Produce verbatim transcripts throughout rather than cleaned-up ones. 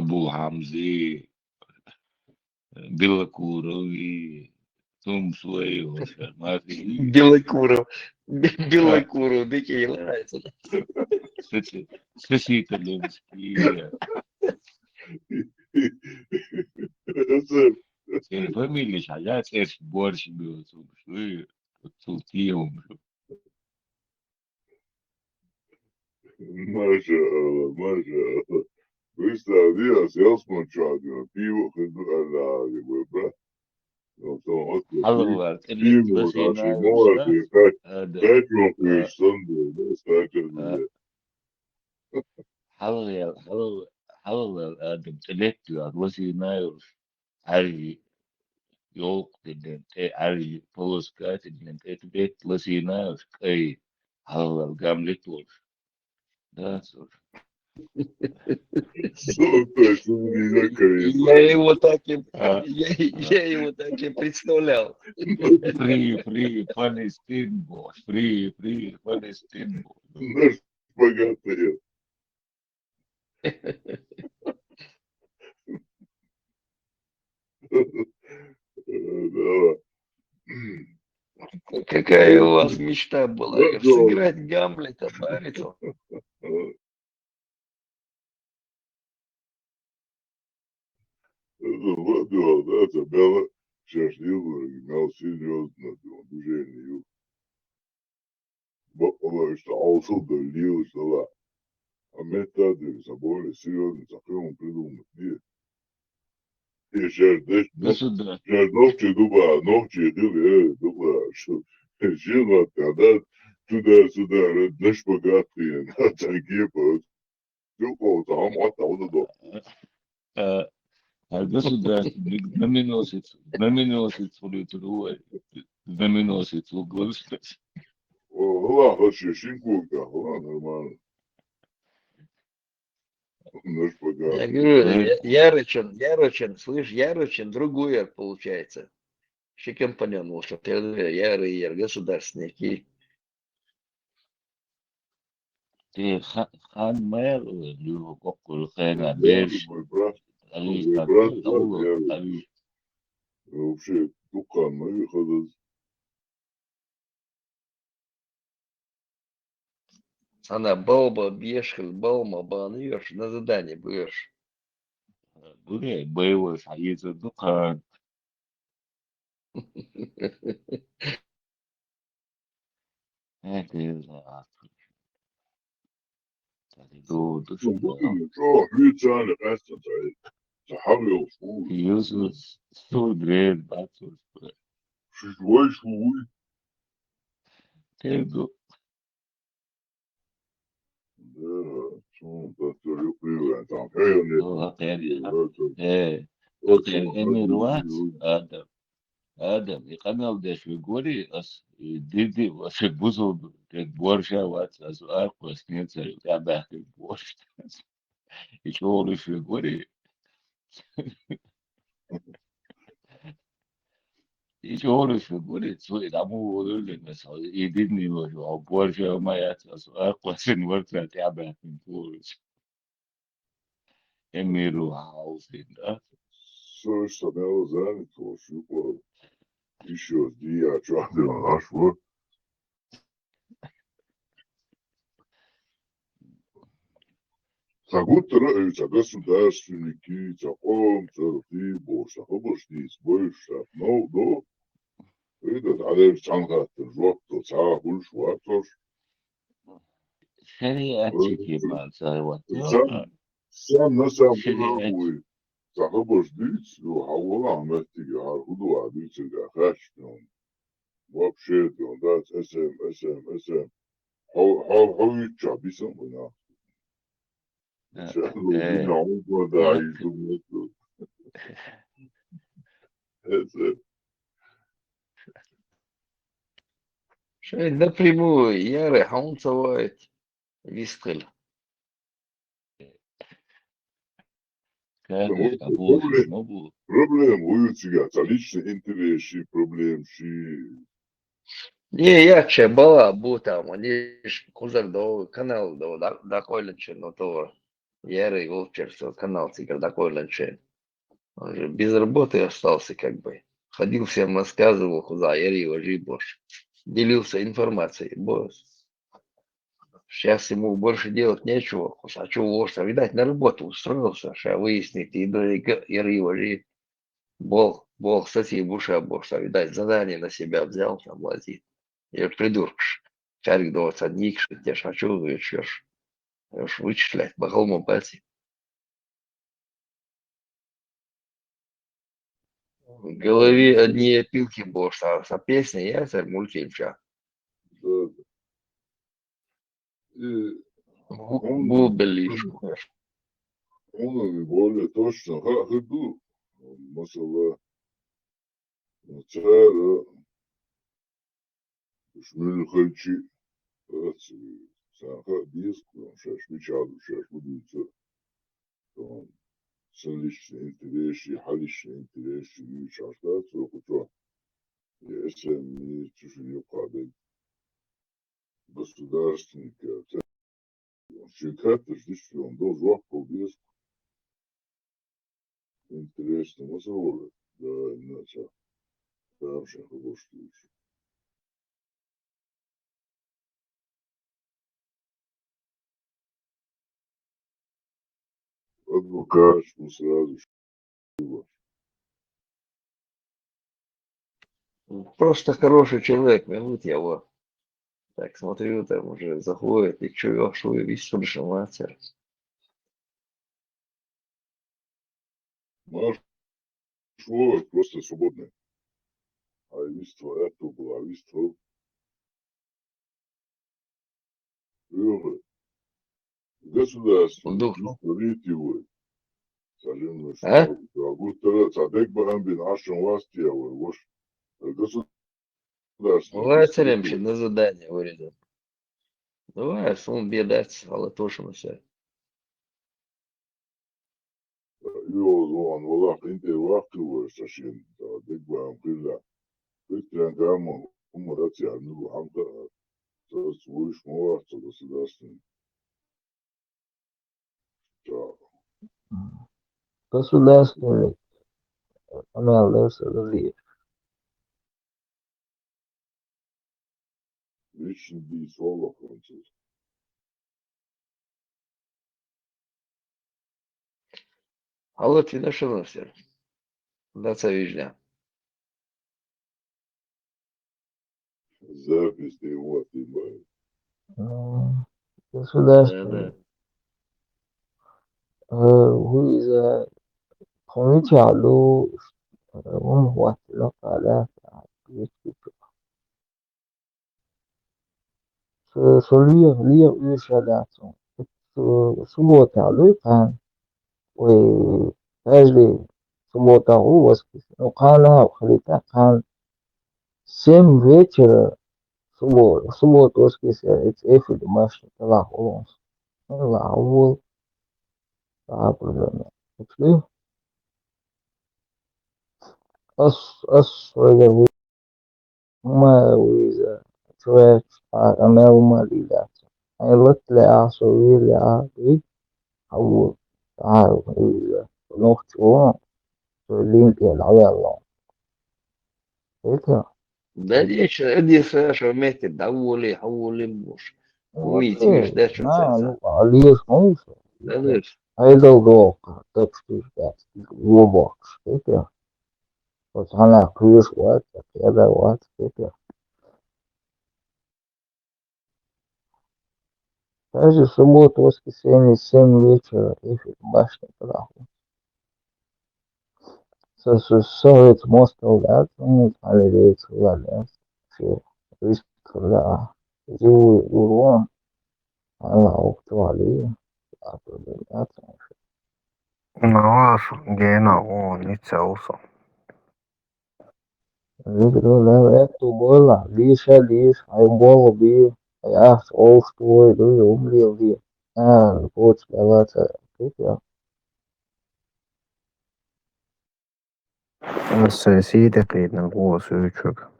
Абул Хьамзи, Белокурови, Тумсуевошка, Мафи. Белокуров. Бе- Белокуров, дикий нравится. Сыси-, Сыситалевский. Сен фамилия шаля церш борщ бил, цул тиум. Маша Алла, Маша Алла. Представь, я сел с мочой, пиво, хыду, Алла, брат. Алла, пиво, наши молодые, как, как он, Александр, да, стакан. Хьалал, хьалал, хьалал адам тӀелетту, а ласийна йолуш, Ӏаьржи йолкху динан тӀе, Ӏаьржи полоска динан тӀе тӀелетта ласийна йолуш, кӀай хьалал гамлет волуш. Да, слушай. Слушай, ты не закрыл. Я его так и, А. я, я его так и представлял. Free, free, Palestine, boy. Free, free, Palestine, boy. Наш богатый. Да. Какая у вас мечта была? Да, да. Сыграть Гамлета, Баритон. Ладно, да, да, да, да, сейчас не буду, мел серьезно, движение. Бакъалла иштта Ӏовсал даллийла шала. А метта дерг ца более серьезно ца хьуна придумать де. И шаьш деш, ну, Государство. шаьш нохчий дуба, нохчий хила, э, дуба, шу, шин гӀатта, да, туда-сюда, наш богатые, да, ца гепа. Юкъа, ца хьама гӀатта, хьуна до. А, а государственный знаменосец, знаменосец хули туру, знаменосец угол. О, хала, хала, ши, шин кога, хала, нормально. Наш Я богатый. говорю, я- Ярочен, Ярочен, слышь, Ярочен, другой получается. Ши компаньон волчу, Яры, Яр, государственники. Те ха-, хан мэр, э, лю коккул хена Да, берш. мой брат, Алиш мой так, брат, Алла, я алиш. вообще дукан мой хадаз. Она балба бешхил, балма баныш, на задание будешь. Буре, боевой союз дукан. Это я. Ду, ду, Ну, будем, что, хвицали, кастан, ца, ца хавил, шу, Юсус, судрен, бацус. шиш вай, шу, Тенду. Да, шу, да, то ли привет, там, э, не, О, хакери. да, то, Э, то, хакери, эмир вац, адам. Адам, и къамел деш ви гори, ас, и диди, ас, и бузул, тек борша вац, ас, аркъос, нецер, я бахти борш. И чолуш ви гори. И чолуш ви гори, цу, и даму волули, мисал, и дидни вожу, а борша ма яц, ас, аркъосин варца, я бахти борш. Эмиру хаусин, да? Слушай, самого занятого, шукур. Еще жди, я чё, ты наш, вот. Ца гуттара, э, ца государственники, ца къом, ца ти, бо, ца хабаш, ти, сбой, ца, ну, ну. Это, а дальше цан хаттар, жоп, то, ца, хулш, ватош. Шариат чики ман цай ват. Сам, сам на сам Шариат. Хуй. Ца хабаш диц, ну, хавала, меттиге, хар худу, а диц, га, хаш, ну. Вообще, ну, да, эсэм, эсэм, эсэм. Хо, хо, хо, ича, бисам, ну. Э, Ича, ну, э. ну, ну, да, и думаю, что. Эсэм. Шей напрямую Яры хьаунцавайт вистхила. Как Ну, это, а боже, ну, бу-, Проблема, уютига, ца личный интерес, и проблем, ши. Не, я че бала бу там, они ж кузак до канал до, да, да, койлен че, но то. Ярый волчерство, канал цигар дакъойланчен. Он же без работы остался как бы. Ходил, всем рассказывал, куда яри важи бош. Делился информацией, босс. Сейчас ему больше делать нечего. Кусачу вошта. Видать, на работу устроился. Сейчас выяснить, и до яри важи. Бол, бол, кстати, буша бошта. Видать, задание на себя взял, там лазит. Я придуркш. Чарик до отца никш, те шачу, вычешь. Уж вычислять, бахал мобати. В голове одни опилки бошта, а песня я царь мультфильмча. Да, да. И Бу-, он, бу белишку. Он более точно. Ха, хыду. Масала, цара, шмюльхальчи, саха диск, шаш мичал, шаш будинца. Там, сан личный интерес, и ха личный интерес, и шашка, цо кучо. Я сами чушь не падает. Государственника. Шикарта здесь он должен вахту без. Интересно, мы забыли. Да, иначе. Там же хорошо. Адвокат, ну, сразу. Просто хороший человек, минут его. Так, смотрю, там уже заходит, и чё, шо, и весь слышал, мастер. Маш, шо, просто свободный. А виство, это было, а виство. Юра, государство, Дух. Ну, творит его. Сажен на А? Что, а вот тогда цадек баран бин ашен власти, а вот, вот, государство. Давай, царем, на задание вырезал. Давай, сон бедать, ала тоже на всё. Юра, он валах, инте вахту, вот, сашен, цадек баран кыла. Петрян гамма, умарат я, ну, амка, цас вуш муа, цас государственный. Государственный анализ различий. Личный бий слово француз. Алло, ты нашел все. Да, цавижня. Запись ты его отнимай. М, государственный. Да, да. Э, вы за помните, алло, э, он вот, ну, когда, а, есть, типа. Со, со лир, лир уьш яц цун. Со, суббота луй кхаьн. Ой, каждый суббота у воскресенье. Ну, кхана, хлита кхаьн. Семь вечера, суббота, суббота, воскресенье, это эфир домашний, это лахулон. Ну, лахул. Так, уже, ну, пошли. Ас, ас, ой, Ма виза, цвет, а, амел ма лилац. Ай лот ле а, со ви ле а, ви, а ву, а, виза. Нохчо, со лин пе ла ве ло. Это? Да, дальше, это саша вместе, да, воли, а воли муж. Вы тебе ждать, что на, ну, а лишь муж. Да, дальше. Ай долго, так что ждать. Глубок, это? Вот она крыш, вот, это, вот, это. Даже субботу, воскресенье, семь вечера, эфир башня, правда. Со, со, совет мостов, да, ну, смотреть, да, все, риск, да, живой урон, она актуали, а то, да, там, Ну, ас гена, о, ницца усо. Видру лев эту была, лиша лиш, ай бол би, ай ас ол штуй, ду умлил ди. А, вот, давайте, тут я. Сеси декъидна гула сюйчуг.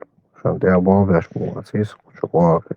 Шан дя болбяш мула сис кучу гуафи.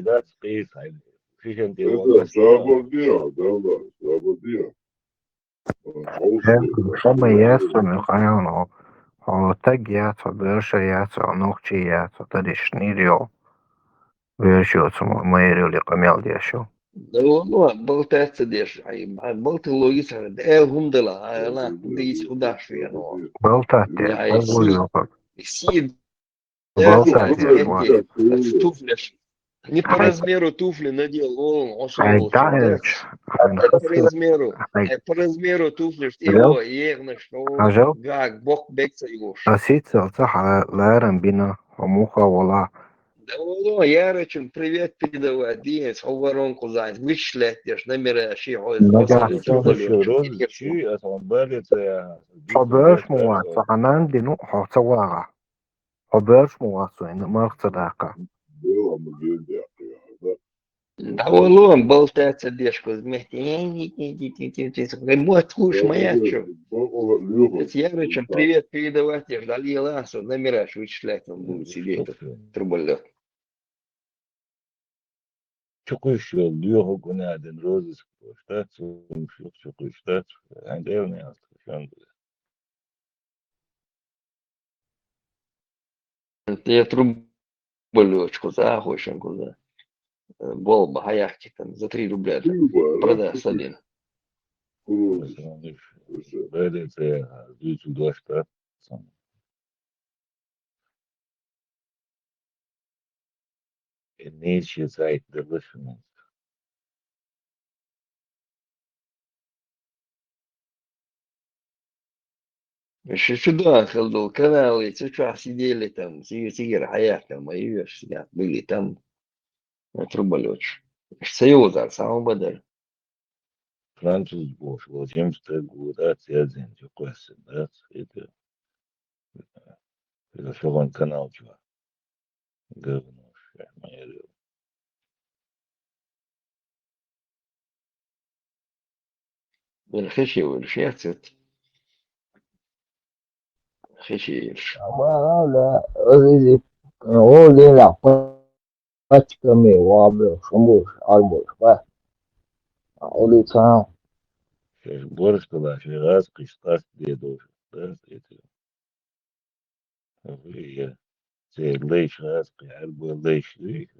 дац, къийса хьайна. Шишан тӀе вогӀа. Сабар диа, Далла, сабар диа. Ха ма яц хьона, хьайна, хьо таг яц, хьо берша яц, хьо нохчи яц, хьо тадиш нир йо. Берш йоцу ма-, ма ярил къамел деш йо. Да, ну, болтать ца деш, ай, ай, болты логица, да, эл хӀума дала, ай, ла, хӀума дийс, хӀума даш вену. Болтать деш, ай, хьо гур йо. Си, Болтать деш, эти, ва. Туфлиш. Не по размеру туфли надел, о, о, ай, да, да, ай, по размеру, ай, по размеру туфлиш, и о, егнаш, о, гаг, бок, бекца, и ош. А сицел ца ха ларам бина, хьо муха вала. Да, о, ярачун привет передавать, диес, хьо воронку зайс, вычислять деш, номера, ши, хьо, хьо берш ма вац, хьо ханан дину, хьо ца вагӀа. Хьо боьрша ма вац вайн, марх ца даккха. ДӀавало, болтать ца деш кхуза метте. Мотт хууш ма яц шо. Эцу ярачун привет передавать деш, дӀалела со, номераш вычислять он будет сидеть, труболёт. Чукхуьйсуш йолу лоьхург гуна а дина розыск дош дац, хӀумаш юха чукхуьйсуш дац, хьайн тӀе а яц, шан. Те труболёчку, за, хошан куда. Болба, хьаяхкитан, за три рубля. Продаж один. Гайде ца яха, дуьйцу дош дац. Э, нече сайт дала шуна. Шу чу дан хила долу канале, цу чохь сидели там, цига, цигара хьаяккха ма юьйш, сидят были там, э, труболёч. Ша ца йозар, сан хӀун бадар? Француз бохуш волу жимчу стаг ву дац, яздина чу кхоьссина дац, хӀета. Иза шугӀан канал чохь. Говно, ша, ма яра. Вайн хеше вара, шех цец. Хеше ерш. Амма, да, иза, о, дела, пачкаме вабе, шумбуш, арбуш, ба. А, улица. Шеш борш кала, шеш газ, киш, къаст, де, дош, да, эти. Ой, я. Церан лайш хаза кхин, Ӏаьрбойн лайш дуй.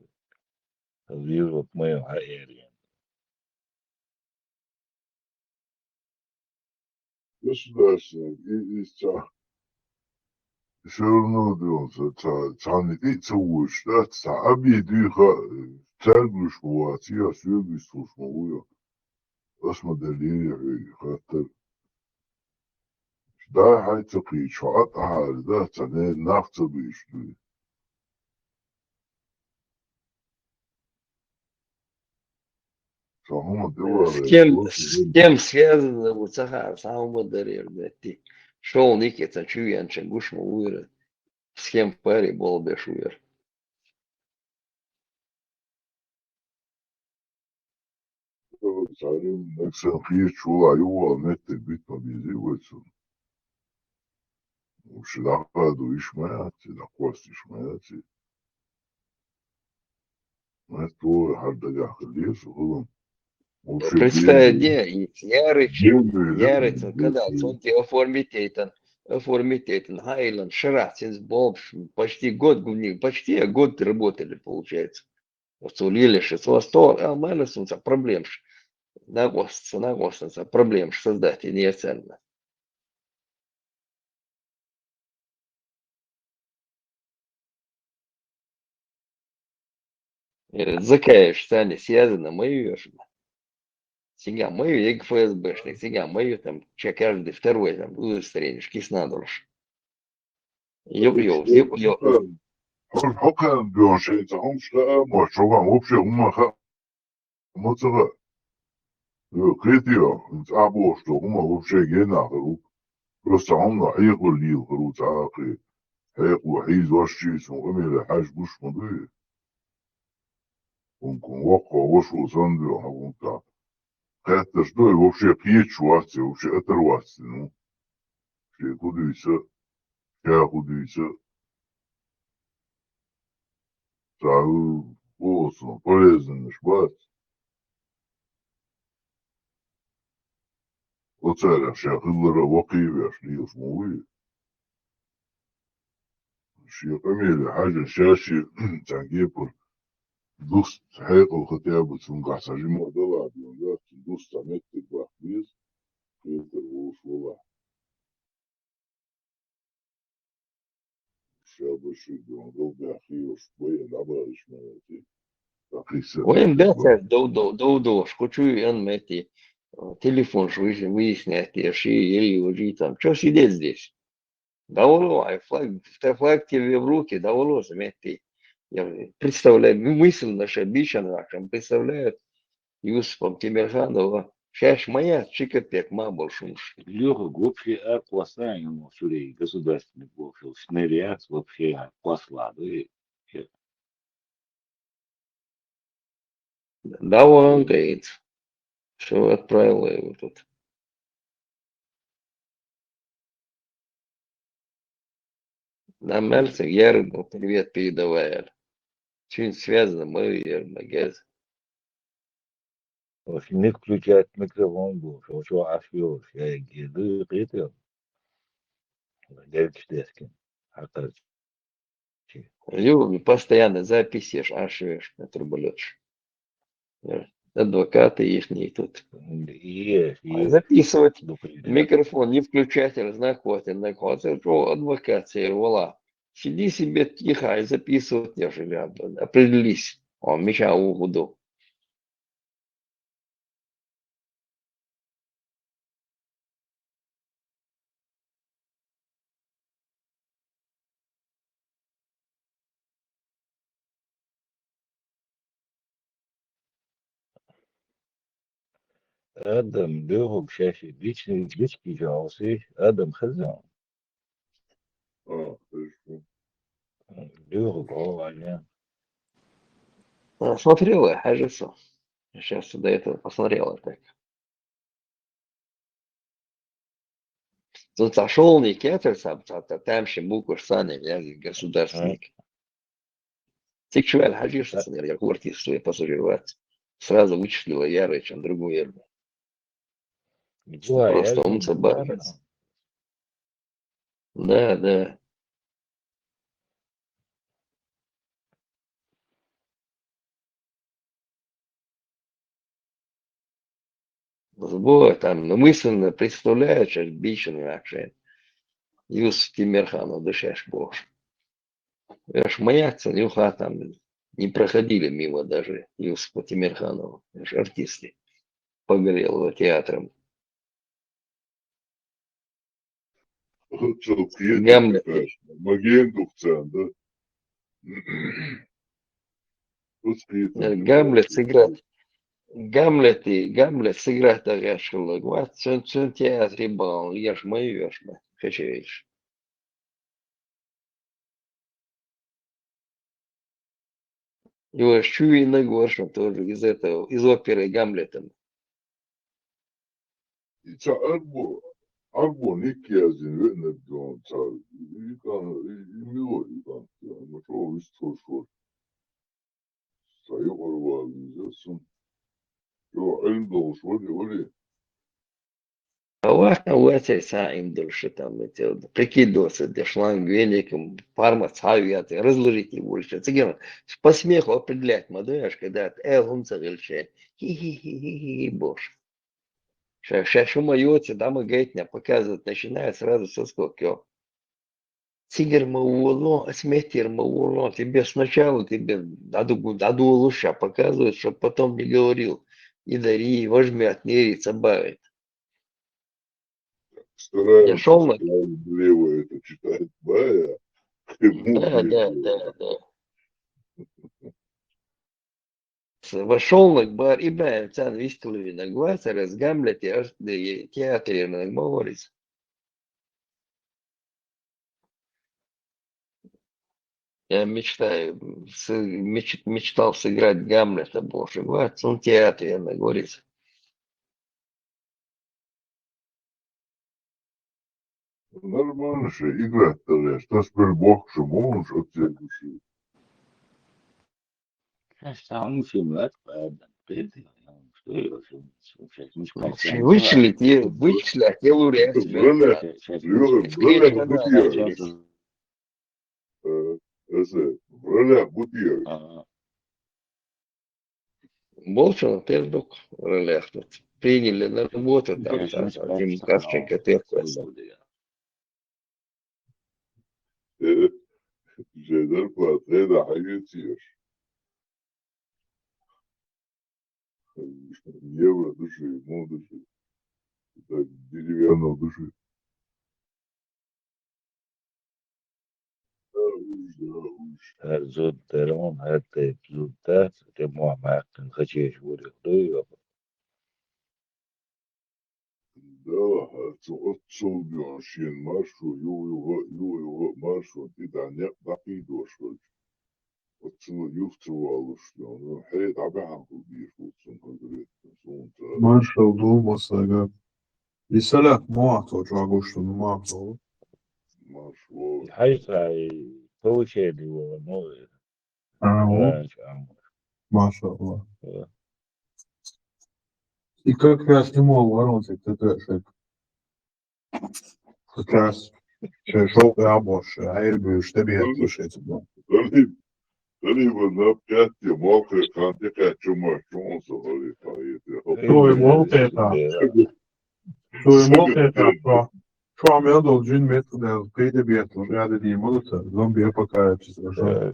Хаза Европа ма ю хьан эр ян. Государственный, и, и ца, всё равно дон, ца, ца, царна и ца вуьйш, да, ца аби дуьйха, цаьрга луш ма вац, я соьга вистхуш ма ву ю. Ас ма деллий хьоьга хаттар. Дай хьай ца кхийча, хьо а тӀахьара, да, ца не-, нах ца дуьйш дуй. Сан хӀума тӀе вале, С кем, с кем связано ву ца хаьара, сан хӀума дарера метти. ШолгӀа нике ца чу венча гуш ма вуйра. С кем паре болу беш вуйра. Царна нагахь санна кхечу вала ю вала меттиг битма безий вай цунна. Уьш дӀакхаду йиш ма яц, дӀакхоссийш ма яц. Меттиг хӀара дагахь хила деза хӀума. Представь, де, ярыч, ярыч, когда цунти оформить эйтан, оформить эйтан, хьайлан, шарахь цинца болбуш, почти год гуни, почти год работали, получается. Оцо лелаша, со сто, а, мана сунца проблемаш. Накъост, накъостанца проблемаш создать инерциально. Э, Закаевич, царни связано, ма ю еш ма. Цига ма ю, эг ФСБшник, цига ма ю, там, че каждый второй, там, удостоверение, кисна долаш. Йо, йо, йо, йо. Хьо, хьо кхаьн бен шайца хӀумаш хаа, ма, хьо кхаьн вообще хӀума хаа ма ца хаьа. Йо, кхетийо, хӀинца ахьа бохуш долу хӀума вообще генахь хир ву. Просто хьуна хьекъал лела хир ву цхьа а кхин. Хьекъало хьийзош чийца хӀун къамеле хьаьжа гуш ма дуй. ХӀунда воккхо ваша ву санна дуьйхьа хӀунда. Кхетташ ду, вообще кхеташ вац, вообще атар вац, ну. Шен хӀун дуьйцу, ша хӀун дуьйцу. Цхьа а полезнаш бац. Оцарех ша хиллара вакхийвеш лелаш ма вуй. Шен къамеле хьаьжа ша шен цхьа кепара дуста хьекъал хатӀе а бу цуьнгахь цхьа жима дала а бен, дуста цхьа меттиг баккха беза, кхетар волуш вала. Ша башир дон, гал баьххий, уьш байа дӀабахийтина метте. Вайн бехсаш дов-, дов-, дов-, довш, кху чу ю ан метте, телефонаш выяс-, выяснять, я ши, ели, ужи там. Чё сидеть здесь? Давало, ай флаг, флаг тебе в руки, давало, заметьте. Я представляю, мы-, мысль наша бича, представляют, Юсупом Тимирханова, шаьш ма яц, ши капек ма а болуш хӀумаш. Лехаг вообще а кхоссай, ну, шурей государственный бохуш, шнер яц вообще а кхоссала ду и. Да, вон гайд. Что отправила его тут? Нам мел цига яра бу привет передавай аьлла. Цуьнца связано ма ю яра ма геза. Аш не включать микрофон бу, шу чо Ӏаш йолуш, я геды кхетар. Гергаш дескин, хьакхарчи. Ю, постоянно записываешь, Ӏаш йолуш, на турбулётш. Э, адвокаты ихние тут. Е, е. Записывать. Духу. Микрофон не включать, знак хватит, знак хватит, что адвокат сел, вала. Сиди себе тихо и записывать, я же рядом. Определись. Он меча у буду. Адам, дуьйхург шаьш, личный, личный жалси, Адам хезна. А, хорошо. Дуьйхург гӀо ваьлла. А, смотрела, хьажа со. Сейчас до этого посмотрела так. Цунца шолгӀа кецар ца, ца, ца, тамашийна букваш санна, я государственник. Цига чу ваьлла хьажийша сан, я хӀора артист, я пассажир вац. Сразу вычислила яра, чем другой яра. Просто умца бара. Да, да. Збой, там, ну, мысленно представляю, что бича нахшен. Юсуп Тимирханов, да шаьш бохуш. Аш ма яц, юха там не проходили мимо даже Юсупа Тимирханова. Аш артисты Погорелого театра. Гамлет. Маген духцан, да? Гамлет сыграть. Гамлет и, Гамлет сыграть да геш хилла. Вац, цун, цун театре бан, еш ма ю, еш ма, хечевич. Его ж чуйнаг варшан тоже из этого, из оперы Гамлета. И ца арбо, арбо ник язин веънаг дон ца, и кан, и, и мило и кан, ну что, и что, что? Ца юкъарвал иза сун. Чо, Ӏилм долуш вари, вари? Ава, ава, цай са им долуш там, эти, прикидываться, де шланг, веником, парма, цхьа ю яц, разложить его больше. Цигара по смеху определять ма даешь, когда эл хӀунца гӀилче. Хи-хи-хи-хи-хи, бош. Ша, ша шума йоци, дама гайтня показывать начинает, сразу соскок, ё. Цигара ма волу, ас меттера ма волу, тебе сначала тебе дӀаду-, дӀадолуш а показывают, чтоб потом не говорил. И дари, возьми от нерий цабавит. Я Стараемся шёл на справедливо это читать, да, я. Да, да, да, да. С-, вошёл на бар, и бен, цан вистулви на гвацара, с Гамлет, я аж, да, и театре на говорит. Я мечтаю, с-, меч-, мечтал сыграть Гамлета больше. Гвац, он театре на говорит. Нормально же, играть-то лишь. Тас бер бокшу, можешь от всей души. Сейчас там всем лет, поэтому, что я, что, что, что, что, что, Вообще, вычислить, е-, вычислять, я говорю, я В ролях, в ролях, в ролях будешь. Э, это, в ролях будешь. Ага. Больше на пердук в ролях тут. Приняли на работу, там, Да, там, да, там, да, Дим да, Кравченко, да, ты да, да. Же зарплата, это хагицеш. Евро души, мо души. Так, деревянного души. Да уж, да уж. ХӀара зуда дара хьуна, хӀара тайпа зуда дац, тӀе мо маьккхина хачеш вурих дуй, Дала, цу оццул бен шен маршо, юха-юха, юха-юха маршо, и да некъ дӀакхийдош хилча. Оццул юха ца валуш, ну, хье дӀабахьан хул бийр хул цун конкретно, суна ца. Маршал ду, масага. И салах мо ахту чуагуш, ну, ма ахту. Маршо. Хьайса, и получение было, ну, А, вот. Раньше, а, Машалла. Да. И как раз ему ворон, так ты шаг. Как раз. Шо, шо, а, больше, а, я говорю, что тебе слушать, да. Далиба, далиба на пятки, мокрый, хантика, чума, чума, сухари, поехали. Ой, мокрый, да. Да. Шуй мол тӀе тӀаккха. Шуьга мел долу жин меттахдал, кхийда бетта, ряда диймалуца, зомби апокалипсис, Э,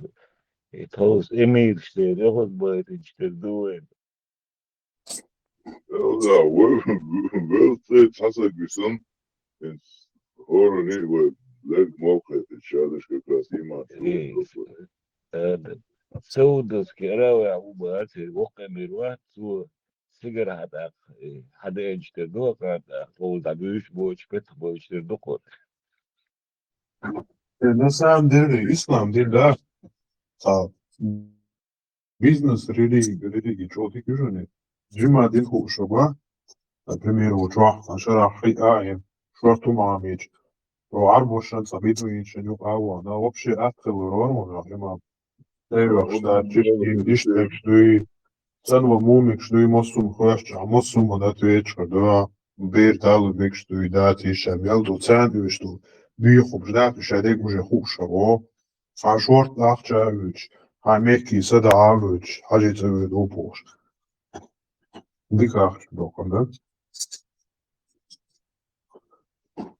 и тховс эмираш дера, яхуд байтинчу тера ду вайн. Да, вай, вай, цӀе цхьа саг висан, хӀинца хӀора вай, лерг мол кхетта, шадаш как раз иман Э, э, Саудовский Аравия ву баций, воккха эмир вац, цо Сигара хьан тӀаккха, э, хьан деанчу тера ду, хьан тӀаккха, хьо дӀабуьйш боцуш, петах боцуш тера ду кхо. Э, на самом деле, ислам дин, да, цхьа бизнес, религи, религи чӀогӀа дика ю шуна. Жима дин хууш ва, например, ву чохь, а шарахь хи а, э, шорту ма меча. Ро Ӏарбошан цхьа бедуинчун юкъа а вон, а вообще атхилур вара вон, имам. Тевах, да, чистин, иштагаш дуй, цӀанва мумикаш дуй, массум хӀоьттича, массум а ответчур ду, бер талу бекаш дуй, да, тийша мел ду, царна уьш ду, буьйхубаш, да, уьш а дерг уже хууш а во. Хьан шорта ахча а вуьйцуш, хьан мехкий сада а вуьйцуш, хьажи цӀа вуьйду пухуш. Дика ахча доккхун, да?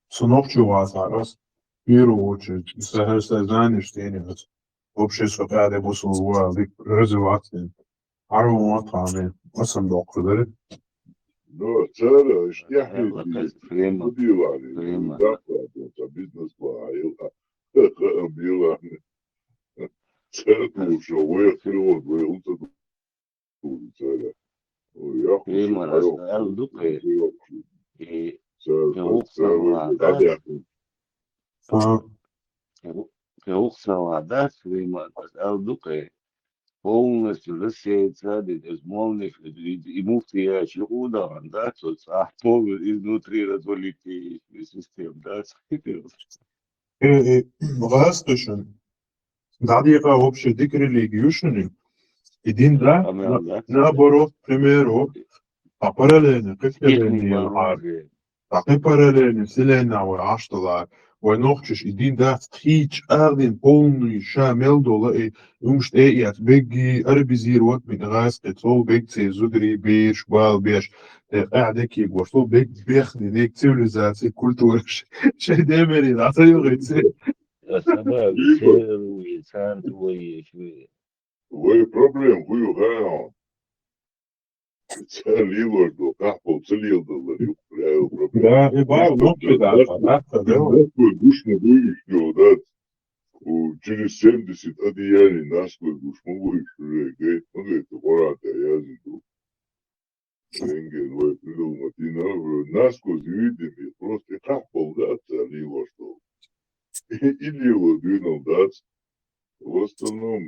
Со нохчо вацахь ас, в первую очередь, и со хӀара сайн знанеш тӀе а ас. Вообще, со къаьхьа де бусулба ву аьлла, дика развиваться дина. Хьан вон ван тхьамин, аса-м доккхур дара. Ну, цара, аш тӀехь Ла хӀинца, кас прямо, хӀу дийла хьуна, прямо. Даккха, ца бизнес ла хьайла, ха, ха, дийла хьуна. Цара душа, вай хилон, вай хӀунца ду-, цара. Ой, я Прямо хочу, раз, хьайо, ала дукхе. И Цара, кхин вукху цара, цара, вай, сама, да? Дадяхна. А. Кхин ву-, кхин вукху сама, да, Сулейман, ала дукхе. Полностью Россия цадит, из молниш, и, и муфтияш юкъа дахана, да, цо цхьа полностью изнутри развалить система, да, Э, э, гӀаз тхуьшан. ДӀадекъа вообще дика религи ю шуна. И дин да, Амин, на-, да. Наоборот, к примеру, а параллельно, Техник кхеталлина яхар. Баланже. Таккхи параллельно вселенная вай Ӏаш далар. Вай нохчаш и дин дац кхийча ардин полный ша мел дола, и уьмаш тӀе а эц, бегги арабизировать бина гӀазкхи, цул бег церан зударий, бераш, бала беш, тӀе къаьхьа декий гош, цул бег бехни, нек цивилизаций, культураш, шайн демери, дӀа ца юхица. Аса ма церу и царна тӀе вай еш ве. Вай проблема хӀу ю хаьа хьуна? Цара лелош долу къахьпал ца леладалар ю, реально проблема. Да, и ба, ну, да, да, да, да. Насквозь гуш ма бу уьш, йо, дац. У, через семьдесят одеяний насквозь гуш ма бу уьш, уже гайта ма гайта, Къуръан тӀехь яздина ду. Рентген вай придумать йина, насквозь видими, просто и къахьпал дац цара лелош долу. И лело дуьйна дац. В остальном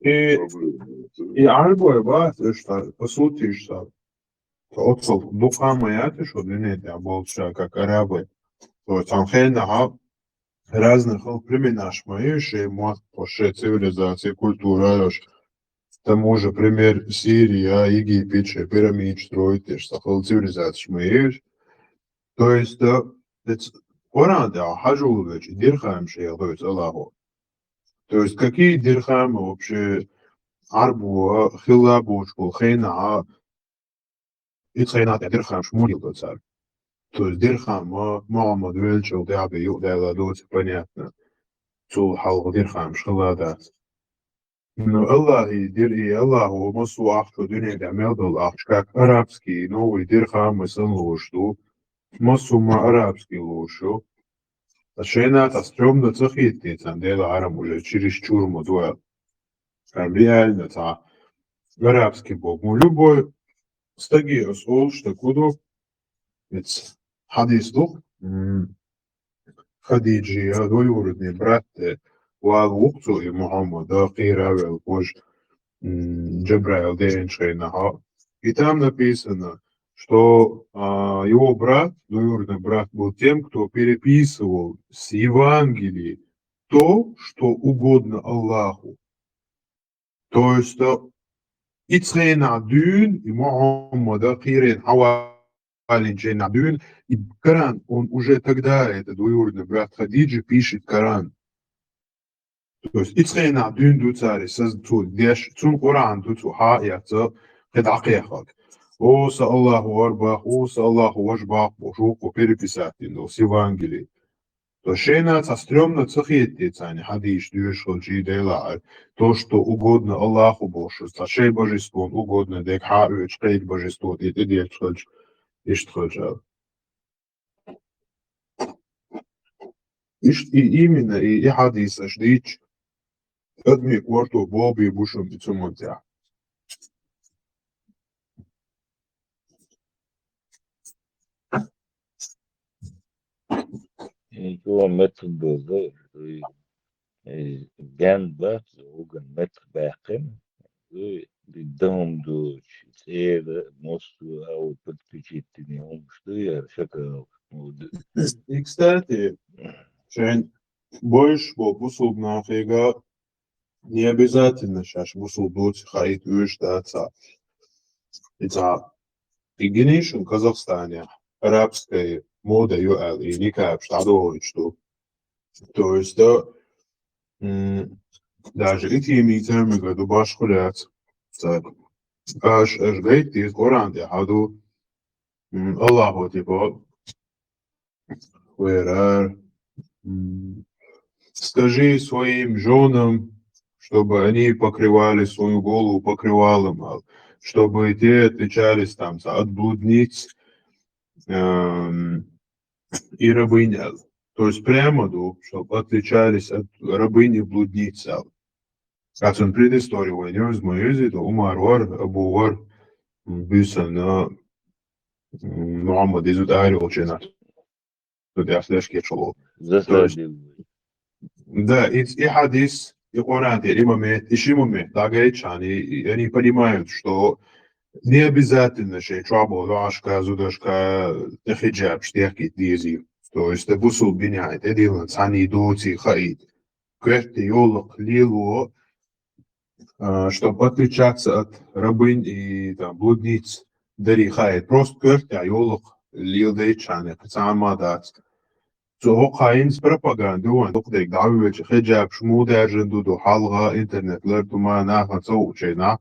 И, проблема. И Ӏарбой бац, иштта, по сути, иштта. Оццул дукха ма яц шо дуьне тӀехь болчу ша, как арабы. То есть, цхьана хенахь разные халкъ племенаш ма ю, шайн мотт, шайн цивилизация, культура йолуш. К тому же, пример, Сирия, Египет, шайн пирамидаш строить деш, цхьа халкъ цивилизацеш ма ю. То есть, э, эц-, Къуръан тӀехь хьажа велча, дирхамаш яхь доьцу Аллахо. То есть, какие дирхамы вообще Ӏарбо хилла боцуш болу хенахь, и цхьа хенахь тӀе дирхамаш муха лелдо цара? То есть, дирхам а Мухьаммад веллачул тӀаьхьа бен юкъадаьлла доций, понятно. Цул хьалха дирхамаш хилла дац. Ну, Аллахьий дира и, Аллахо массо а ахча дуьне тӀехь мел долу ахча, как арабский новый дирхам а санна луш ду. Массо а ма арабский луш ю. Ткъа шайна цхьа стрёмно ца хета те царна, Делан хьарам уже через чур ма ду аьлла. Прям реально цхьа арабский боху. Ну, любой стаге ас олуш стаг хӀу ду, эц хьадис ду, м, Хадиджа, а, двоюродный брат, э, вала ву-кх цо и Мухьаммад, а, кхера а велла, вож, м, Джабраил деанчу хенахь, а. И там написано, что, а, его брат, двоюродный брат, был тем, кто переписывал с Евангелий то, что угодно Аллаху. То есть, а, и цхьа хенахь дуьйна, и Мухьаммада кхерийна хьаваллинчу хенахь дуьйна, и Коран, он уже тогда, этот двоюродный брат Хадиджи, пишет Коран. То есть, и цхьа хенахь дуьйна ду цара, и саз-, цо деш, цунна Къуръан ду цо хьа а эцна, кхин дӀакхехалг. О, сан Аллаху арбах, о, сан Аллаху важбах, бохуш, вукхо переписать дина долу с Евангелий. То есть шайна цхьа стрёмно ца хета те царна хьадийш доьшуш хилча и Делахь, то, что угодно Аллаху бохуш, цхьа шайн божествон угодно дерг хьа а оьцуш, кхечу божество тӀе тӀедетташ хилча, иштта хилча. Иштта и именно и, и хьадис аша дийцча, адамийн корто бобий бу шуна и цу маттехь. И чӀогӀа меттиг база, и, и бен бац, уган меттиг баьккхина, и, и дам доцуш, цӀера, массо а, а, вот подключить дина хӀумаш ду яра шакал. И, кстати, шайн бойш бо бусулба нахега не обязательно шаьш бусулба доций хаийта вуьйш дац. И цхьа, и гинийшин Казахстанехь арабская мода ю аьлла, и никабаш дӀадохуьйтуш ду. То есть, а, м, даже и тема цхьа мегар ду башхаллац. Цхьа, аш, аш гайта деза Къуръан тӀехь а ду. М, Аллахо, типа, Where are, м, скажи своим жёнам, чтобы они покрывали свою голову покрывалом, а, чтобы те отличались там от блудниц, эм, и рабынь, а. То есть прямо ду, чтобы отличались от рабынь и блудниц, а. Ацун предыстория вайн йоьзна ма йоьзий, ду Умар вар, Абу вар, м, буьйсанна, м, Мухьаммад иза тӀаьхьа йолчу хенахь. Цу тӀехь слежка ечу хьуна. То есть, да, и, и хьадис, и Къуръан тӀе, и момент, и ши момент, дӀагайчхьана, и, и они понимают, что не обязательно шайн чохь болу лоӀашка, зудашка тӀе хиджабаш дехкийта дезий. То есть, бусулба динехь тӀедиллина цхьаьний доций хаийта. Коьртте йолу-кх лело, а, чтобы отличаться от рабынь и, там, блудниц дарий хаийта. Просто коьртехь йолу-кх леладайчхьана, кхин цхьа а ма дац. Цу хӀокху хьайнца пропаганда ю вайн дукха дерг дӀавоьдучу хиджабаш муха даьржина ду, ду хьалха интернет лар ду ма нахана ца хуучу нах.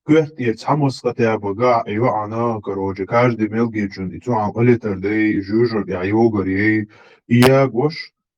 Коьртера цхьа масхата а багахь, и йоӀана, короче, каждый мелкийчун и цу хьан къа летар дай, жуьжур тӀехь йогар яй, и ягош,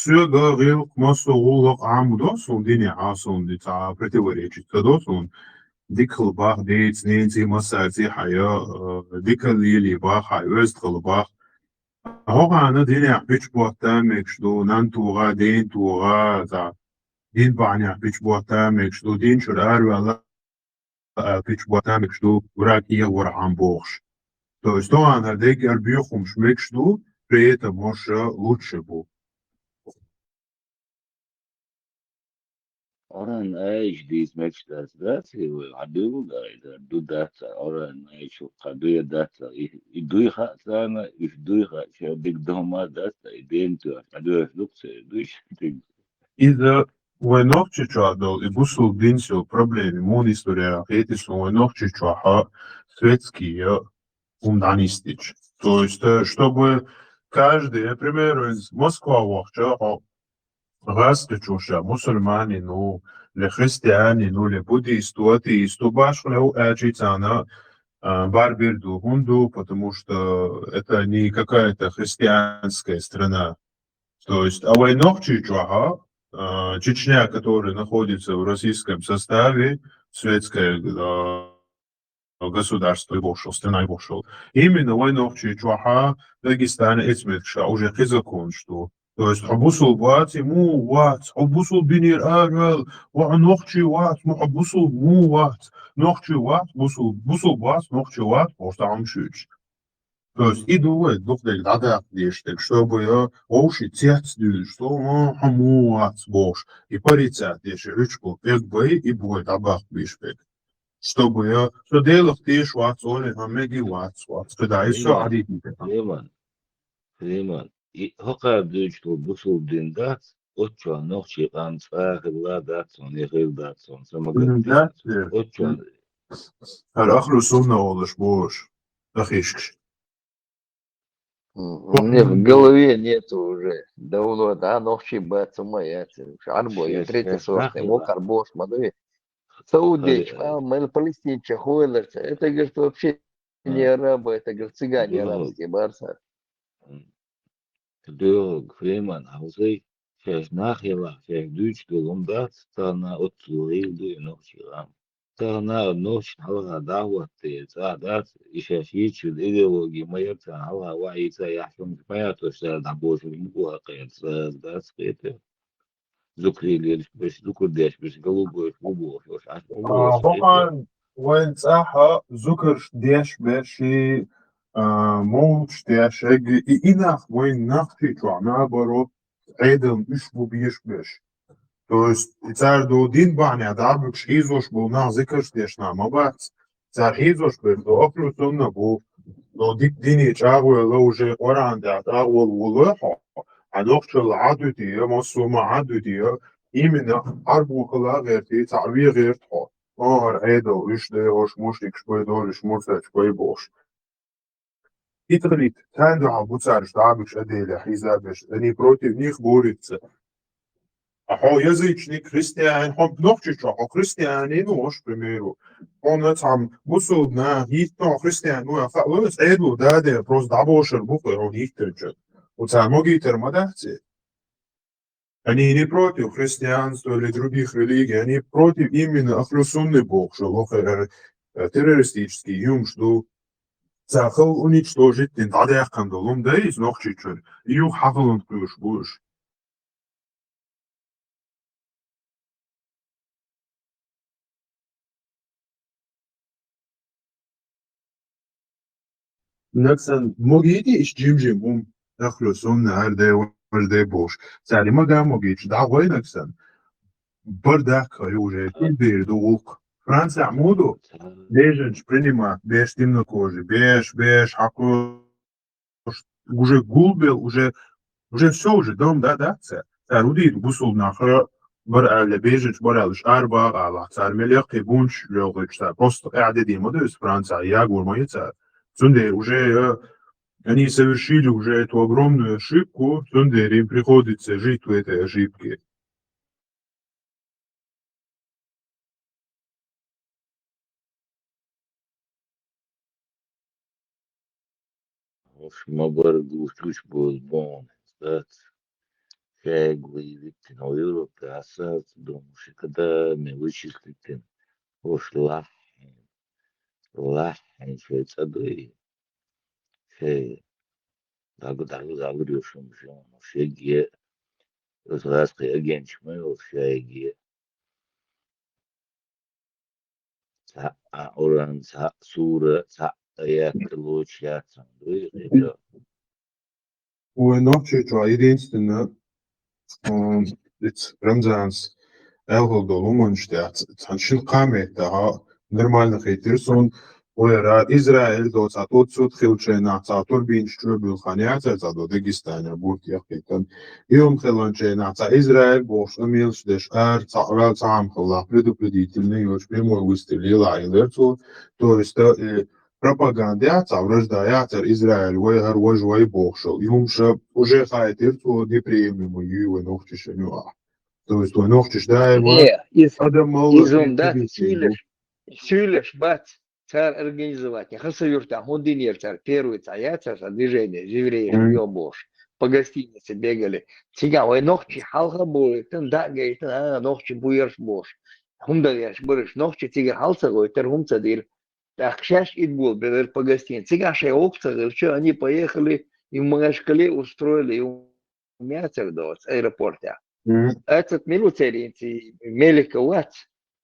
Соьга гӀиллакх, массо а гӀуллакх Ӏамбу до суна динехь, а суна ди ца противоречить ца до суна. Дика хила бах дийца, ненций, массарций хьайа, э, дика лелий бах хьай, оьзда хила бах. ХӀокхана динехь бича ботта мегаш ду, нан тоха, ден тоха, цхьа дин бахьанехь бича ботта мегаш ду, дин чуьра араваьлла, а, бича ботта мегаш ду, враг эгӀавар Ӏам бохуш. То есть, тохана дерг ар боьха хӀумаш мегаш ду, при этом уьш лучше бу. Оран айш дийс мегаш дац, дац, и вай хьан дуьйгу гаида, ду дац, оран айш хьан дуья дац, и, и дуй хаьа царна, уьш дуй хаьа, ша диг дома дац, и ден тоьхна, хьан дуьйш дукха ца дуьйш, диг. Иза вай нохчи чохь долу, и бусул динсел проблема, муна история хетис, вай нохчи чохь светские хӀума дӀанистича. То есть, э, чтобы каждый, например, из Москва вахча, хьо гӀазкхи чу ша мусульманин ву, ле христианин ву, ле буддист ву, атеист ву, башха ле ву аьлчи царна, а, барбир ду. ХӀунда ду? Потому что это не какая-то христианская страна. То есть, а вай нохчи чохь, а, Чечня, которая находится в российском составе, светская, а, государство бохуш, страна бохуш. Именно вай нохчи чохь, Дагестана эцметкаша уже кхин законаш ду. То есть, хьо бусул бац, и муха вац, хьо бусул бинера араваьлла, ва хьо нохчи вац, ма хьо бусул муха вац, нохчи вац, бусул, бусул бац, нохчи вац, бохуш, цхьа хӀума шуьйцу. То есть и ду вай дукха дерг дӀадаккха дезаш дерг, чтобы я вовши цец дуьйлуш, что, а, хьо муха вац бохуш, и порицать деш, и уьш бу пегбай, и бу вай дӀабаккха беш бег. Чтобы я, что Делах теш вац, оле, а меги вац, вац, когда и всё, Фриман, Ӏадитина. Фриман, Фриман, и хӀокхара дуьйцуш долу бусул дин дац, оццо нохчий къам цкъа а хилла дац, хьуна я хилла дац, хьуна са ма гатде. М, дац, дац. Оццо. ХӀара ахлу сунна олуш бу уьш. Ахишкаш. М, у них в голове нету уже. Давно, да, нохчий бац, ма яц. Арбо, я третий сорт, вокхар бош, ма дуй. Саудич, а, мел палестинча хойларца. Это, говорит, вообще не арабы, это, говорит, цыгане арабские, барса. Дёрг Фриман, хьовсий, шаьш нах яла, шаьш дуьйцуш долу хӀума дац, царна оццул гӀийла ду и нохчий къам. Тахана нохчашна хьалха дӀахӀотте цӀа дац, и шаьш йийцачу идеологи ма яра царна хьалха ваьӀийца яхь хӀуманаш ма яц, оцу цара дӀабошур мукъа хьакхетар, цара дац кхетар. Зукрий лелаш берш, зукар деш берш, голубойш ву бохуш, оцу Ӏаш ма А, бохуш хӀокхарна кхетар. Вайн цӀахь зукарш деш берш, а, мовлуш деш, эгги, и, и нах вайн нохчий чохь, наоборот, Ӏедална уьш бу беш берш. То есть, и цара ду дин бахьанехь дӀабуьгуш хьийзош болу нах зикарш деш нах ма бац. Цара хьийзош берш ду ахлу сунна бу, ду дика дине чӀагӀвелла уже Къуръан тӀехь чӀагӀвелла волу хьо, хьан нохчалла Ӏад вити я, массо а ма Ӏад вити я, именно Ӏарбо хила а гӀерти, цхьаъ вен гӀерта хьо. О, хӀара Ӏедал, уьш дехош, мушрикаш бай долуш, муртаташ бай бохуш. Италит, царна дуьхьал бу цара дӀабуьгуш а делехь, хьийзабеш, они против них борются. А хьо язычник, христиан, хьо нохчи чохь, хьо христианин ву, к примеру. Хьуна цхьамма бусулба нах, хӀитта хьо христиан ву, а хаалуш, Ӏедало даде, просто дӀабошур бу хьуна хӀиттинчу. Оцара могийтар ма дац и. Они не против христианства или других религий, они против именно ахлу сунны бохуш, лохе, э, террористический юмш ду. Цара хала уничтожить дина дӀадаьккхина долу хӀума дай иза нохчичуьра. И юха хьахалун кхуьуш бу уьш. Нагсан могийти иш жим-жим хӀума, ахлу сунна, ар де, вар де бохуш. Цари мага могийчу дӀагӀой нагсан. Бардак хай уже, кулбер ду гӀуллакх. Франция муду? Беженч принимать, беш темнокожий, беш, беш, хьакху уже гулбел, уже, уже всё, уже дом, да, да, ца. Цара удийта бусулба нах бара аьлла, беженч бара аьлла, уьш арабагӀа алахь, цара мел яккхий бунч лоьлхуьйтуш цара. Просто къаьхьа де ма ду иза Франция, ягор ма ю цара. Цундела уже, э, они совершили уже эту огромную ошибку, цундела им приходится жить в этой ошибке. Уж ма баргуш уьш боз бон, дац. шайга выведена, Европе а сац думаешь, когда мы вычислитен, уж лахьен, лахьен шай цӀа дуй, шай дагу, дагу, дагу дюшум шум, шайге, уж ласкхи агенчмы, уж шайге. Цхьа а уран, цхьа а сура, цхьа а аят луча яцан дуй, хӀета. Вай нохчий чу единственное, м, иц Рамзанс аьлла долу хӀуманаш тӀехь ц-, цхьана шина кхаа меттехь нормально хийтира суна, вай ара Израиль доцахь тӀуд сут хилчайнахь цхьа турбинаш чу буьлхана яцара цхьа до Дагестане бурт яхкийтан. И хӀума хиланчайнахь цхьа Израиль бохуш амелаш деш ара цхьа ваьлла цхьа хӀума хилла, предупредительный йоцу прямой выстрел елахь елира цо. То есть, э, пропаганда яц, а вражда яцара Израиль вай, хӀара важа вай бохуш. И хӀумаша уже хаийтира цо неприемлемо ю вай нохчашна ю ахь. То есть вай нохчаш даима Не, из, адам малла изум дац, сийлаш, сийлаш бац, цара организовать. Хасавюртахь хӀун динера цара первый цхьа яцара сан движение, евреев Мгм. Йо бохуш. По гостинице бегали. Цигахь вай нохчий хьалха а бохуьйтан, даа а гайтан, а, нохчий буерш бохуш. ХӀума дан еш бараш нохчий цигара хьал ца гӀойтар, хӀума ца дира. ТӀаккха шаьш идбол белира по гостинице. Цигахь шайн гӀуллакх ца хилча, они поехали, и в Магашкале устроили, и в Мяцар доц, аэропортехь. Мгм. Этот милицейринций Мелика вац.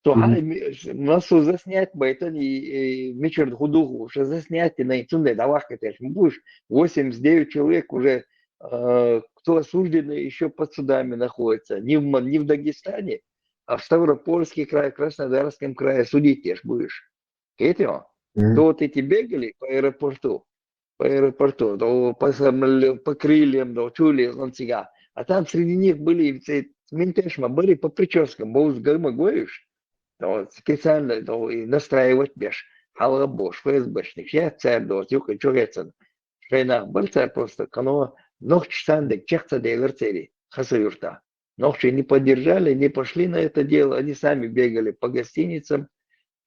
Цо Мгм. хьа-, ми-, массо заснять байтан, и, и мичара хӀу духу, ша заснять, и най цунна давахка теш. Будешь восемьдесят девять человек уже, э, кто осуждены, еще под судами находится. Не в Ма-, не в Дагестане, а в Ставропольский край, Краснодарском крае судить теш будешь. Кхетий хьо? Мгм. То вот эти бегали по аэропорту, по аэропорту, то по самолё-, по крыльям, то чули он цигахь. А там среди них были, и ц-, ментеш ма были по прическам, бовз гайма гоюш. То специально, то и настраивать беш. Хьалха бохуш, ФСБшник, я царь доц, юкъа чугӀецан. Шайнах бар цара просто, кхано нохчаш царна дег чекх ца делар церий, Хасавюрта. Нохчий не поддержали, не пошли на это дело, они сами бегали по гостиницам,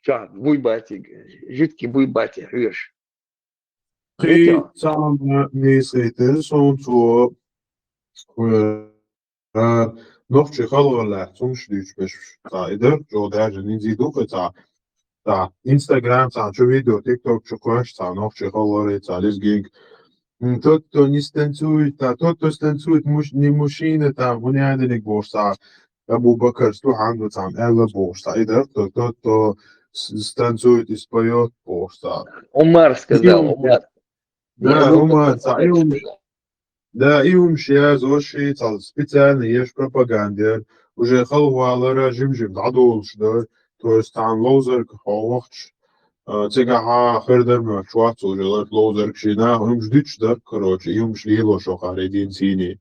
чохь буй баций, жуьгтий буй баций хьоьжуш. Кхин Эти цхьа хӀума нийса хийтира суна цо, э, нохчий халхар лаьцна хӀумаш дуьйцуш берш цхьа и дара, чӀогӀа даьржина инзий ду кхин цхьа, цхьа Instagram цхьа чу видео, TikTok чу кхоьш цхьа нохчий халхар, цхьа лезгинг. М, тот, кто не станцует, та, тот, кто станцует, муж-, не мужчина, там, хӀун яьнниг бохуш цхьа, Абу Бакар Стухьан ду цхьаьна аьлла бохуш цхьа и дара, кто, тот, кто с-, станцует и споёт бохуш цхьа. Умар сказал, И Умар. Да, Не Абу Умар, Бакар, цхьа и Умар хӀумаш сказал. Да, и хӀумаш язош и цхьа специально еш пропаганда яр, уже халхавалара жим-жим дӀадолуш дар, то есть цхьана ловзарг хьо вахча, а, цигахьа хир дар моьттуш вац уже ларт ловзарг ший наха хӀумаш дуьтуш дар, короче, и хӀумаш лелош вахара и дин сийний.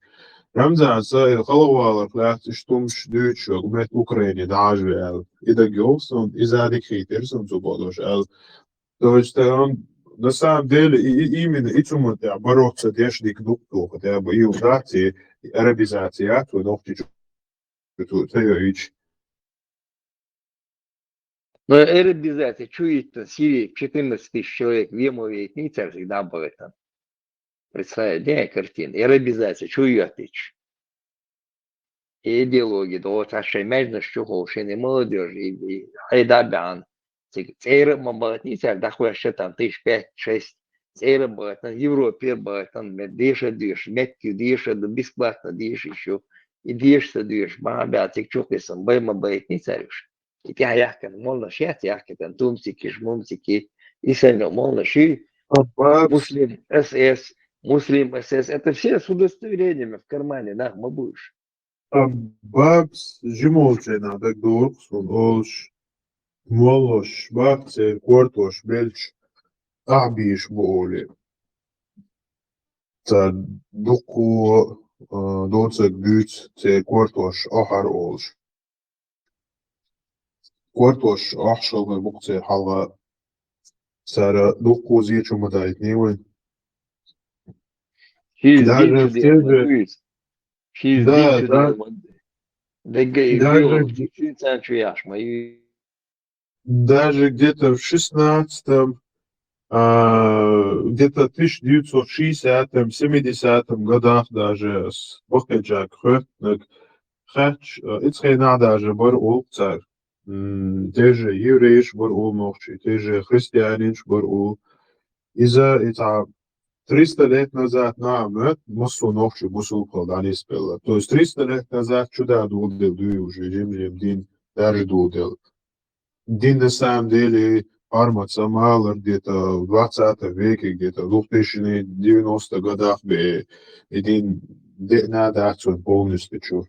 Рамзан, са и халхаваларх лаьцна иштта хӀумаш дуьйцуш вега метта Украине дӀажа веана. И даг йолу сан, иза дика хийтира сан цу бодош аьлла. То есть, э, он, на самом деле, и, и именно и цу ма тӀехь бороться деш дика ду-, ду, хотя бы и убраться, и арабизация, то нохчи чу-, чу-, ца йоуьйтуш. Но арабизация чу йиттина Сирии четырнадцать тысяч человек вемовейтний цара всегда об этом. Представляете, картина. И арабизация чу йоьттича. И идеология, да вот а шайн маьжнаш чу ховшина, и молодёжь, и, и хьеда а баьхьна. Цига цӀера а ма бахатний цара, дӀахоьшша там тысяч пять-шесть. ЦӀера а бахатан, Европе а бахатан, мет-, деша а деша, меттиг деша а ду, бесплатно деша ещё. И деша а ца деша, бахьа а баьхьа цига чу кхиссина, бай ма байтний цара уьш. И тӀаьхьа яхкина моллаш яц, яхкина тумсики, шмумсики, и санна моллаш ю. Аббабс. Муслим эс эс, Муслим эс эс, это все с удостоверениями в кармане, нах ма бу уьш. Аббабс, жимолчайна дагадогӀу суна олуш, моллаш бац церан кортош белча, ахьа бийш бу олий. Цара дуккхо, а, доцург дуьйцу церан кортош охьар олуш. Кортош охьашалгӀа бу-кх церан хьалха. Цара дуккхо зен чу ма дайтиний вайн. Ши Даже зен чу в те дела же ма дуьйцу. Ши Да, зен чу да. дела ма ду-, дегга и Даже билгӀа в ши царна чу яхьаш ма ю. Даже где-то в шестнадцатом, А, где-то тысяча девятьсот шестидесятом, семидесятом годах даже с бакъяьча хоьттинарг хаьтташ, а, ицу хенахь даже бара уллу цара. М, те же еврейш бара уллу нохчий, те же христианинаш бара уллу. Иза, и цхьа триста лет назад нах а моьтту, массо а нохчий бусулба хила дӀанисбелла. То есть триста лет назад чу да доладелла дуй уже жим-жим дин, даже доладелла. Дин на самом деле пармаца малар где-то в двадцатом веке, где-то в двухтысячных, девяностых годах бе, и дин деъна дац вайн полностью чу.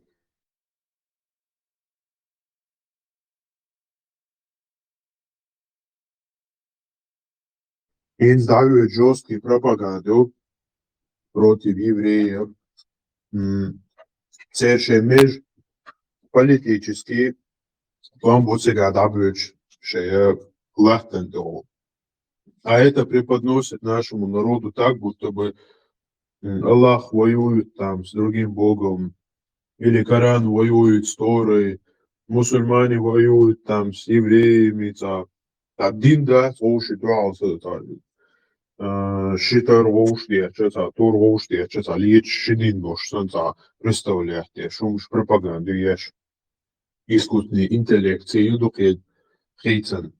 ХӀинца дӀавоьду жёсткий пропаганда ю против евреев. М, церан шайн меж политический тӀом бу цигахь дӀабоьдуш шайн латтан тӀехула. А это преподносит нашему народу так, будто бы, м, Аллах воюет там с другим богом, или Коран воюет с Торой, мусульмане воюют там с евреями, цхьа, цхьа дин дац вовшийн дуьхьал, цхьа, цхьа, а, ши тар вовшах детташ, цхьа тур вовшах детташ, цхьа леташ ши дин долуш санна, цхьа представлять деш, хӀумаш, пропаганда ю еш. Искусственный интеллект, церан ю дукха хийцина.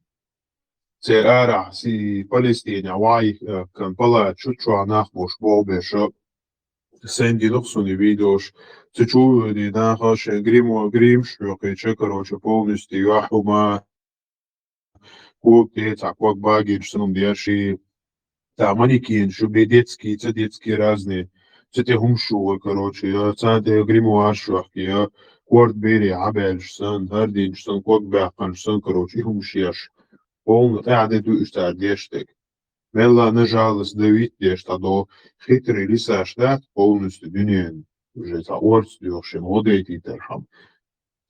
Церан арахь си-, Палестинехь вай, э, кан палат шу чохь нах болуш болх беш, сайн гина-кх суна и видеош. Цу чу а вуьйр наха шайн гримо-, гримаш хьоькхуьйтуш, короче, полностью юьхь хӀума, ког тӀе цхьа ког багийна санна хӀума деш, и цхьа манекенаш ю бен, детские, ца детские, разные. Цу тӀе хӀумаш ю вай, короче, я царна тӀе гримуарш хьоькху, я корта бере хьабаьллаш санна, хӀара динчу санна, ког баьккхинчу санна, короче, и хӀумаш еш. Полна къаьхьа де ду уьш цара деш дерг. Мелла на жалость давить деш цхьа до хитрый лисаш дац полностью дуьненан, уже цхьа орца доьхуш, шен гӀо дайтийтархьама.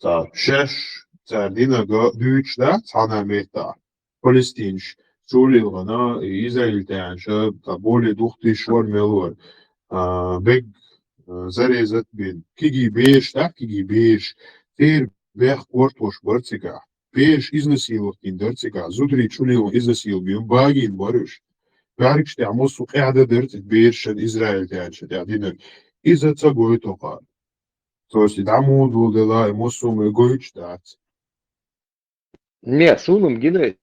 Цхьа шаьш цара динарг дуьйцуш дац цхьана а меттехь. Палестинаш, чулилгӀана, и израильтянаша, цхьа более двух тысяч вара мел вара, а, бег, а, зарезать бина. Кегий бераш дац, кегий бераш. Церан бехк кортош бара цигахь. Бераш изнасиловать дина дара цигахь. Зударий чулилгӀана изнасиловать бина, багийна бара уьш. БӀаьргаш тӀехь массо а къаьхьа дан дара цигахь берашна, израильтянаша тӀехь динарг. Иза ца гойту кхара. То есть и дӀа муха доладелла, и массо а ма гойтуш дац. Не, суна-м гина,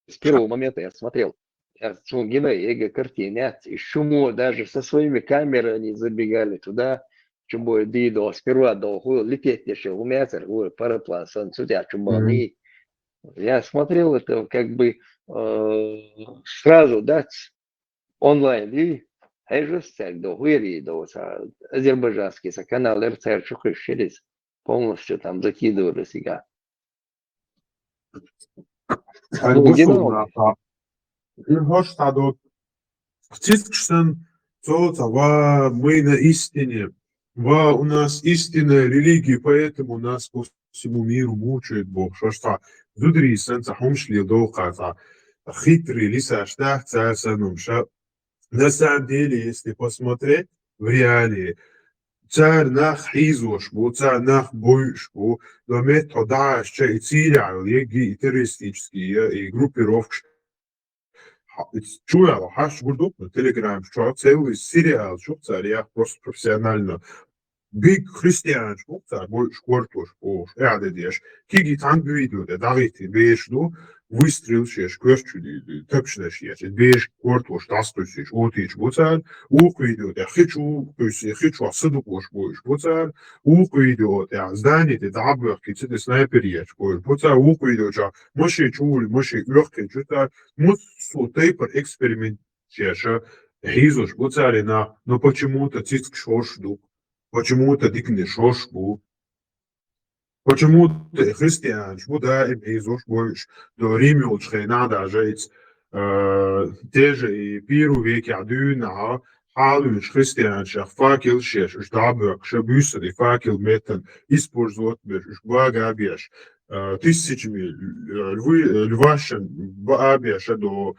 с первого момента я смотрел. Я, суна гина, эга картина яц. И шумо даже со своими камерами забегали туда, чу бой дидо, сперва до ху-, лететь деши, у меня цер, ху-, параплан сан, судя, чу бой. Я смотрел это как бы, э, сразу, да, ц-, онлайн, и хьежас цаьрга до, хуьйре до, ца, азербайджанский ца канал эр цаьрга чу кхуьссуш, через полностью там закидывали сига. Ай, ну, бусулба гинал. Наха. И хӀорш цхьа до. Цицкаш санна, цо цхьа, ва, мы на истине, ва, у нас истинная религия, поэтому нас по всему миру мучают, бохуш, хӀорш цхьа зударий санна цхьа хӀумаш леладо кхара, цхьа хитрый лисаш дац цара санна хӀумаш. На самом деле, если посмотреть в реалии, цара нах хьийзош бу, цара нах бойуш бу, но метто ДАИШ и Сирия, и, и террористические, и группировкаш. Хьа-, чу ваьлла, хьаш гур ду, Telegram чохь целый сериал чу цара яхь просто профессионально. Биг христианаш бу цара бойуш, кортош, бохуш, аьхьа де деш. Киги цхьаьна видео де дагӀийти бераш ду, выстрелш еш, коьртачу ду, тапчанаш еш. Бераш кортош, дӀасакхуьссуш, отийчу бу цара. Вукху видео тӀехь хи чу кхуьссий, хи чохь садукъош бойуш бу цара. Вукху видео тӀехь здани тӀе дӀа а боьхкий, цу тӀе снайпер еш бойуш бу цара. Вукху видео чохь машин чу вуьлу, машин оьхкинчу цара. Массо тайпара эксперимент шаьш хьийзош бу цара и нах, но почему-то цицкаш хӀорш ду, почему-то диканаш хӀорш бу, почему-то и христианаш бу даим хьийзош бойуш, до Рим йолчу хенахь даже ица, э, те же и первый векехь дуьйна хьалуьйш христианашех факелш еш, уьш дӀа а боьхкуш, буьйсанна и факел меттана использовать беш, уьш бага а беш, э, тысячами, э, львы-, э, львашан баа а беш, до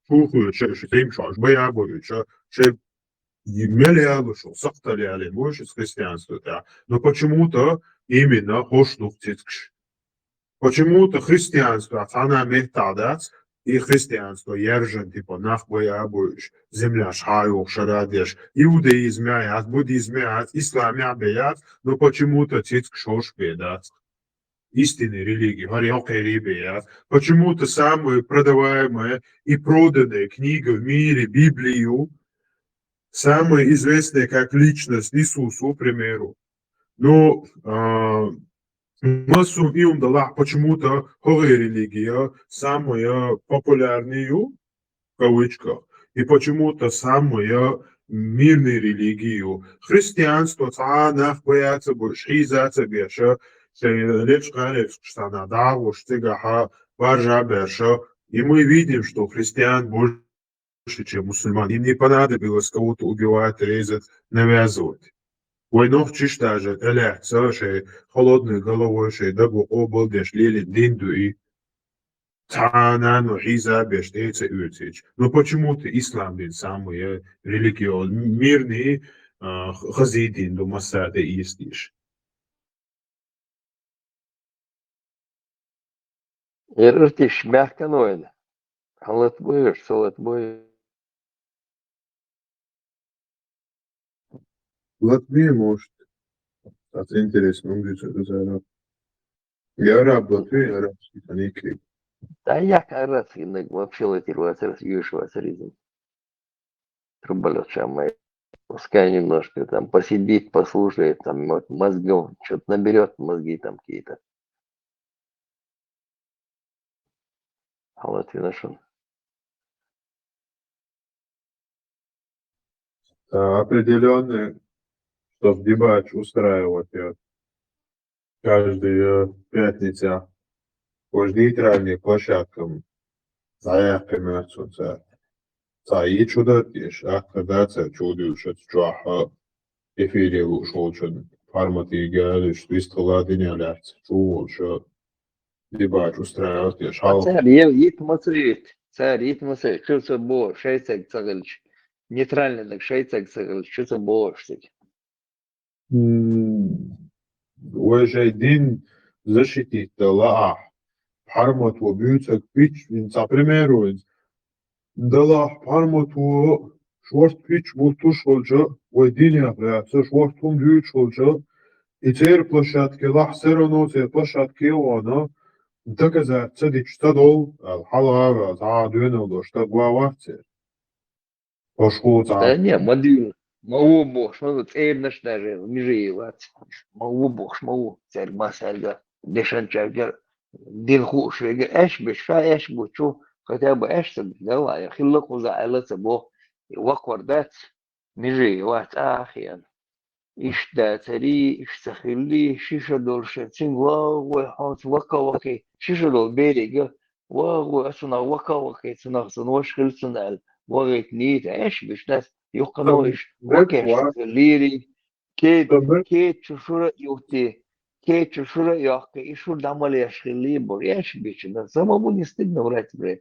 чухуьйтуш, шайн тайпа шаьш бая а бойтуш, шайн мел ялош, сакхтал ялийна бу шуьца христианство тӀехь. Но почему-то именно хӀорш ду цицкаш. Почему-то христианство цхьана а меттахь дац, и христианство яржан, типа, нах бай абуш, земляш хьаюх шарадеш, иудаизм яц, буддизм яц, ислам я бе яц, но почему-то цицк шош бе дац. Истинная религия, говори, окей, ребят. Почему-то самая продаваемая и проданная книга в мире, Библию, самая известная как личность Иисусу, к примеру. Ну, а, массум иум далах, почему-то хогая религия самая популярная, в кавычках, и почему-то самая мирная религия. Христианство цхьа нах бояться больше, хизаться беша, лечка лечка дагуш цигахьа баржа беша. И мы видим, что христиан больше, чем мусульман. Им не понадобилось кого-то убивать, резать, навязывать. Войнох чиш даже, эля, ца шей холодной головой шей дагу обалдеш лили дин дуи. Цхьана ну хьиза беш тӀе ца уьцич. Ну почему-то ислам дин самый религиозный, мирный, а, х-, хазидин ду массаде истиш. Ер иртиш мягкан вайна. Халат боеш, салат боеш. Латвия, может. Это интересно, он говорит, это за араб. Я араб, Латвия, арабский, они кли. Да як арабский, ну, вообще латироваться, раз юшеваться резин. Труболёт самый. Пускай немножко там посидит, послушает, там вот мозгов что-то наберет, мозги там какие-то. Халат виношен. А, определённый, чтоб дебач устраивать, я каждую пятницу по нейтральным площадкам заявка мерцунца. Ца и чудо тиш, а когда ца чудо шат чуаха эфире лушолчун формат и галиш, вистхала динялят, чулша дебач устраивать я шал. Цар ев ит мацрит, цар ит мацрит, чуца бо, шайцаг цагылч, нейтральный даг шайцаг цагылч, чуца бо штык. М, вай шай дин защитить да лаах. Пхьармат ва бюцак пич, ин ца примеру, ин далах пхьармат ва шорт пич бутуш холча, вай дин яхъяца, шорт хум дюч холча, и цер площадке лах, все равно цер площадке вана, доказать ца дич ца дол, ал хала ава, за дуэнал дош та гуавар цер. Пошхуца. Да не, мадил, ма ву бохш, ма ву цернаш даже, мижи вац. Ма ву бохш, ма ву, церг ма сарга, дешан чарга, дин хуш вега, эш биш, ша эш бучу, хотя бы эш ца, да ла, я хилла куза айла ца бо, и ваквар дац, мижи вац, ахиян. Ишта цари, ишта хилли, шиша долше, цин вагвай хонц вака ваки, шиша дол берега, вагвай ацуна вака ваки, цунах цун ваш хил цун ал, вагит нит, эш биш нас, юхкано иш, вакеш лири, кет, кет чушура юхти, кет чушура яхки, ишур дамал яш хилли бу, эш биш нас, сама бу не стыдно врать, бре.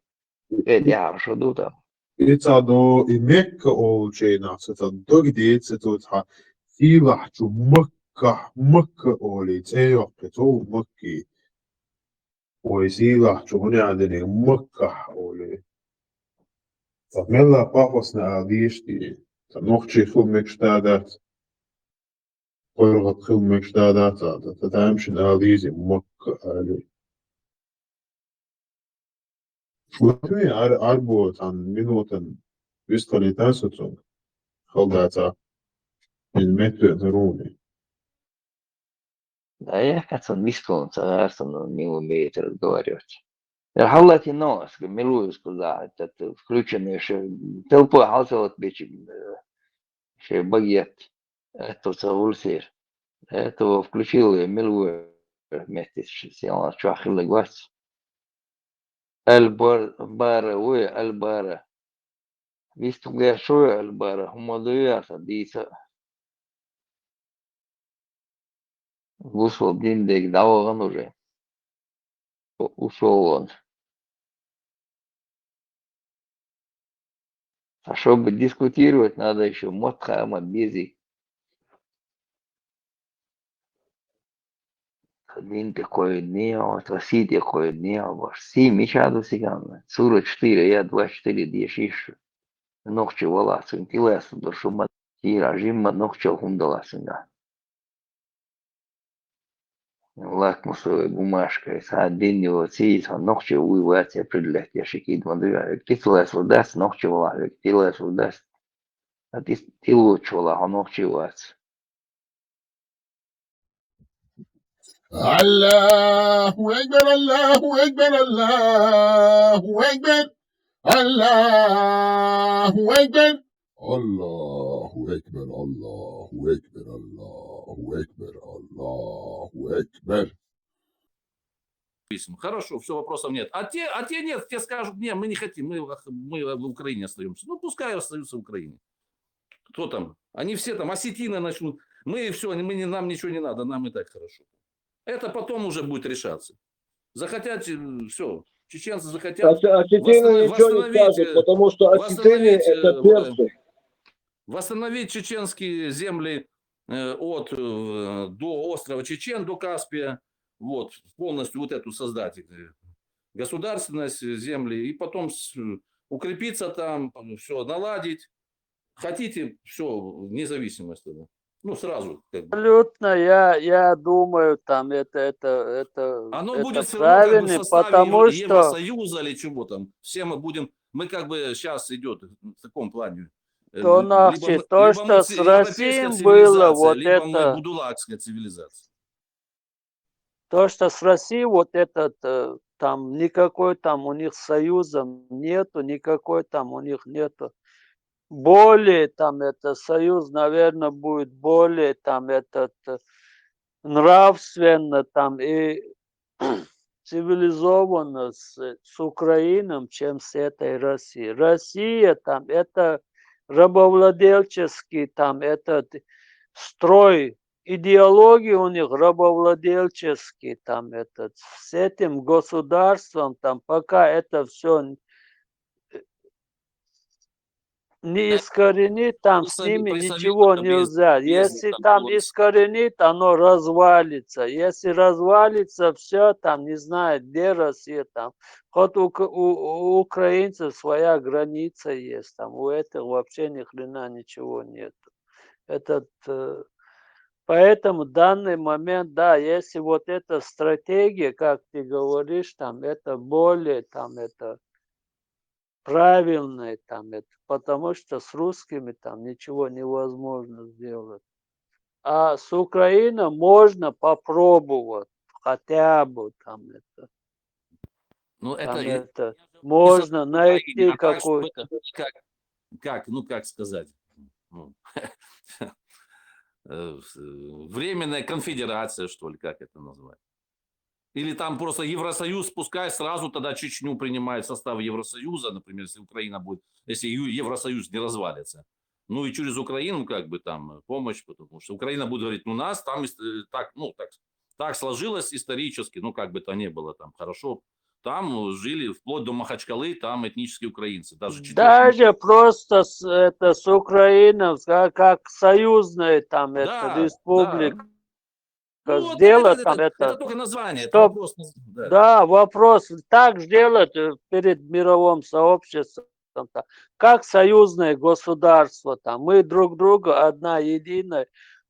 Эд яхар шо ду там. Ица до и Мекка олчейнах, ца ца дог деца ца ца силахчу Макка, Макка оли, цейохке цо Макки. Ой, силахчу гунядыни Макка оли. Ца мелла пафосна а дишти. Ца нохчи хил мекшта дац. Хоргъат хил мекшта дац. Ца, ца, ца, тамшин а дизи Макка али. Шуатуи ар-, арбуатан минутан вистхалитан суцунг. Халдаца. Ин метру наруни. Да я кацан вистхалан ца гарсан, он не умеет разговаривать. Я халлати но, ска милуис куда, этот, включенный ше, телпо халсалат бичи, э, ше багьят. Это ца улсир. Это включил, я милуи вместе с, с, с, чуахилла гвац. Аль-Бар-, Бара, уй, Аль-Бара. Вистугъяшуй Аль-Бара, хумадуй арса, диса. Гусул дин дег давагъан уже. У-, ушёл он. А чтобы дискутировать, надо ещё мотха ама бизи. Дин тӀе кхоьллина, вот Россия тӀе кхоьллина, баш сий мича ду цигахь? Сура чотири, я двадцать четыре дешийша. Нохчи валахь цуьнан тӀелаьцна ду шу ма, кийра жимма нохчалла хӀума далахь цуьнгахь. Лакмусовая бумажка, цхьа дин йоций, цхьа нохчи вуй вац я определять я ши кӀид ма ду, я век тӀелаьцна дац, нохчи валахь век тӀелаьцна дац. А тӀе-, тӀелоцуш валахь хьо нохчи вац. Аллаху акбар, Аллаху акбар, Аллаху акбар, Аллаху акбар. Аллаху акбар, Аллаху акбар, Аллаху акбар, Аллаху акбар. Писем. Хорошо, все, вопросов нет. А те, а те нет, те скажут: «Не, мы не хотим, мы, в- мы в Украине остаемся». Ну, пускай остаются в Украине. Кто там? Они все там, осетины начнут. Мы все, мы не, нам ничего не надо, нам и так хорошо. Это потом уже будет решаться. Захотят, все, чеченцы захотят. Осетины восстановить, ничего не скажут, э, потому что осетины — это персы. Восстановить чеченские земли, э, от, э, до острова Чечен, до Каспия, вот, полностью вот эту создать, э, государственность, э, земли, и потом с- укрепиться там, все наладить. Хотите, все, независимость тогда. Ну, сразу, как бы. Абсолютно, я, я думаю, там это, это, это, Оно это будет всё равно как бы в правильно, составе потому Евро- что Евросоюза или чего там. Все мы будем, мы как бы сейчас идет в таком плане. Э, то, либо мы- то, либо мы что с Россией было, вот либо мы это будулакская цивилизация. То, что с Россией вот этот, э, там никакой там у них союза нету, никакой там у них нету. Более там это союз, наверное, будет более там этот, э, нравственно там и цивилизованно с, с Украиной, чем с этой Россией. Россия там это рабовладельческий там этот строй, идеология у них рабовладельческий там этот, с этим государством там, пока это все не искоренить, там с ними ничего нельзя. Если там искоренить, оно развалится. Если развалится, все там, не знаю, где Россия там. Хоть у, у, у украинцев своя граница есть, там у этих вообще ни хрена ничего нет. Этот, э, поэтому данный момент, да, если вот эта стратегия, как ты говоришь, там это более, там это правильное, там это, потому что с русскими там ничего невозможно сделать. А с Украиной можно попробовать, хотя бы там это. Ну, это, там и- это можно найти какую-то. Как, как, ну, как сказать? Ну, э, временная конфедерация, что ли, как это назвать? Или там просто Евросоюз, пускай сразу тогда Чечню принимает в состав Евросоюза, например, если Украина будет, если Ю- Евросоюз не развалится. Ну и через Украину как бы там помощь, потому что Украина будет говорить: «Ну, нас там ис- э, так, ну, так, так сложилось исторически, ну, как бы то ни было там, хорошо». Там жили вплоть до Махачкалы, там этнические украинцы. Даже четырёх Даже просто с, это, с Украиной, как, как союзная там это, да, республика. Ну, вот сделать это, там это, это только название, это чтоб- вопрос наз- да. Да, вопрос так сделать, э, перед мировым сообществом, там, как союзное государство, там, мы друг друга одна единая,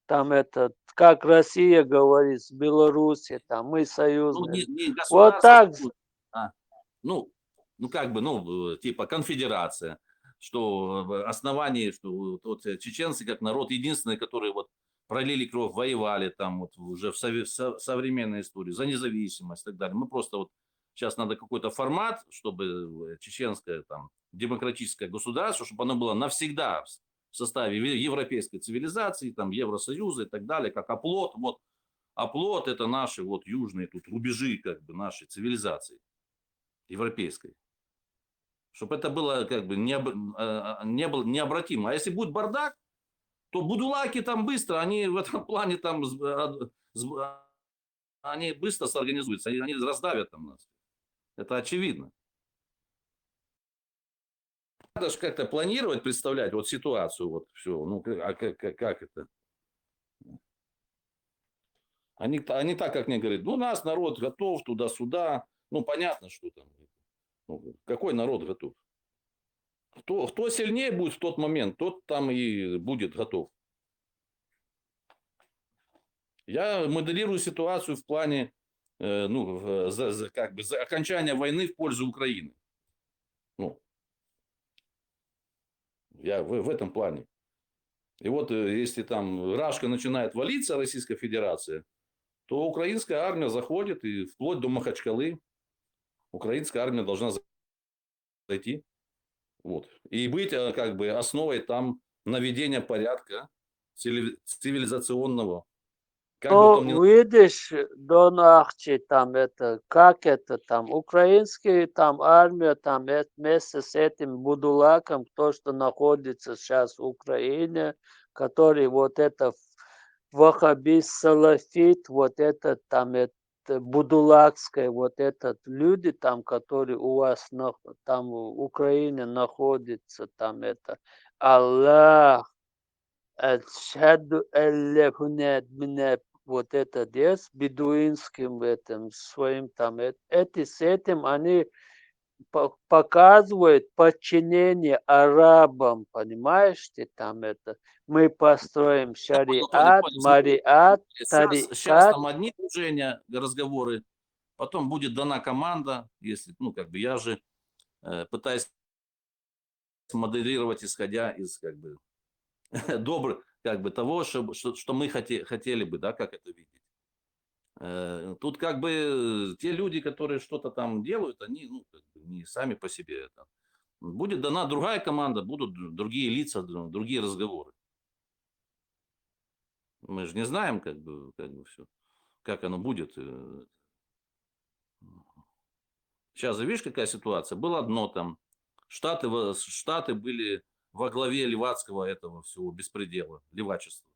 там это, как Россия говорит, с Белоруссией, там, мы союзные. Ну, не, не вот государство, так. А, ну, ну, как бы, ну, э, типа конфедерация, что, э, основание, что вот, вот, э, чеченцы как народ единственный, который вот пролили кровь, воевали там вот уже в сове- со- современной истории за независимость и так далее. Мы просто вот сейчас надо какой-то формат, чтобы, э, чеченское там демократическое государство, чтобы оно было навсегда в с- в составе ве- европейской цивилизации, там, Евросоюза и так далее, как оплот. Вот оплот — это наши вот южные тут рубежи как бы нашей цивилизации европейской. Чтобы это было как бы необ- э, не было необратимо. А если будет бардак, то будулаки там быстро, они в этом плане там с- э, с- они быстро сорганизуются, они, они раздавят там нас. Это очевидно. Надо же как-то планировать, представлять вот ситуацию, вот все. Ну, к- а как, как, как это? Они, они так, как мне говорят, ну, у нас народ готов туда-сюда. Ну, понятно, что там. Ну, какой народ готов? Кто, кто сильнее будет в тот момент, тот там и будет готов. Я моделирую ситуацию в плане, э, ну, в- за- за- как бы за окончания войны в пользу Украины. Ну, я в, в этом плане. И вот э, если там Рашка начинает валиться, Российская Федерация, то украинская армия заходит, и вплоть до Махачкалы украинская армия должна зайти. Вот. И быть э, как бы основой там наведения порядка цивили- цивилизационного. Как бы Ну, там ни видишь, Дон Ахчи, там это, как это там, украинский там армия, там э- вместе с этим Будулаком, то, что находится сейчас в Украине, который вот это ваххабист, салафит, вот это там это будулакское, вот этот люди там, которые у вас на, там в Украине находится, там это Аллах, Ашхаду алля хунет мине, вот это есть, бедуинским этим, своим там, эт- эти с этим, они по- показывают подчинение арабам, понимаешь ты, там это, мы построим Я понял, понял, шариат, понял. Смотри, мариат, сейчас, сейчас тарикат. Там одни движения, разговоры, потом будет дана команда, если, ну, как бы я же э, пытаюсь моделировать, исходя из, как бы, добр, как бы того, что, что, что мы хоте- хотели бы, да, как это видеть. Э, Тут как бы те люди, которые что-то там делают, они, ну, как бы не сами по себе это. Будет дана другая команда, будут д- другие лица, д- другие разговоры. Мы же не знаем, как бы, как бы все, как оно будет. Сейчас же видишь, какая ситуация? Было одно там. Штаты, во- Штаты были во главе левацкого этого всего беспредела, левачества.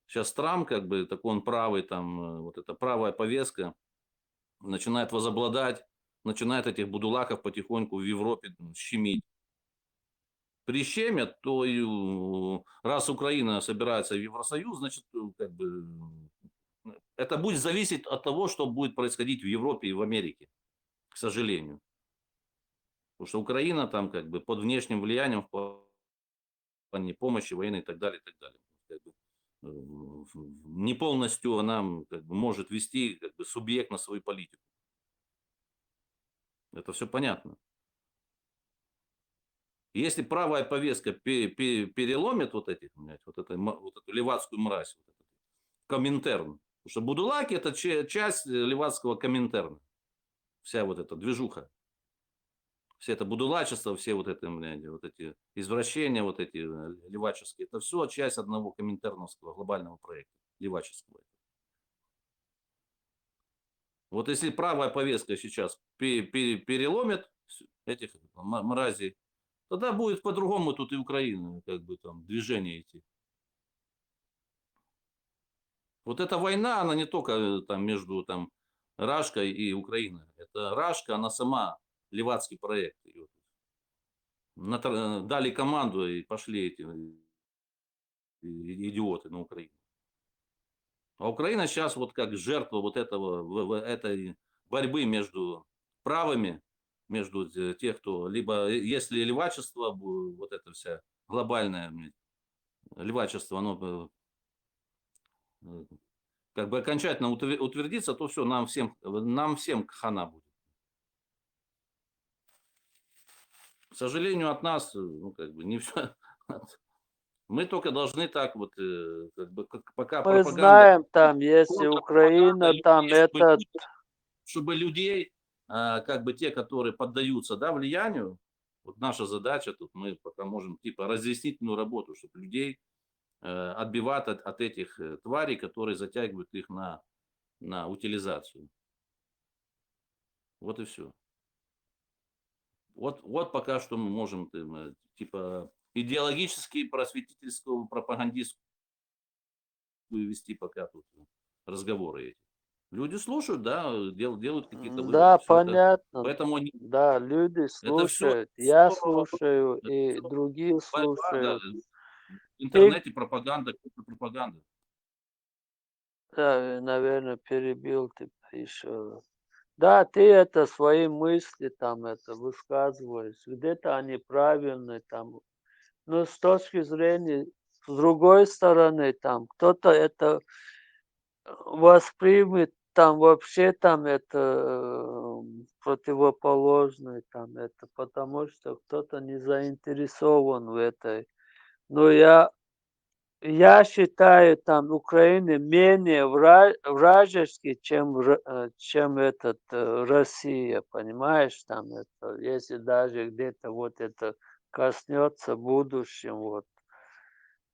Сейчас Трамп, как бы, такой он правый, там, э, вот эта правая повестка начинает возобладать, начинает этих будулаков потихоньку в Европе м, щемить. Прищемят, то и у- раз Украина собирается в Евросоюз, значит, э, как бы м, это будет зависеть от того, что будет происходить в Европе и в Америке, к сожалению. Потому что Украина там как бы под внешним влиянием в плане помощи военной и так далее, и так далее. Как бы, э, в- в- не полностью она м, как бы, может вести как бы, субъектно свою политику. Это все понятно. Если правая повестка пе- пе- переломит вот этих, блядь, вот, это, вот эту левацкую мразь, вот этот Коминтерн, потому что будулаки это ча- часть э, левацкого Коминтерна, вся вот эта движуха, все это будулачество, все вот это, блядь, вот эти извращения, вот эти э, леваческие, это все часть одного коминтерновского глобального проекта, леваческого. Вот если правая повестка сейчас пе- пе- переломит с- этих м- мразей, тогда будет по-другому тут и Украина, как бы там движение идти. Вот эта война, она не только э, там между там Рашкой и Украиной. Это Рашка, она сама левацкий проект. Её тут натр- дали команду и пошли эти э, и- идиоты на Украину. А Украина сейчас вот как жертва вот этого, в- в- этой борьбы между правыми, между те- тех, кто либо э, если левачество, бу- вот это вся глобальное блядь, левачество, оно бы, э, как бы окончательно утвер- утвердится, то все, нам всем, нам всем хана будет. К сожалению, от нас, э, ну, как бы, не все. Мы только должны так вот, э, как бы, как, пока Мы пропаганда, знаем, там, если контрпропаганда Украина, людей, там чтобы этот, люди, чтобы людей, а, как бы те, которые поддаются, да, влиянию, вот наша задача тут, мы пока можем, типа, разъяснительную работу, чтобы людей э, отбивать от, от этих э, тварей, которые затягивают их на, на утилизацию. Вот и все. Вот, вот пока что мы можем, э, типа, идеологически просветительскую, пропагандистскую вести пока тут разговоры эти. Люди слушают, да, дел- делают какие-то выводы. Да, Всё это- понятно. Поэтому они... Да, люди Это все... слушают. Я всё- слушаю, это и всё другие борьба, да, слушают. в интернете пропаганда, контрпропаганда. Да, наверное, перебил тебя еще. Да, ты это свои мысли там это высказываешь. Где-то они правильные там. Но с точки зрения, с другой стороны, там кто-то это воспримет там вообще там это э, противоположное там это, потому что кто-то не заинтересован в этой. Но я я считаю там Украины менее вра- вражеский, чем вра- э, чем этот э, Россия, понимаешь, там это, если даже где-то вот это коснется в будущем, вот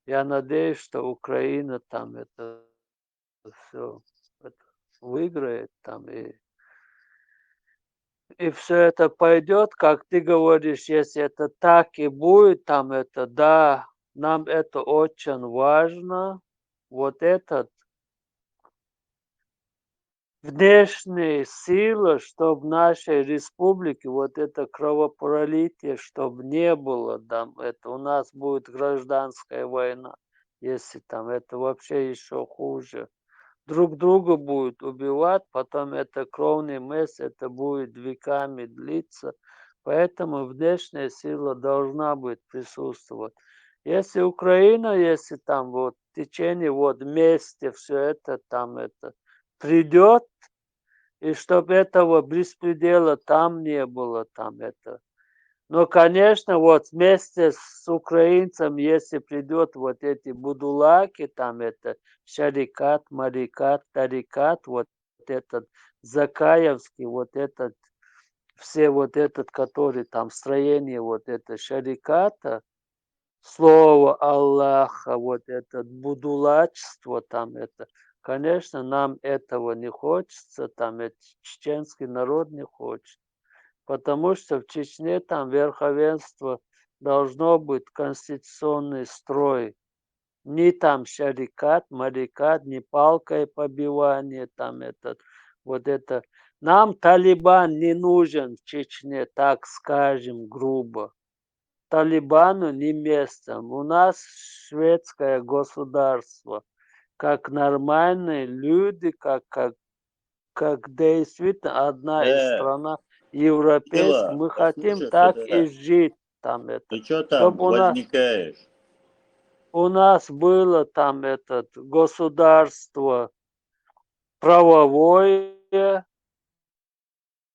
я надеюсь, что Украина там это все выиграет там и и все это пойдет, как ты говоришь, если это так и будет, там это, да, нам это очень важно, вот этот внешняя сила, чтобы в нашей республике вот это кровопролитие, чтобы не было, там это у нас будет гражданская война, если там это вообще еще хуже. Друг друга будут убивать, потом это кровный месть, это будет веками длиться. Поэтому внешняя сила должна быть присутствовать. Если Украина, если там вот в течение вот месяца все это там это придет, и чтобы этого беспредела там не было, там это. Но, конечно, вот вместе с украинцем, если придет вот эти будулаки, там это шарикат, марикат, тарикат, вот этот закаевский, вот этот, все вот этот, который там строение вот это шариката, слово Аллаха, вот это будулачество там это, конечно, нам этого не хочется, там это чеченский народ не хочет, потому что в Чечне там верховенство должно быть конституционный строй, не там шарикат, марикат, не палкой побивание, там этот, вот это. Нам Талибан не нужен в Чечне, так скажем грубо. Талибану не место. У нас шведское государство, как нормальные люди, как, как, как действительно одна из страна европейских. Мы хотим так и жить там это. Ты что там возникаешь? У нас было там этот государство правовое,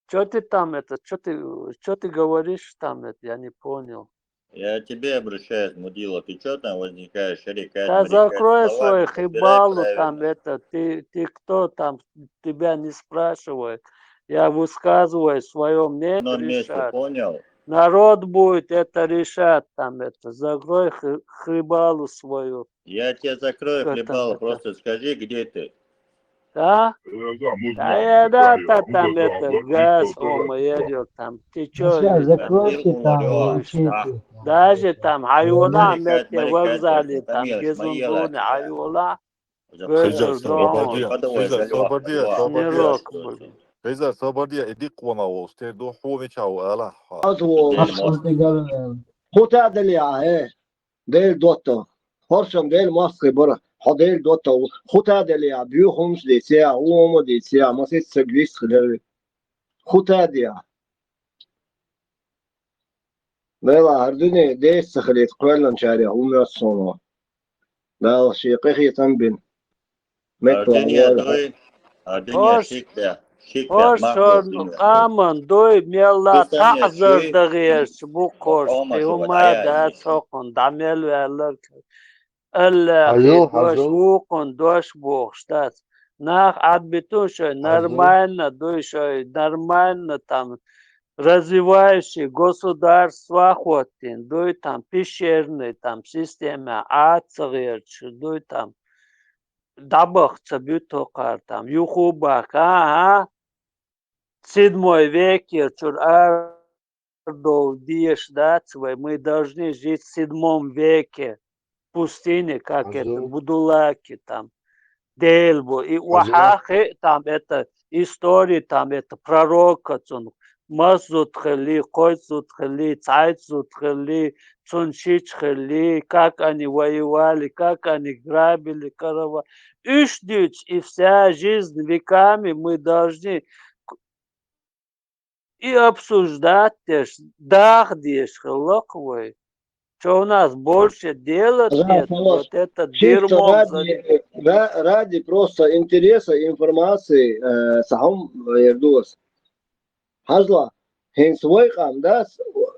что ты там это, что ты, что ты говоришь там это, я не понял. Я тебе обращаюсь, мудила, ты что там возникаешь, шарикат, да марикат, закрой свою хибалу там это, ты, ты кто там, тебя не спрашивает. Я высказываю свое мнение, решать. Понял? Народ будет это решать там это, закрой хибалу свою. Я тебе закрою хибалу, просто скажи, где ты. Да? Да, я да, та там это, газ, ома, я там, ты чё? Сейчас закройте там, молчите. Даже там, айула, метке вокзале там, гезунзуне, айула. Хиза, собардия, хиза, собардия, собардия. Хиза, собардия, иди къвана вос, те ду ху вича ва ала. Ху та даля, э. Дел дота. Хоршам дел масхи бара. Ха дел дота. Хута дел я, бю хумс де сея, ума де сея, масет сагвис хилер. Хута де я. Бела, ардуне дес сахлет, квелан чаре, умя соно. Дал ши къехи тамбин. Меккан Ардуния яра. Дуй, Ардуния Хош, шикда, шикда, хош, махмур шон дуния. Къаман дуй, мелла Ты сам таъзар шуй, дагъерч, бу хош, ома ты шуба ума таяни. Да сокъун, да мел верлер. Алла Айо, хи дош, хазо. Укъун дош бухш, да. Нах адбитун шой, Хазо. Нормально дуй шой, нормально там. Развивающий государство хотин, дуй там пещерный там система, ацгъерч, дуй там. Дабахца бютокъар там, юхубак, ага. Седьмой веке чур ардов деш дац вай, мы должны жить в седьмом веке. Пустыне, как это, Азу. Будулаки там. Дел бу. И Азу. Вахахи там это история там, это пророка, цун мас зуда хилли, кхойтта зуда хилли, цхьайтта зуда хилли, цун шича хилли, как они воевали, как они грабили, карава. Уж дуьйцу, и вся жизнь веками мы должны и обсуждать деш, даха деш хилла-кх вай. Чё у нас больше делать нет? Вот это дерьмо ради, ра-, ради просто интереса, информации, э, сахьум, э, дос. Хьажал, хӀинца вай къам дац,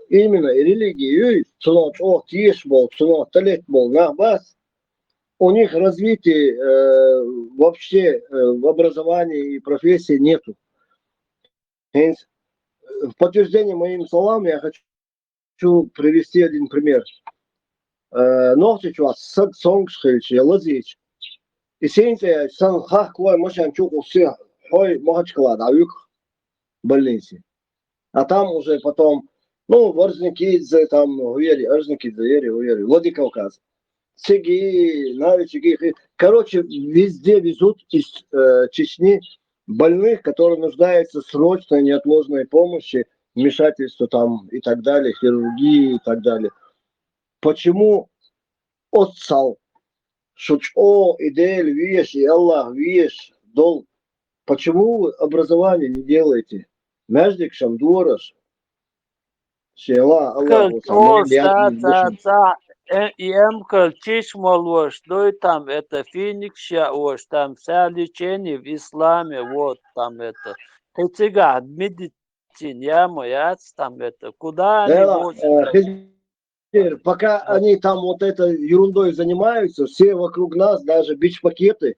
именно и религия юй, цунах чӀогӀа тешаш болу, цунах талетта болу нах бац. У них развития, э, вообще, э, в образовании и профессии нету. ХӀинца, э, в подтверждение моим словам я хочу привести один пример. Э, Нохчийчохь саг цомгуш хилча я лазийча, и сийна тӀе яьлча, сан хахка вай машен чу кхуссий, хьой Махачкала дӀавуьгу больнице. А там уже потом, ну, Орджоникидзе, там, хӀу яри, Орджоникидзе яри, хӀу яри, Владикавказ. Циги, Навичиги, хи-, короче, везде везут из, э, Чечни больных, которые нуждаются в срочной, неотложной помощи, вмешательстве там и так далее, хирургии и так далее. Почему оццал, шу чӀогӀа и Дела везаш, и Аллах везаш долу, почему вы образование не делаете? Маьждигаш-м дора аша. Шен ла, Аллах, ца, ца, ца, э, и эмкал чиш молуш дуй там, это финикс яош там, вся лечение в исламе, вот там это. Кхин цигахь медицина яма яц там это. Куда они возят? Пока они там вот этой ерундой занимаются, все вокруг нас, даже бич-пакеты,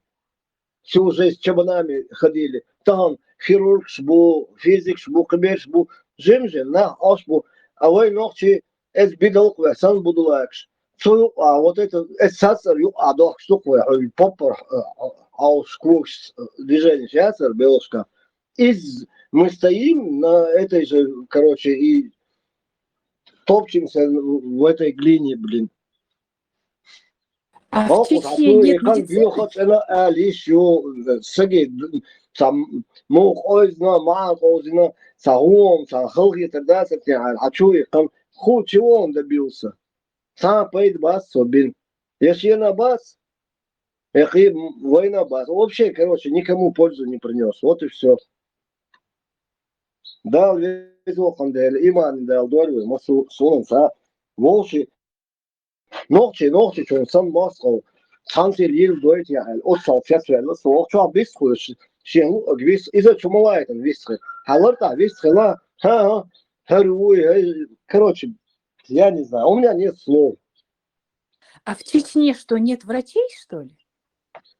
все уже с чабанами ходили. Тахана хирургаш бу, физикаш бу, кхиберш бу, жим-жим нах Ӏаш бу. А вай нохчий эс бидалкъ ве, сан будулакаш. Цу юкъа, вот это, эс сацар юкъа дохкаш дукъ вай, хьуй поппар, а, а, аус когаш, э, движение яцар белшка. Из мы стоим на этой же, короче, и топчемся в этой глине, блин. А в Чечне нет медицины? Боьха цӀена ала йиш ю, саги, д-, цхьа муха къовзина, маьӀна къовзина, цхьа гӀом, цхьа халахетар дацар те, хьан, хьан чу и кхам, ху чего он добился? Цхьа пайда бац цо бина. Я шена бац, я кхин вайна бац. Вообще, короче, никому пользу не принёс. Вот и всё. Дала веза воккхун дела, иман Дала дора вай, ма су-, суна ца. Вовши, нохчи, нохчи, чун сан мостагӀа, цхьаьнцара йилла дойту яхьал, оццал цецваьлла, со воккхачохь бистхуьлуш, шен луъаг вис, иза чу ма лайтан вистхи. Хьалар тӀехь вистхила, хӀа-хӀа, хӀара вуй, хӀай, короче, я не знаю, у меня нет слов. А в Чечне что, нет врачей, что ли?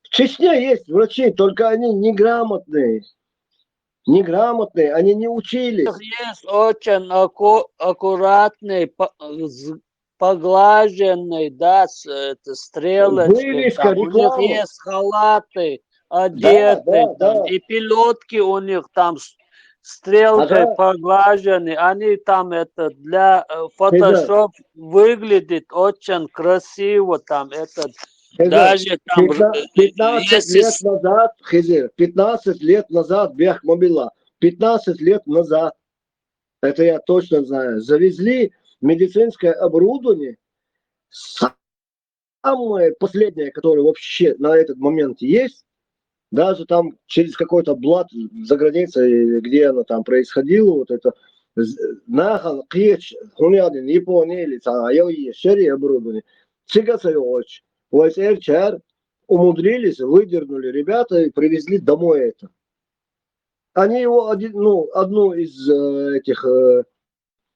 В Чечне есть врачи, только они неграмотные. Неграмотные, они не учились. У них есть очень аку-, аккуратный, по-, з-, поглаженный, да, с-, это, стрелочкой. Вывеска, там. У них реклама. Есть халаты, одеты, да, да, там, да. И пилотки у них там с-, стрелкой поглажены. Они там это для, э, Photoshop выглядит очень красиво, там этот, даже там, пятнадцать лет назад, Хизир, пятнадцать лет назад, бехк ма билла, пятнадцать лет назад, это я точно знаю, завезли медицинское оборудование, самое последнее, которое вообще на этот момент есть, даже там через какой-то блат за границей, где оно там происходило, вот это, з-, нахана кхечу, хӀунда аьлла Япония или цхьа йовъеш шаре оборудование, цига ца йогӀуш, вай цӀерачара умудрились, выдернули ребята и привезли домой это. Они его один, ну, одну из, э, этих, э,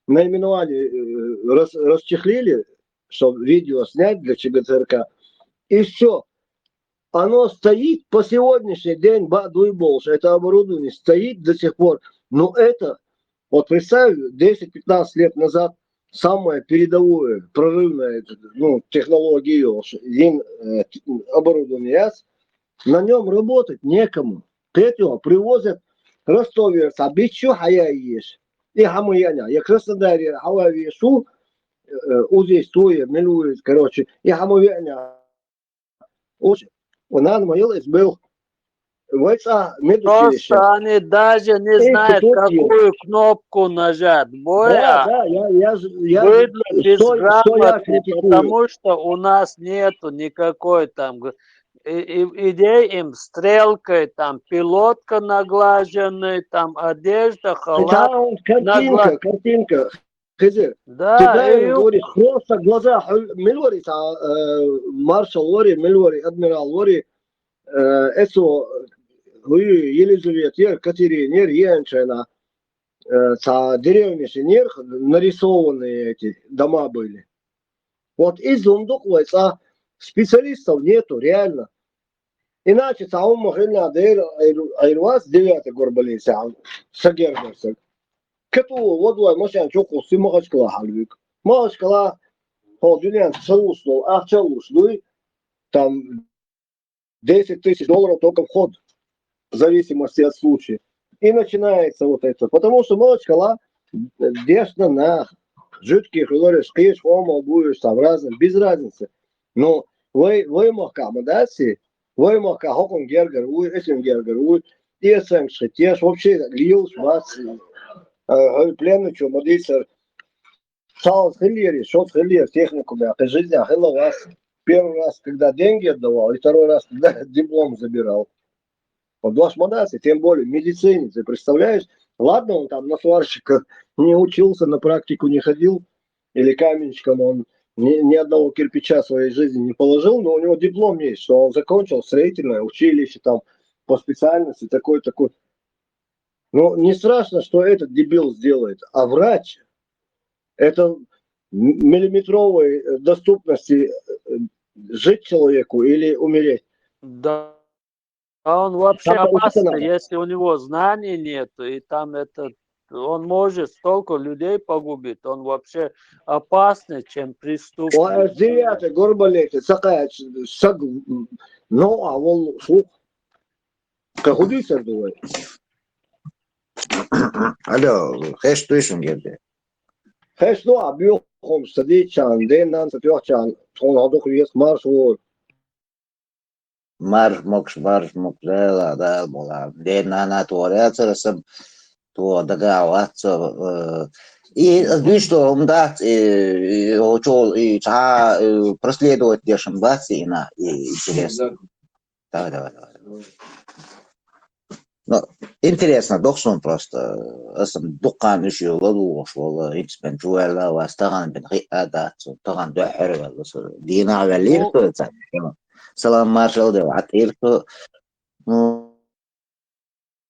наименований, э, рас-, расчехлили, чтоб видео снять для ЧГЦРК. И всё. Оно стоит по сегодняшний день, ба-, дуй болуш, это оборудование стоит до сих пор. Но это, вот представь, десять-пятнадцать лет назад самое передовое, прорывное, ну, технологию, йин, э, т-, оборудование яц, на нём работать некому. Кхетий хьо, привозят Ростовера цхьа бичча хьаяйеш. И хьан ма еана, я Краснодарера хьан ваьвеш ву, э, УЗИ-сто я, мила ву иза, короче, и хьан ма веана. Уж, у нана ма яла иза белха. вай цӀа медучилище. Просто они даже не знают, какую кнопку нажать. Боя, Да, да, я, я, я быдло сто, сто ясно безграмотный, критикую. Потому что у нас нету никакой там г- и- и- идей им стрелкой, там пилотка наглаженная, там одежда, халат. Там картинка, Нагла- картинка. Хизир. Да, Ты правильно и говоришь, просто глаза хьу-, мел вари цхьа, э, маршал вари, мел вари, адмирал вари, э, эцо, э, Елизавета яр, Катерина яр, еанчайна, э, цхьа деревня шин яр, нарисованные эти дома были. Вот из зундук вай цӀа специалистов нету, реально. Иначе цхьа хӀума хилла дера айр-, айрвас девятый горбалиса, сагердерсаг. Кету вот вай машан чокху си Махачкала хьалвик. Махачкала, хо, дунян савус дол, ахча луш дуй, там десять тысяч долларов только вход, в зависимости от случая. И начинается вот это. Потому что Махачкала дешна нах, жутких лореш, кеш, хома, будешь там разным, без разницы. Но вай, вай махка мадаси, вай махка хокон гергар уй, эсен гергар уй, и эсен шхитеш, вообще лил швац, э, пленный чё, мадисер, шалс хильери, шот хильер техникуме, а жизнь хила вас. Первый раз, когда деньги отдавал, и второй раз, когда диплом забирал. Вот два шмадаса, тем более в медицине, ты представляешь? Ладно, он там на сварщика не учился, на практику не ходил, или каменщиком, он ни, ни одного кирпича в своей жизни не положил, но у него диплом есть, что он закончил строительное училище там по специальности такой-такой. Ну, не страшно, что этот дебил сделает, а врач, это м- миллиметровой э, доступности э, жить человеку или умереть. Да. А он вообще Там это опасный, надо. Если у него знаний нет, и там это, он может столько людей погубить, он вообще опаснее, чем преступник. О, аш девятый горбалете, сакая саг, ну, а вол шух. Кагуди сер дувай. Алло, хеш туйшун герде. Хеш, ну, а бюхом садичан, ден нан сатюхчан, он адух ес марш вор. Марш мокш, марш мокш, да, да, да, бола. Ден нана творя цересам, то дага ватса, э, и дуй, что он даст, и, и, очол, и ца, э, проследовать дешам бац, и на, и интересно. Давай, давай, давай. Ну, интересно, дохсон просто. Эсам дуккан иши ладугъуш вала, инцбен чувала, вас тагъан бен хиъа дацу, тагъан дуьхьер вала, со дина валир, Ну. То ца. Салам маршал де, атир, то. Ну,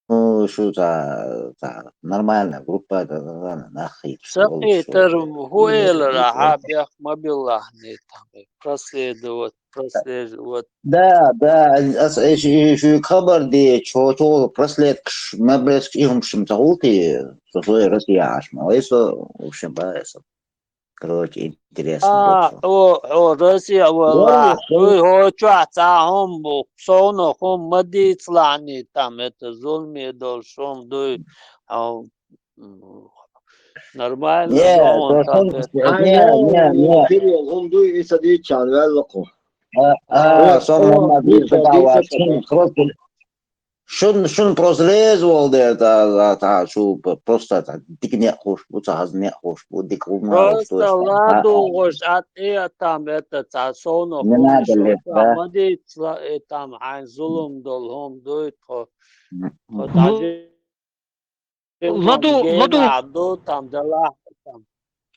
ну, шу ца, ца, нормальная группа, да, да, да, нахи. Сакъи тар хуэлара хьабех мобилахни там проследовать, прослеживать. Да, да, ас иши иши хабар де, чо чо проследкш, мабреск ихум шим цагулти, со сой Россия ашма, вайсо, в общем, ба, это. Короче, интересно. А, Очень. о, о, Россия вала. Ладно, Ой, о, чё, ца хум бу, соно хум мадицлани там, это зулми дол шум дуй. А, м, нормально, Не, но он то там что, это. не, не, не. Кирилл, хум дуй и садичан, валлаху. А, а, Вот, сон о, мама видишь, говорит, да, видишь, вот, это шун просто, шун, шун просто лез волде, да, да, да, шу, просто это, дикне хуш, бу, цаз не хуш, бу, дик хуш, Просто ладугъуш ат э там это ца соно Не хум надо шо лезть, ца да? Мадицла э там айн зулум дол хум дуй тхо. М, Тхо м. даже Ладу, ген ладу. Аду там дала там.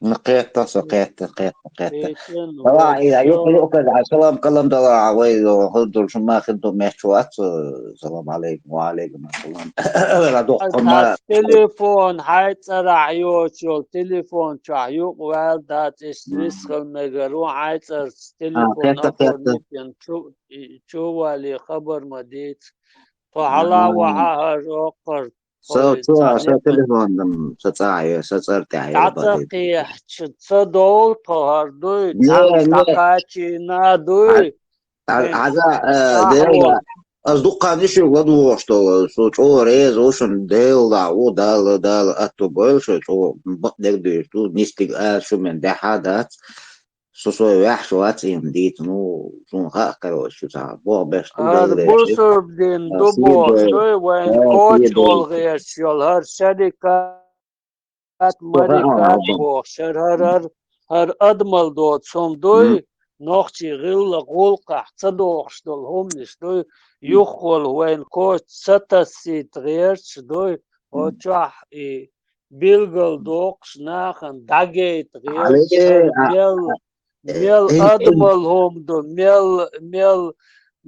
Ну, къетта, со, къетта, къетта, къетта. Эйкен, Давай, вот, я, ю, всё. ю, ка, салам, калам, дала, вай, хурдул, шума, хурдул, мехчу, ацу, салам алейкум, ва алейкум ассалам. Ладу, Ас къума. телефон хьайцӀара хьайочул, телефон чу хьаюкъ ваьл дац, эс Мгм. рисхал мегар ву хьайцӀар А, телефон къетта, къетта. оформитен чу, и, чу вали хабар ма диц. Тхо хьала Ага. Ваха хӀар оккхар. Со, Хой, со, цхьа со непа- телефон дам, со цӀа, со цӀар тӀа, ТӀа ца кхехьа, ца довл тхо хӀар дуй, Не, цхьа не. тӀа кхачийна дуй. А, Э, хьаза, э, а, дела, вот. аз дуккхана иши ладугӀуш дола, со чӀо реза ву шун, Дела да ву, Дала, Дала, атто бойла шо, чӀо бакъдерг дуьйш ду, нисдиг а шу мен дехьа дац. Со сой ваьхьаш вац ийна дийца, ну, суна хаьа, короче, шу цхьа боху беш ду. Ара дагадеш. Бусурба дин ду бохуш дуй, вайн коча волу гӀерташ йолу хӀара шарикат, марикат бохуш, хӀара, хӀара, хӀара, хӀара адамал доцу хӀума дуй, нохчий гӀилла гӀуллакхахь ца дохуш долу хӀуманаш дуй, юххула вайн коча ца тассийта гӀерташ дуй, оцу чохь и билгал доккхуш нахана дӀагайта гӀерташ, хӀара мел, мел адамал хӀума ду, мел, мел,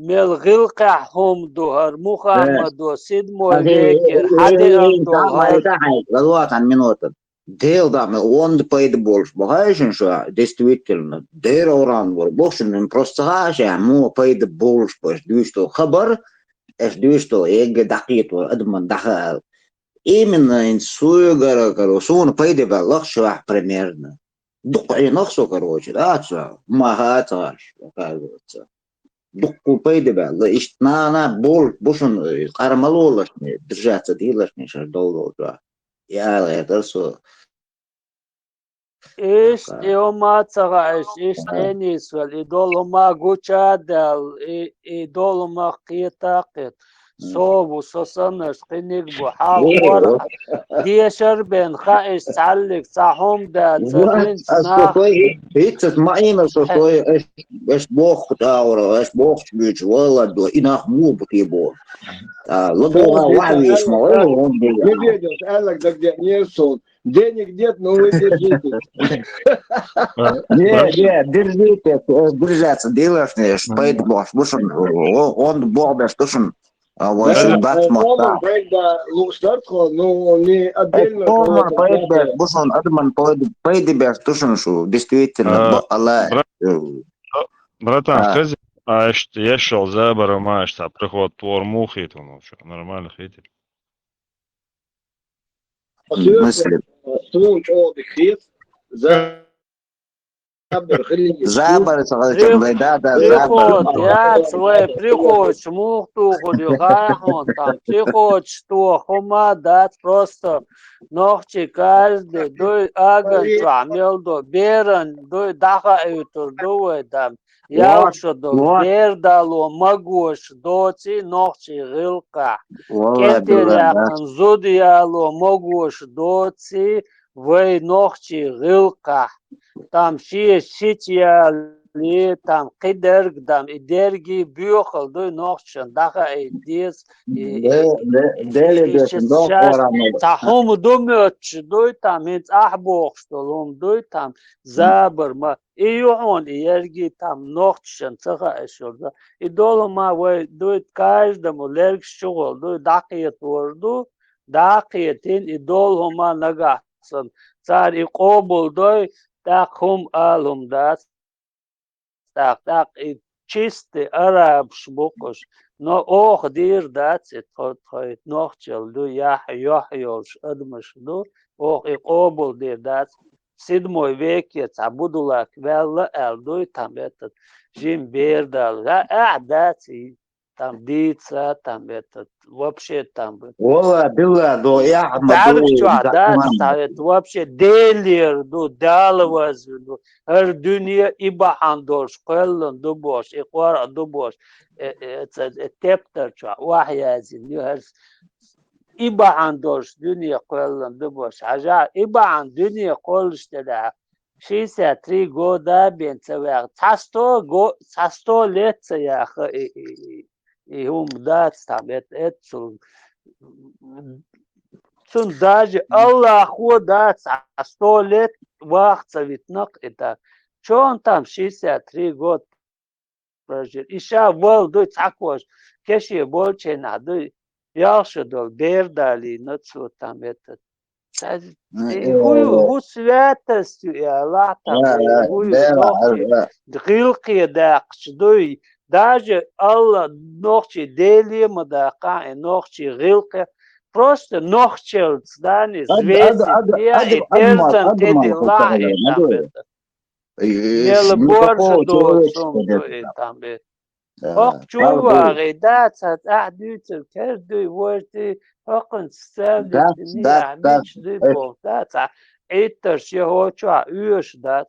мел гӀилкхехь хӀума ду хӀара Мухаммадо, седьмой векера хьадеана долу хӀара. ЛадогӀа цхьана минута. Дела даа, ма онда пайда болуш бу, хьаьжина шу, действительно, дера оран вара боху шуна, просто ца хаьа ша, мо пайда болуш бу, аша дуьйцу долу хабар, аша дуьйцу долу ЕГЭ дӀакхета вара адаман даха аьлла. Именно хӀинца суьгара, короче, суна пайда баьлла шу ахь примерно. Дукха Ӏийнах со, короче, да, ца, ма хаьа ца гӀаш, оказывается. Дуккха пайда баьлла. Иштта нана болуш бу шуна, къара ма лолашни, держаться дийлашни шаьш долу долчохь. И ала гӀертара со. Иштта и хӀума ца хаьа, иштта, иштта Ӏенийсвелла, и долу хӀума гуча а даьлла, и, и долу хӀума кхета а кхета. Со ву, со саннарш кхиниг бу, хьал хӀора дешар бен хаьа, иштта цхьаллиг цхьа хӀума дац, хӀинца нах. ХӀинца ма Ӏийна со сой, аш, аш боху тӀагӀора, аш бохучу буьйчу валладо, и нах муха бу те боху. ТӀа ладогӀа вахьа веш ма вай, хӀума дийла. Медведев, аьлларг дагадеанера суна. Денег нет, но вы держитесь. Не, не, держитесь, э, держаться, делаешь, не, пайда бохуш бу шуна, о, он боху беш ду шуна. А вот шуна бац мотта. Пайда луш дар тхо, ну, не отдельно. Комар пайда беш бу шуна, адаман пайда, пайда беш ду шуна шу, действительно, бо-, ала. Братан, скажи, а иштта ешал забара ма иштта приход твор мухит, ну, что, нормально хитер? Мысли. Суна чӀогӀа дика хета. Забар хилийта. Забар ца хилча, да, да, забар. Приход яц вай, приходча муха тухур ю, хьайхьон там. Приходча тоха хӀума дац, просто нохчий каждый дуй, аган чохь мел ду, беран дуй, даха уьйтур ду вай там. Ялша долу, бер дало могуш доций нохчий гӀилкхахь. КӀентеллехь зуда яло могуш доций вай нохчий гӀилкхахь. Там шен шича яли, там кхидерг, там и дерги боьхал дуй нохчашна даха ай деза. И, и, и, и, и, и, шаьш цхьа хӀума ду моьттуш дуй, там хӀинца ахь бохуш долу хӀума дуй, там забар ма. И ю хьуна, и ерги там нохчашна ца хаьа шуьга. И долу хӀума вай дуй, каждому лергаш чухула дуй, дӀакхетор ду, дӀакхетина, и долу хӀума нагахь санна. Цара и къобал дой, тӀаккха хӀума ала хӀума дац. ТӀаккха, тӀаккха и чистый арабаш бу кхуш. Но оха дийр дац и тхо, тхо и нохчалла ду, яхь, йохь йолуш адамаш ду, оха и къобал дийр дац. Седьмой веке цхьа будулак ваьлла аьлла дуй, там этот жим бер дала. А, а, дац и там дийца, там этот, вообще там. Валла, билла, до яхь ма дуй, чохь дац, там это вообще делер ду, Дала вазвина ду. ХӀара дуьне и бахьана долуш кхоьллан ду бохуш, и къоргӀа ду бохуш, э, э, ца, э, тептар чохь охьаязйина ю хӀара с-, и бахьана долуш дуьне кхоьллан ду бохуш. Хьажа, и бахьана дуьне кхоллуш делахь, шестьдесят три года бен ца ваьхна, цхьа сто го-, цхьа сто лет ца яха и, и, и, и хӀума дац там, эт-, эццул. Цунна даже Аллахо дац, цхьа сто лет ваха ца витнакх и та. Чон там шестьдесят три год прожил. И ша вал дуй цхьакош, кеше болченахь дуй, ялша долу бер далийна цо там этот. Ца-, Ну, и э, хӀу ю, хӀу святость ю, и Аллах там, э, э, хӀу ю, бера, нохчий э, э. ГӀилкхе даккхаш дуй. Даже Алла нохчий деле ма даккха, и нохчий гӀилкхе. Просто нохчалц, да, не Ад-, ад-, взвесить, ад-, не, ад-, и ад-, терзан ад-, тедин ад-, лахь, ад-, и там ад-, это. Э, Мела ш-, боржа никакого доцу человечества сум нет ду и там. Там, э. Да, хӀокху чу вагӀий дац, хьан цӀахь дуьйцур, кер дуй, вожди, хӀокхунца царна Да, дитина, да, ахь да. Мича дуй Э, боху, дац, ахь Ӏиттарш я хӀочохь оьшу дац.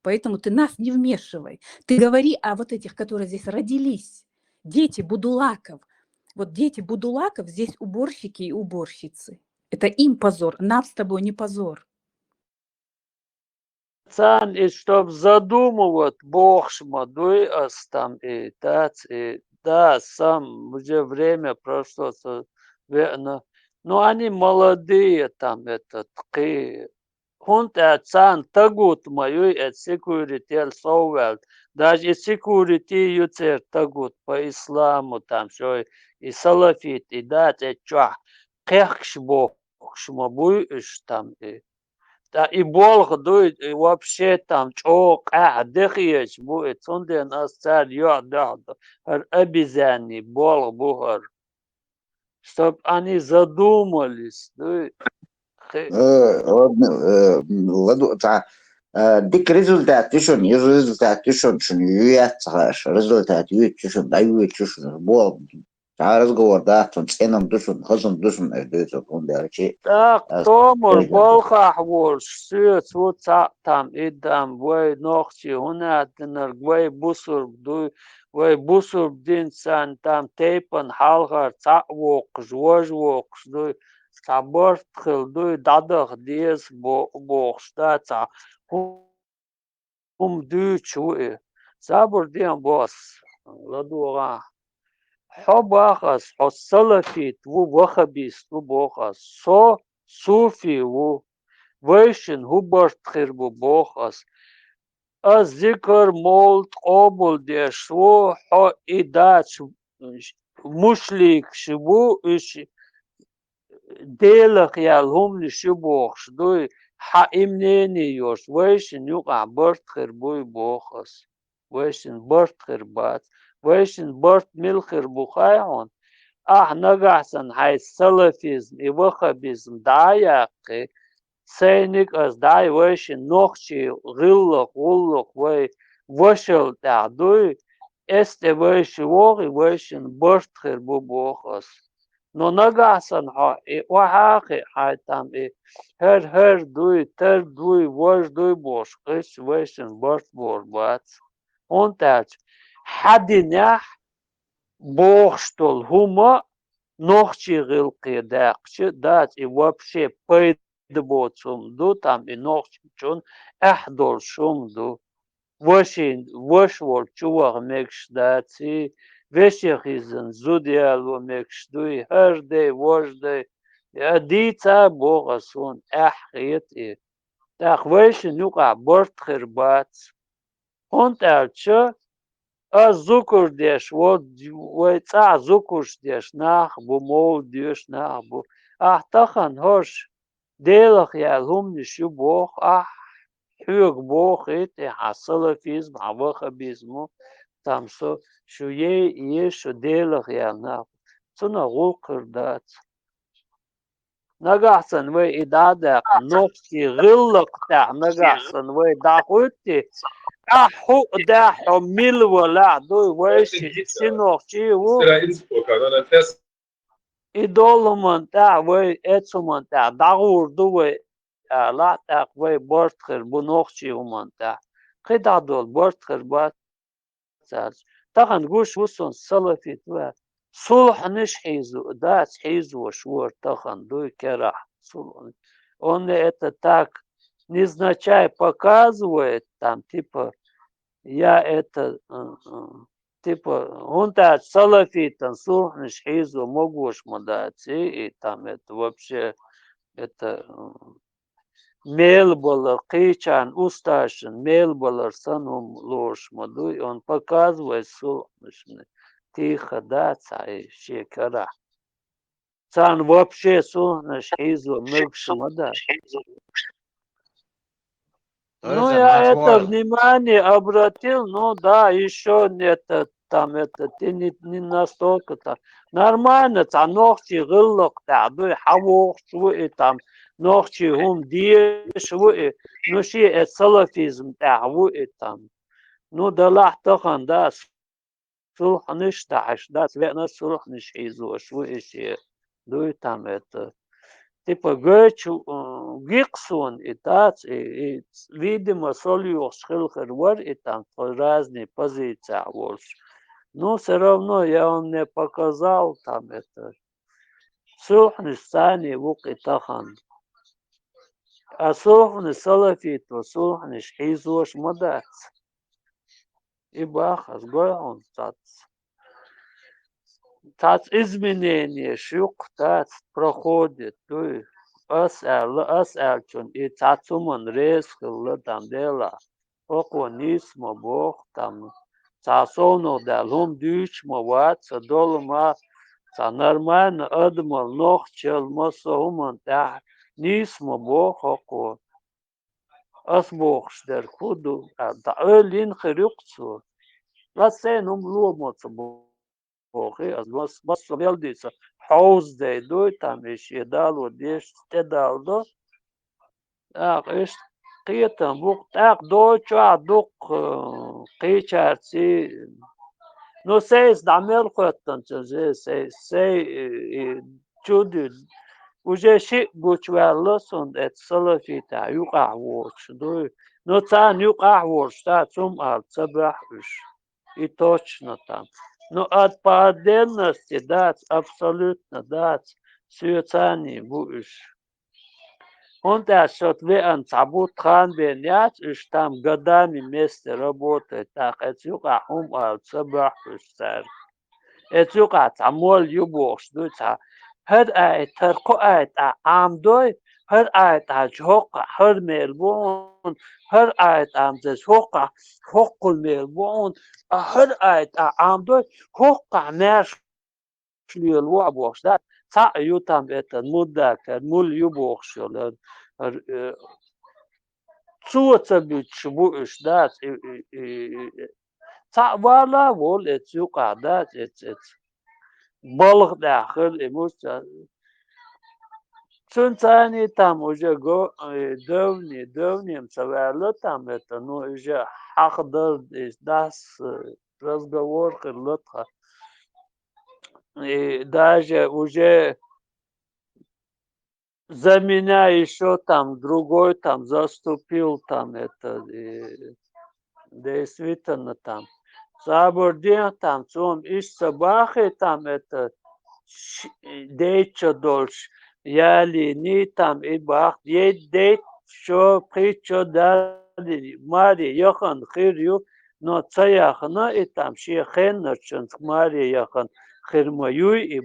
Поэтому ты нас не вмешивай. Ты говори о вот этих, которые здесь родились. Дети Будулаков. Вот дети Будулаков здесь уборщики и уборщицы. Это им позор, нам с тобой не позор. Цан и чтоб задумывать бохш ма дуй ас там и дац и да, сам уже время прошло, со веъна. Но они молодые там, этот, кхы. ХӀунтӀа цан тагут ма юй эт секьюрител совваьлт. Даже и секьюрити юцер тагут по исламу там шой, и салафит, и дац эт чохь кхехкаш бохкуш ма буй уьш там и. ТӀа и болх дуй, и вообще там чӀогӀа къаьхьа дехиеш бу, и цундела ас цара йоӀ дуьхьал ду, хӀара обезьяний болх бу хӀара. Чтоб они задумались, дуй. Хи- Э, ладно, э, ладу, цхьа, э, дика результат ю шуна, южу результат ю шуна, шуна ю яц ца хаьаш, результат юйцу шуна, дӀаюйцу шуна, бо, цхьа разговор дац, цунна цӀенан ду шуна, хазан ду шуна, эр дуьйцу, хӀунда аьлча, ТӀаккха ас томар хазан. балхахь волуш, соьца ву цхьаъ там идам, вай нохчий хӀунда динарг, вай бусург дуй, вай бусург дин санна там тайпана хьалхара цхьаъ воккхуш, важа воккхуш дуй, цхьа барт хила дуй, дӀадаха деза бо-, бохуш, да, цхьа хӀума дуьйцуш ву и. Сабур ден бос, ладогӀа. Хьо бах ас, хьо салафит ву, ваххабист ву бох ас. Со суфи ву. Вайшин хӀу барт хир бу бох ас. Ас зикар, мовлид къобалдеш ву, хьо и дац мушликаш бу, уьш Делах яьлла хӀуманаш ю бохуш дуй, хьан и мнение йолуш, вайшин юкъахь барт хир буй боху ас. Вайшин барт хир бац. Вайшин барт мила хир бу хай хьуна? Ахь нагахь санна хьайн салафизм и ваххабизм дӀа а яккхий, сайниг ас дӀай вайшин нохчий гӀиллакх, гӀуллакх вай вашал тӀехь дуй, эс тӀе вайша вохий, вайшин барт хир бу боху ас. Но нагахь санна хьо и охьа а кхиъ хьайн там и хӀара-хӀара дуй, тара дуй, важа дуй бохуш, кхуьссуш вайшин барт бор бац. ХӀунда аьлча хьан динехь бохуш долу хӀума нохчий гӀиллакхе даьккхича дац и вообще пайда боцу хӀума ду, там и нохчичунна эхь долуш хӀума ду. Вашин, ваша волчу ваха мегаш даций, веше хизна зуда яло мегаш дуй, хӀара дай, важа дай. Я дийца а боху ас хьуна, эхь хета и. ТӀаккха вайшин юкъахь барт хир бац. ХӀунда аьлча ас зукар деш, вай цӀахь зукарш деш нах а бу, мовлид доьшуш нах а бу. Ахь тахана хӀорш Делах яьлла хӀуманаш ю боху, ахь хьоьга боху и тӀе хьан салафизм, хьан ваххабизму, там со шу е, е шу Делах яьлла нах. Цунах гӀуллакх хир дац. Нагахь санна вай и дӀа а даьккхина, нохчий гӀиллакх тӀехь нагахь санна вай дӀахуьттий, ахь хӀуъа даьхьа хьо мила валахь дуй, вай ши, ши нохчий ву. И долу хӀуманна тӀехь вай, эцу хӀуманна тӀехь дӀагӀур ду вай, алахь, тӀаккха вай барт хир бу нохчий хӀуманна тӀехь. Кхин дӀадолу барт хир бац. Цаьрца. Тахана гуш ву суна салафит ваьлла. Сулхьанаш хьийзо, дац хьийзош вара тахана дуй керахь. Сулхьанаш. Он это так незначай показывает, там, типа, я это, э, э, типа, хӀунда аьлча салафитан сулхьанаш хьийзо могуш ма дац, и, и там это вообще, это, э, мел балар, кхечарна усташна мел балар санна хӀума лоруш ма дуй, он показывает сулхьанашна тийха дац хьайн шен карахь. Царна вообще сулхьанаш хьийзо мегаш ма дац. Ну, я это внимание обратил, ну да, ещё это, там это, ты не, не настолько-то. Нормально, цхьа нохчий гӀиллакх тӀехь дуй, хьан вохуш ву и там, нохчий хӀума дезаш ву и, ну, шен э салафизм тӀехь ву и там. Ну, далахь тахана, да, сулхьанаш дахьаш, да, веана сулхьанаш хьийзош ву и шен. Дуй там это. типа, гойчу, э, гикъ сона и дац, и, и, видимо, сол йохуш хилла хир вара и там, тхо разный позицех волуш. Ну, всё равно я вам не показал там это. Сулхьанаш царний ву-кх и тахана. А сулхьанаш, салафитов сулхьанаш хьийзош ма дац. И баххьа, ас гой хьуна цац. Цац измененеш юккъе дац, проходит, дуй. Ас аьлла, ас аьллачун и цхьацца хӀуманна реза хилла там Делахь. ХӀокхо нийса ма боху там. Цхьа совнах даьлла хӀума дуьйцуш ма вац, ца долу ма, цхьа нормально адамал, нохчал, массо а хӀуманна тӀехь нийса ма боху хӀокхо. Ас бохуш дерг хӀун ду? Дан ойла йина хир ю-кх цо. Ас сайна хӀума ло ма ца боху, ас мас-, массо а мел дийца хьовзадайдой, там и шен дало дешаца тӀедалдо. ТӀаккха иштта кхетам бу-кх, тӀаккха дой чохь дуккха, э, кхечаьрций. Ну, сайца дӀа мел кхоьттанчун, сай, сай, э, э, чу дуьйна. Уже шиъ гучуваьлла суна эцу салафитехь юкъахь воцуш дуй. Ну, царна юкъахь воцуш дац хӀума ала ца боху уьш. И точно там. Ну, от по отдельности дац, абсолютно дац. Соьца царний бу уьш. ХӀунда аьлча шо веана цхьа бутт хан бен яц, уьш там годами вместе работает, тӀаккха эцу юкъахь хӀума ала ца боху уьш цаьрга. Эцу юкъахь цхьа молла ю бохуш дуй цхьа. ХӀара аят, хӀара кхо аят Ӏамадой, хӀара аят Ӏамча хӀокхахь хӀара мел бу хьуна, хӀара аят Ӏамзаш хӀокхахь хӀоккхул мел бу хьуна, а хӀара аят Ӏамадой, хӀокхахь маьрша лела ву хьо бохуш дац. Цхьаъ ю там это, муддакар, мул ю бохуш йолу, р-, э, цо ца буьтуш бу уьш дац, и, и, и, и, цхьаъ вала а волу эцу юкъахь дац, эц, эц. Балха тӀехь хила и муьлш ца. Цуьнан царний там уже го, э, давний, давним ца ваьлла там это, ну, уже хьаха дара, и дас, э, разговор хилла тхан. И даже уже за меня ещё там другой там заступил там это, и действительно там. Цхьабарде там цо-м иштта ца бахий там это, ш-, дейча долуш ялийний там и бахт, ей дейчо, пхийчо далий, маре яхана хир ю, но ца яхана и там шен хеннарчунца маре яхана хир ма юй и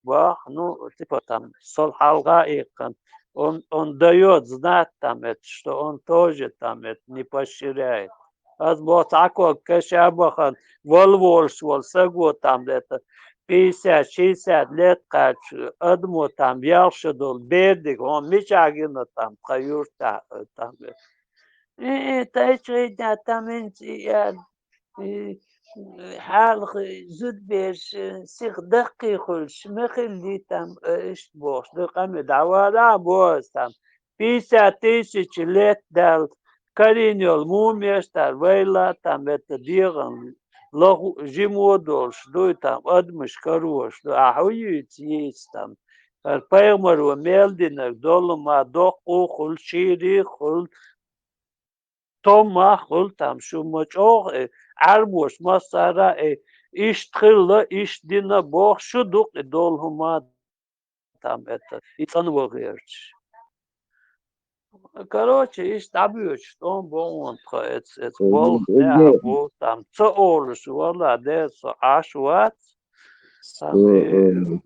бах, ну, типа, там, сол хьалха а иккхана, он, он даёт знать там это, что он тоже там это не поощряет. Ас боху, цхьа ког каша а бахана, вала волуш волу саго там это, пятьдесят, шестьдесят лет кхаьчча, адамо там ялх шо долу бердиг, хьуна мичахь гина там, тхан юртахь, э, там, э, э, тайчу гӀийда там, э, И, хьалха зудберш, э, сиха даккхий хуьлуш, ма хилли там, э, иштта бохуш, ду къамел дӀавала а боху ас там. Пятьдесят тысяч лет даьлла карийна йолу мумеш тар вайла там, это дегӀан лаху жимо долуш дуй там, адамаш карош ду, ахьа хӀун йийца йийца там. ХӀара пайхамаро мел динарг долу ма доккху хуьлу, шийрий хуьлу, томма хуьлу там, шу ма чӀогӀа, э, Ӏаьрбоша массара, э, иштта хилла, иштта дина боху, шу дукха и долу хӀума там, это, и цӀанван гӀерташ. Короче, иштта дӀабоьдуш тӀом боху тхан эц, эц болх тӀехь бу, там, ца олуш, валла, де, со Ӏаш вац. Там, э,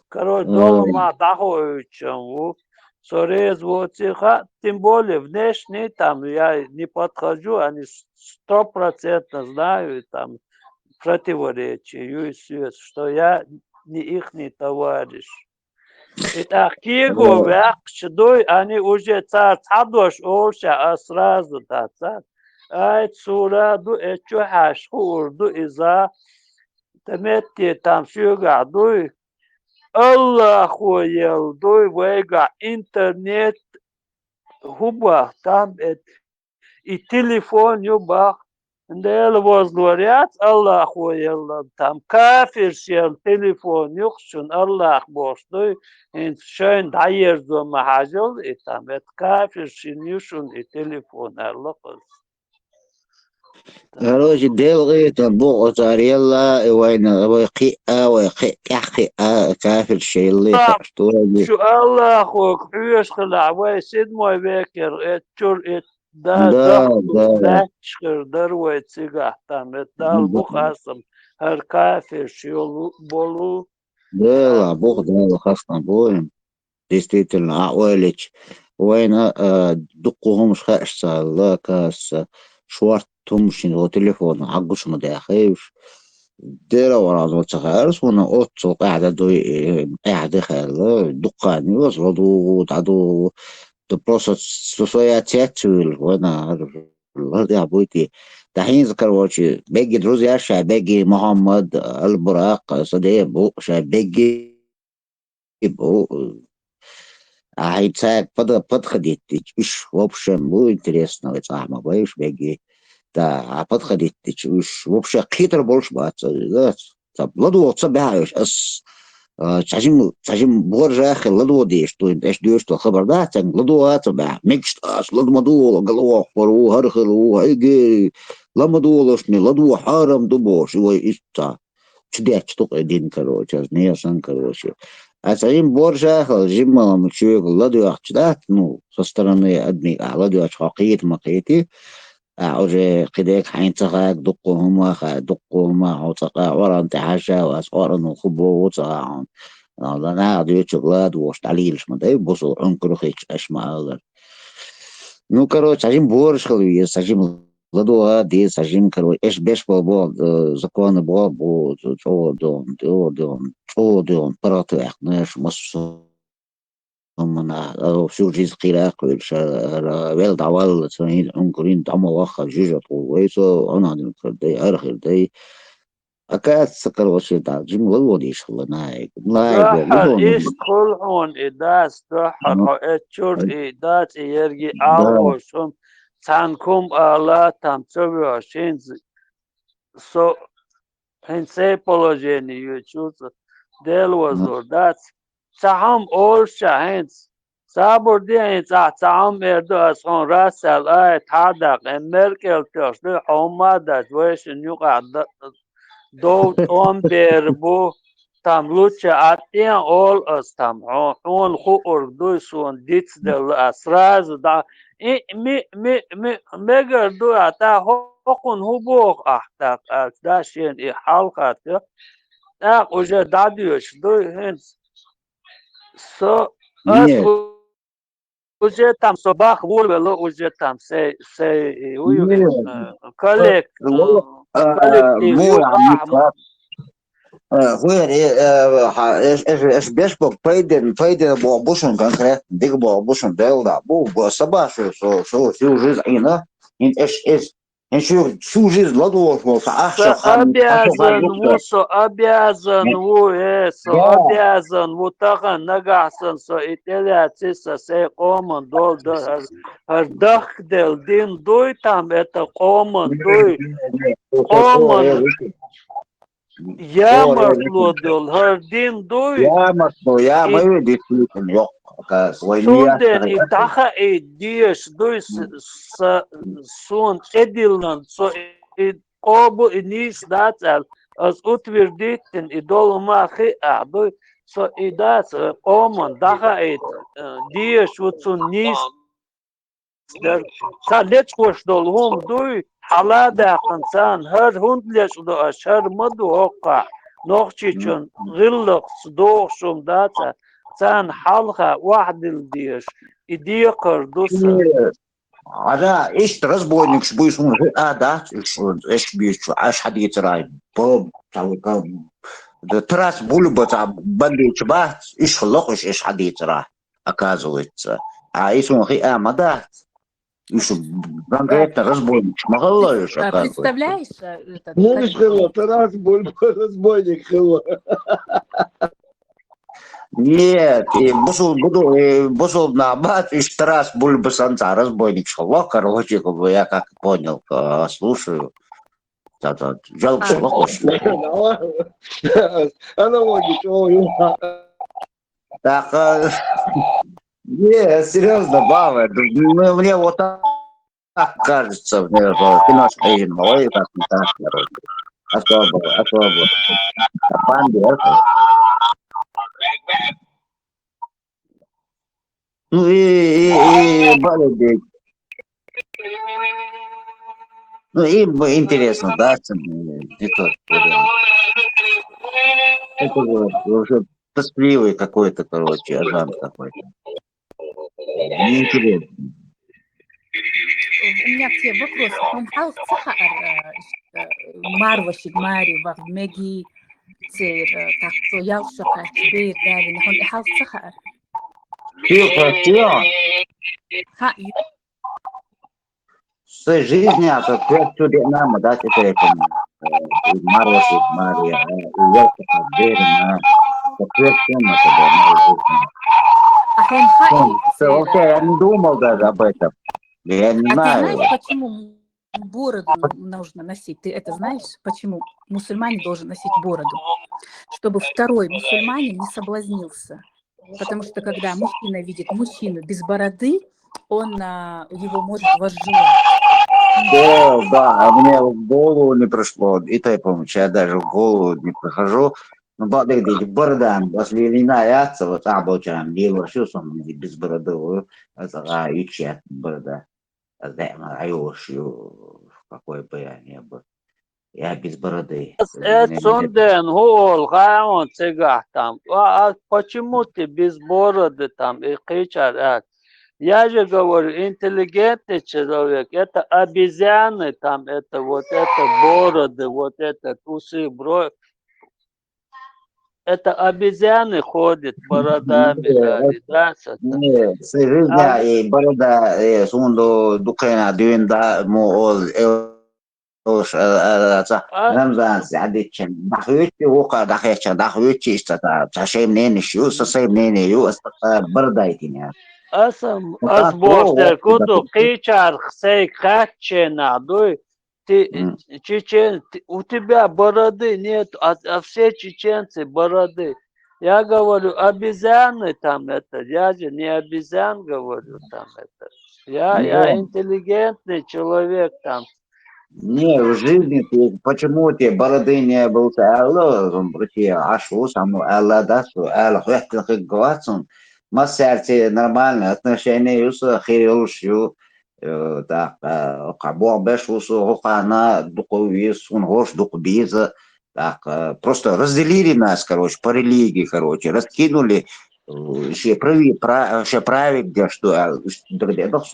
Короче, долу ма дӀахоуьйтуш ву. Со реза воций хаьа, тем более внешне там я не подхожу, они с-, стопроцентно знаю, там противоречия юй соьца, что я не ихний товарищ. И тӀаккха кего ваьккхича дуй, они уже цара цхьа дош олуш а сразу дац. Ай, сура ду, э, чу хьаьш хуур ду иза, тӀе метте там соьгахь дуй. Аллахо елла дуй вайгахь интернет, хӀун бах там эт, и телефон ю бах, Дела возлор яц, Аллахо елла, там кафиршел телефон юкъ шун Аллах бохуш дуй, хӀинца шайна дӀаерзо ма хьажал, и там, это кафиршин ю шун и телефон, аьлла кхуьлуш. Короче, делгӀе, там букъа цара елла, и вайна, вай кхиъа, вай кхиъ, тӀаьхьа кхиъа, кафиршел, Ах, хаьаш ду вайна. Шу Аллахо хьоьжуш хилахь, вай седьмой векера, э, чур, э, да, Да, захур, да. Лаьтташ хир дара вай цигахь там, э, Далла Да. бу хастам, хӀара кафирш йолу, болу. Дела, бу, Дела хастам бу. Действительно, а ойлича, вайна, а, дуккха хӀумаш хаьаш ца хилла, касса, шорта хӀумаш шина вай телефона хьагуш ма даьхий уьш. Дера вара ца хаьара суна, оццул къаьхьа дуй, э, къаьхьа ди хаьлла, дуккха хан ю аса ладугӀу, дӀадугӀу. Да просто со, со я цец вуьйлу, вайна, лардехь буй те. Да хӀинца, короче, бегги друзья ша, бегги Мухаммад, Албуракъ, Саде бу ша, бегги бу. А хӀинца цаьрга пада-, подходить дича, уьш вообще бу интересно, вай цӀахь ма бай уьш бегги. Да, а подходить дича, уьш вообще кхетар болуш бац, да, ца ладогӀа ца баьхьа уьш. Ас, а, цхьа жима, цхьа жима боржа а хила ладогӀа дезаш ду, аш доьшуш долу хабар дац, цаьнга ладогӀа а ца баьхьа. Мегаш ас лада ма догӀу, галвоккхур ву, хӀара хила ву, хӀайгий, ла ма догӀалаш, ладогӀа хьарам ду бохуш, вай иштта. Чу детташ ду-кх и дин, короче, ас несан, короче. Ас Ӏин боржа а хила, жимма-м чоьга ладоьгӀча дац, ну, со стороны адамийн ахь ладоьгӀча хьо кхета ма кхетий, ахь уже кхидерг хьайна ца хаьа, дуккха хӀума а хаьа, дуккха хӀума а хьо цкъа Къуръан тӀе хьажа а вац, Къуръано хӀун боху цкъа хьуна. Наха дуьйцург ладогӀуш дӀалелаш ма дай, бусул Ӏункар хилча, аша ма аллара. Ну, короче, цхьа жима бораш хила веза, цхьа жима ладогӀа а деза, цхьа жима, короче, аша беш болу боху, э, законы боху, бу, чӀогӀа доьгӀна, чӀогӀа доьгӀна, чӀогӀа доьгӀна паргӀатваьккхина аша массо а хӀуманах, э, всю жизнь кхийраккха вуьлуш, ара, вел дӀавалла, ца хӀинца Ӏункарийн дӀа ма вахха, жижа тхо вай со, хьуна хир дай, хӀара хир дай. Оказывается, короче, да, жима ладогӀадийша хилла наха. Наха Дуьххьара ладогӀа. Иштта хуьлу хьуна и дац, дуьххьара Ну, хьо эцчуьра и дац, и ерриг а Да. Ӏалашо шуна цхьаьна хӀума ала, там ца воьхуш, хӀинца со, хӀинца сайн положение ю, чуьца Дела Ну. возлур дац. Цхьа хӀума олуш ша хӀинца. Сабур де хӀинца ахь, цхьа хӀума эр ду ас хьуна, расал аят хьадаккха, Меркел тоьхуш ду, хьо хӀумма а дац, вайшинна юкъахь да-, дов тӀом бер бу, там лучше а тӀен олу ас там, хьо-, хьуна хуург дуй суна дицделла а, сразу дӀа, и, ми, ми, ми, мегар ду а, тӀаккха хӀокхунна хӀун боху ахь тӀаккха аьлча, да шена и хьалха тоьху, тӀаккха уже дӀадоьшуш дуй хӀинца. Со, ас Не. у-, уже там со бах волавелла, уже там сай, сай, э, у-, Не. э, коллек-, Э, э, а, коллектив бу, ю а, бах, ма- а, хӀуьйра, э, э, ха, эш, эш, эш беш бо пайден, пайден бо бушун конкретно, диг бо бушун делда. Бу, бу саба шу, со, со, всю жизнь ина, ин эш, эш, ин шу, всю жизнь ладугӀуш бо, са ахча Со хан, ахча обязан хан ву, со обязан ву, э, со Да. обязан ву, тахан нагахь сан со и тӀелаьци, со сай къоман дол дар, хӀар, хӀар дахкадел дин дуй там, это къоман дуй. Къоман ямартло дол, хӀар дин дуй. Ямартло, я И ма ю, действительно, йоккха, оказывается, вай Сунден и ният дӀахаийта дезаш дуй с-, са, суна тӀедиллан, со и къобу и нийса дац аьлла, ас утвердить дина, и долу ма хиъахь дуй, со и дац, э, къоман дӀахаийта, э, дезаш ву цунна нийса дерг. Ца лечкъош долу хӀума дуй, хьала а даьккхина царна, хӀара хӀунда лечкъадо аша, хӀара ма ду хӀоккхахь, нохчичун гӀиллакхца дохуш хӀума дац а, царна хьалха охьадилла дезаш, и декхар ду сан. Ада, иштта разбойникаш буй суна хиъа дац, уьш, эш бийчу, аш хьадийцарай, бо, цхьа, да, Тарас Бульба цхьа бандиташ бац, уьш локхуш эш хьадийцарай, оказывается. А и суна хиъа ма дац. Уьш конкретно разбойникаш ма хилла уьш, А, оказывается. Представляешь, э, этот, Ну, как уж хилла, Тарас Бульба разбойник хилла. Нет, и бусул буду, и бусул нах бац, уьш Тарас Бульба санна цхьа разбойникаш хилла, короче, как бы я как понял, а, слушаю. Ца-ца, жалко, а, лохош. Аналоги, чё, ё. Так, э, не, серьезно, баба, ну, мне вот так кажется, мне вот, ты наш один, ой, как не так, короче. Особо, особо. Бандер. Ну и, и, и балет. Ну, им интересно, да, это тот вариант. Это вот уже тоскливый какой-то, короче, азан какой-то. Неинтересно. У меня к тебе вопрос. Хан хьалха ца хаьар, э, марвашиг мари вах меги цер, э, так что ялша кач бер дали, хан хьалха ца хаьар. Тихо, тихо. Ха, В своей жизни, а то кверху де'нама, да, теперь это, э, и марвашиг мари, э, и ялша кач бер, э, то кверху де'нама, да, да, да. а хан ха Вообще, я не думал даже об этом. Я не А ты знаю. Знаешь, почему бороду нужно носить? Ты это знаешь, почему мусульманин должен носить бороду? Чтобы второй мусульманин не соблазнился. Потому что когда мужчина видит мужчину без бороды, он а, его может возжелать. Да, да, а мне в голову не пришло. И то я помню, я даже в голову не прихожу. Ну, бадыгдык бородан, если не наяться, вот абочан, лило, что он без бороды, это, а, ючья борода. А, да, а, ё, ё, какой бы я ни был. Я без бороды. Эцунден гьуол гӀаун цигахь там. А, а почему ты без бороды там и кхечар аьлла? Я же говорю, интеллигентный человек, это обезьяны там, это вот это бороды, вот это усы, бро. Это обезьяны ходят бородами, да, да, со- Не, с жизня и борода, э, сунду дукена дюнда му ол, э, ош, э, э, ца, А- Рамзан садичен. Дахвичи вука дахеча, дахвичи иштата. Ца шей мнение шу, со шей мнение ю, э, борода итине. Аса, Ну, ас так, боху о, дер, о, куду да. Кхечар сей кхаччена дуй, ти М. чечен, ти- у тебя бороды нет, а, а все чеченцы бороды. Я говорю, обезьяны там это, я же не обезьян говорю там это. Я, я Да. Интеллигентный человек там. Не, в жизни ты, почему тебе бороды не было, алла, он прийти, а шу, саму, алла, да, шу, алла, хватит, как говорится, массерти нормальные отношения, юса, хируш, ю, э, так, э, кабо беш, усу, хукана, духовис, он хош, духбиза, так, э, просто разделили нас, короче, по религии, короче, раскинули, э, все прави, пра-, все править, где что, а, духовис,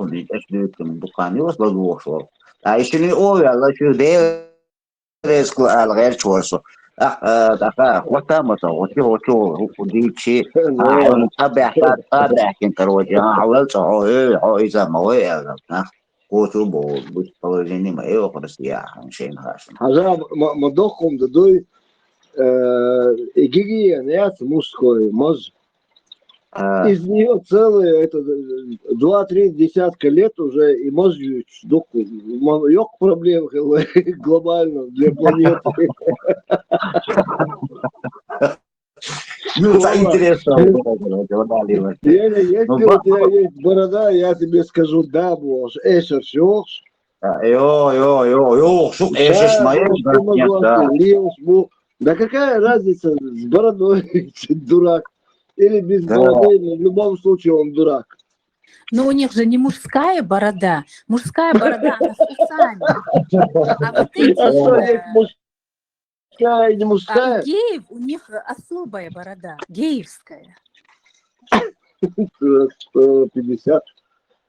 духовис, а, если не ове, а, что, да, резко, а, герч ворсу. А, э, так, а, вот там это, вот его, вот, вот, дичи, а, он, а, бяхта, а, бяхтин, короче, а, а, вот, о, э, о, из-за моего, э, а, кучу бо, быть положение моего, просто я, он шейн хашин. Хаза, м- м- мадохум дадуй, э, и гигиена, я мужской, моз. А, Из нее целые, это, два-три десятка лет уже и мозг дух, мо- ёк проблем глобально для планеты. ну, это Рома. интересно, вот это, вот, вот, вот, вот. Если, если Ну, у тебя ба- есть борода, я тебе скажу, да, боже, эсер сёкс. А, ё, ё, ё, ё, сук, Да, эсер моё, ты да, могла да. левс, ну, да какая разница, с бородой, дурак, или без Да. бороды, но в любом случае он дурак. Но у них же не мужская борода. Мужская борода, она с усами. А вот эти, А что, э, есть мужская и не а у мужская? геев у них особая борода, геевская. Сто пятьдесят.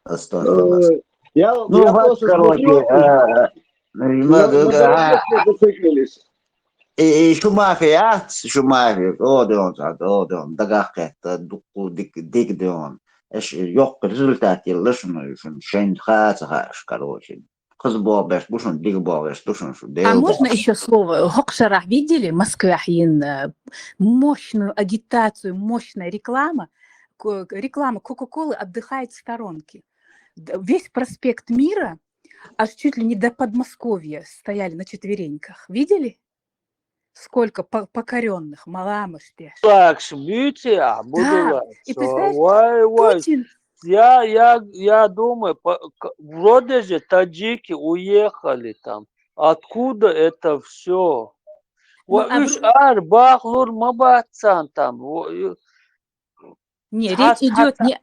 Сто, сто. Э, Я, Ну, я вот, просто короче, смотрю, э, на- надо, на да, бороде зациклились. и, и шумафи, а? Шумафи, о, да он, да, о, да он, дагахет, да, дуку, дик, дик, да он. Эш, ёк, результат, лишнуй, шун, шен, ха, ха, короче. Кыз богаш, бушун, дик богаш, душун, шу, А можно еще слово? Хокшарах видели в Москве, э, мощную агитацию, мощная реклама. Ко- Реклама Кока-Колы отдыхает в сторонке. Д- Весь проспект Мира аж чуть ли не до Подмосковья стояли на четвереньках. Видели? Сколько покоренных, маламыш деш. Лакш, бюти, а, буду Да, лакш. и представляешь, Вай, вай. Путин, Я, я, я думаю, по- к- вроде же таджики уехали там. Откуда это все? Ну, а Уж в- ар бахлур ма бацан там. Во- не, Ха- речь идет ха- не,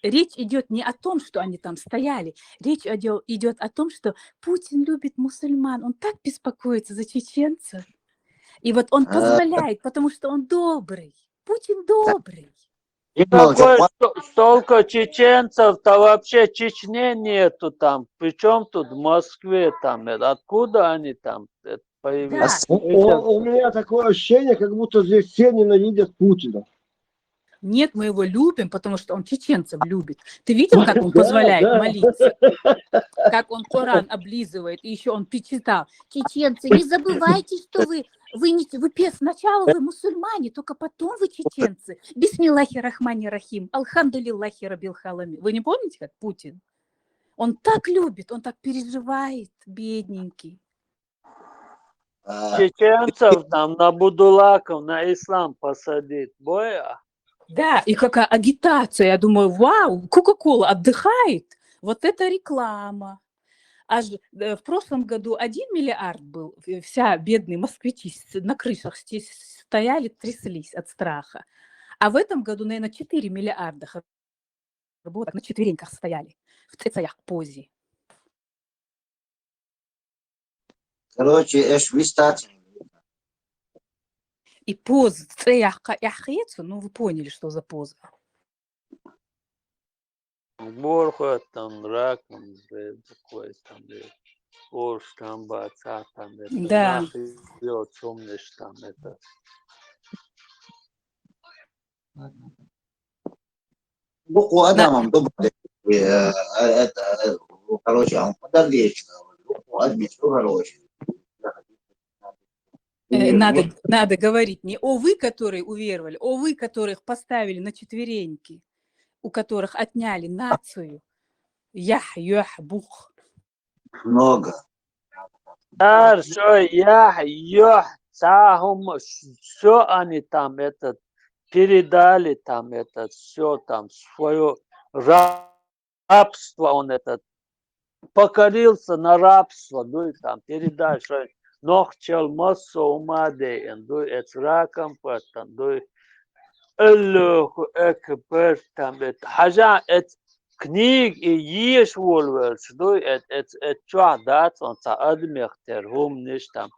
речь идет не о том, что они там стояли. Речь идет о том, что Путин любит мусульман. Он так беспокоится за чеченцев. И вот он А. Позволяет, потому что он добрый. Путин добрый. И молча. Такой, что- столько чеченцев-то вообще Чечне нету там. Причем тут в Москве там? Это откуда они там это появились? Да. У, у- у меня такое ощущение, как будто здесь все ненавидят Путина. Нет, мы его любим, потому что он чеченцев любит. Ты видел, как он Да, позволяет да. молиться? Как он Коран облизывает, и еще он причитал: «Чеченцы, не забывайте, что вы, вы не, вы пе- сначала вы мусульмане, только потом вы чеченцы. Бисмиллахи рахмани рахим, алхамдулиллахи рабил халами». Вы не помните, как Путин? Он так любит, он так переживает, бедненький. А, Чеченцев там на будулаков, на ислам посадить. Боя? Да, и какая агитация. Я думаю, вау, Кока-Кола отдыхает. Вот это реклама. Аж э, в прошлом году один миллиард был, э, вся бедные москвичи с- на крышах сти- стояли, тряслись от страха. А в этом году, наверное, четыре миллиарда хар-, работ на четвереньках стояли в цецаях позе. Короче, эш вистат. И поз цецаях ка- ях ецу, ну вы поняли, что за поза. Борхуэттан раком, такой там, э, орштан бацатан, это, Да. Нахи, ё, чумныштан, это. Ну, у Адама, добре. Э, это, э, короче, он подавлечка. У Адама, короче. Э, надо, надо говорить не «о вы, которые уверовали», «о вы, которых поставили на четвереньки», у которых отняли нацию. Ях, ях, бух. Много. Ар, всё, я, ё, цахум, всё они там, этот, передали там, этот, всё там, свое рабство, он, этот, покорился на рабство, дуй там, передали, что нохчел массо ума дейэн, дуй, эц раком паттан, дуй, Аллаху акбар, там, это, хажа, эц, книг и еш волвелч, дуй, эт, эт, эт, чуа дац, он ца адмехтер, хум ниш там.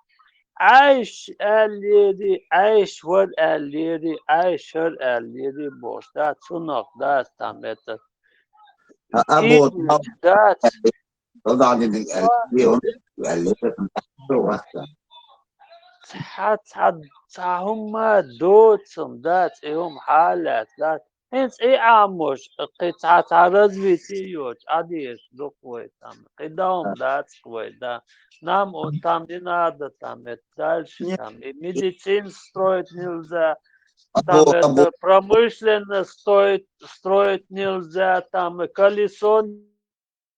Айш аллери, айш вар аллери, айш ар аллери, бош, дац, сунах, дац, там, это. А, а вот, Ид, дац. Тогда они говорили, он говорили, это. Ца, ца, ца хумма доцум, дац, и хум халят, дац. Хинц и амуш, кы ца, ца развитие йоч, адеш духвой там. Кы даум, дац, квой, да. Нам он там не надо, там, это дальше, Нет. Там, и медицин строить нельзя, А там, вот, а это вот, промышленность строить, строить нельзя, там, и колесо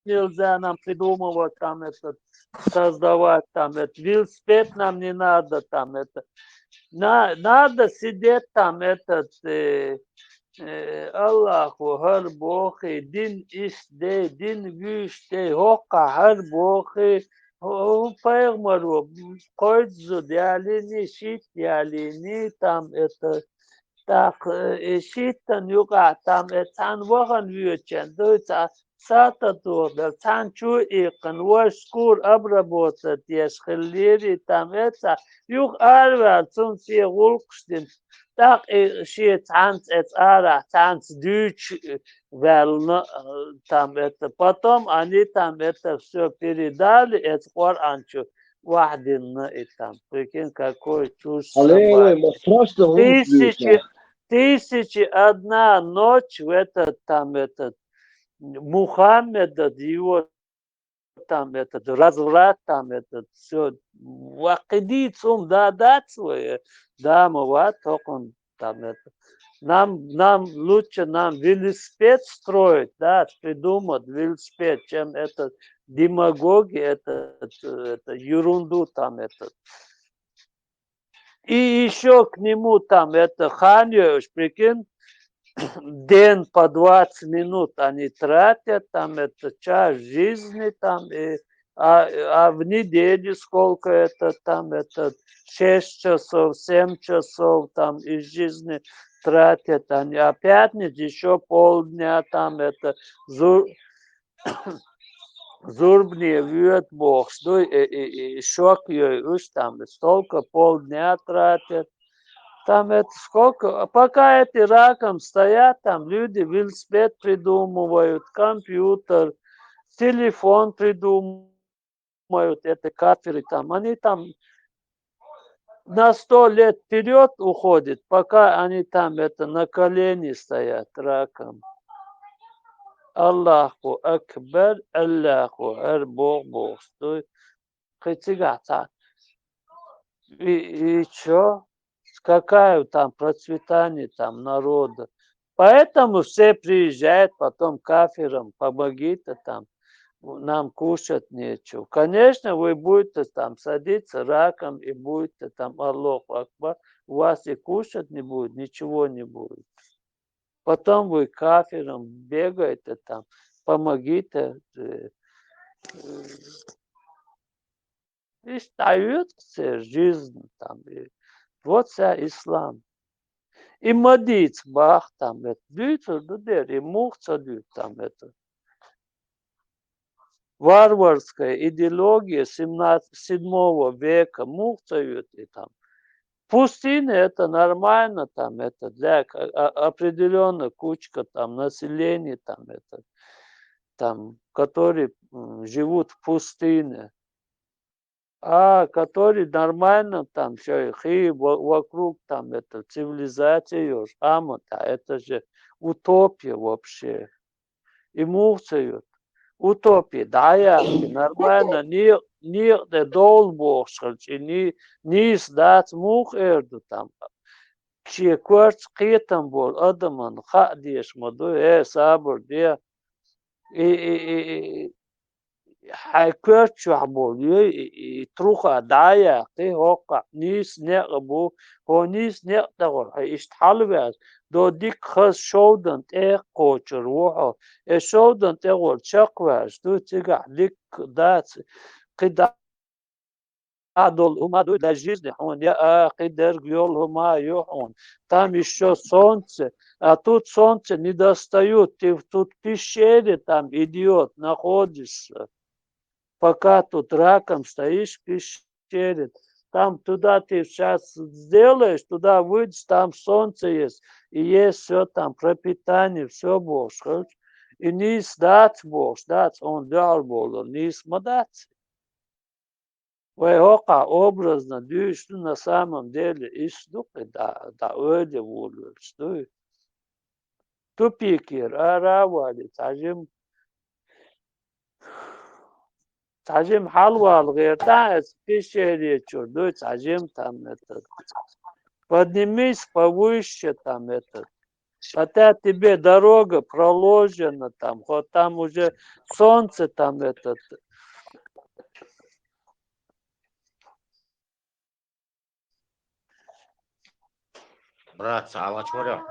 нельзя нам придумывать, там, это, создавать, там, это, велосипед нам не надо, там, это, на, надо сидеть, там, этот, э, э, Аллаху хар бохи, дин иш дей, дин виш дей, хокка хар бохи, о, пайгмару, койдзу дялини, шит дялини, там, это, так, э, шиттан юга, там, э, цан вахан вючен, дуй, ца, сата турдал, цан чу икъан, ваш скур обработать еш хиллири, там, э, ца, юг арвал, цун си гулкшдин, так, э, ши цанц, э, цара, цанц дюч, э, вална, э, там, это, потом они там это все передали, э, Коран чу, вахдинна и там. Прикинь, какой чушь Аллилуйя, собачья. ма страшно Тысячи, глупо. тысячи одна ночь в этот, там, этот, Мухаммед, этот, его там, этот, разврат, там, этот, все, вакидицум, да, да, свое, да, мы вот, только он там, это, нам, нам лучше нам велосипед строить, да, придумать велосипед, чем этот демагогия, это, это ерунду там, это. И ещё к нему там, это, ханьёш, прикинь, день по двадцать минут они тратят, там, это, час жизни, там, и, а, а в неделю сколько это, там, это, шесть часов, семь часов, там, из жизни тратят они, а пятница ещё полдня, там, это, зу-, зурбни вует бохш, дуй, и, и, и шок ёй уж там, и столько полдня тратят. Там это сколько, а пока эти раком стоят, там люди велосипед придумывают, компьютер, телефон придумывают, это кафиры там. Они там на сто лет вперёд уходят, пока они там это на колени стоят раком. Аллаху Акбар, Аллаху Ар, Бог, Бог, стой. Хицигата. И, и чё? Какая там процветание там народа? Поэтому все приезжают потом к кафирам: «Помогите там, нам кушать нечего». Конечно, вы будете там садиться раком и будете там, Аллаху Акбар, у вас и кушать не будет, ничего не будет. Потом вы к кафирам бегаете там: «Помогите». Э, э, и дают все жизнь там. И вот вся ислам. И мадиц бах там, это, дуйцур ду дер, и мух ца дуй там, это. Варварская идеология семнадцатого, седьмого века, мух ца ют и там. Пустыня — это нормально, там, это для к-, а, определённая кучка, там, населения, там, это, там, которые, м, живут в пустыне. А которые нормально, там, всё, их и во-, вокруг, там, это, цивилизация ёж, ама, да, это же утопия вообще. И мух ца ют. Утопия, да, я, нормально, ни-, никъде дол бохш хилча, и ни-, нийса дац, мух эр ду там. Ше коьрта кхетам бола адаман хаа дезаш ма ду, э, сабур де. И, и, и, и, хьай коьрта чохь болу, и, и, и труха дӀа а яккхий, хӀокхахь нийса некъ бу, хьо нийса некъ тӀехула хьо иштта хьалаваьлча, до дика хаза шовдан тӀе кхочур ву хьо. Э, шовдан тӀехула чекхваьлча ду, цигахь дика дац, кхин дӀа долу хӀума дуй, для жизни хьуна, я а, кхин дерг йолу хӀума ю хьуна. Там ещё солнце, а тут солнце не достают, ты в тут пещере там, идиот, находишься. Пока тут раком стоишь в пещере, там туда ты сейчас сделаешь, туда выйдешь, там солнце есть, и есть всё там, пропитание, всё бохуш хилча. И нийса дац бохуш, дац, хьуна дуьхьал болу, нийса ма дац. Вай хӀокхахь образно дуьйцуш ду, на самом деле иштта ду-кх и дӀа, дӀа ойла волавелаш дуй. Тупикера ара а валий, цхьа жима, цхьа жима хьалавала гӀертахь, эцу пещере чуьра дуй, цхьа жима там этот. Поднимись повыше там этот. Хотя тебе дорога проложена там, хоть там уже солнце там этот. Брат, салач варя.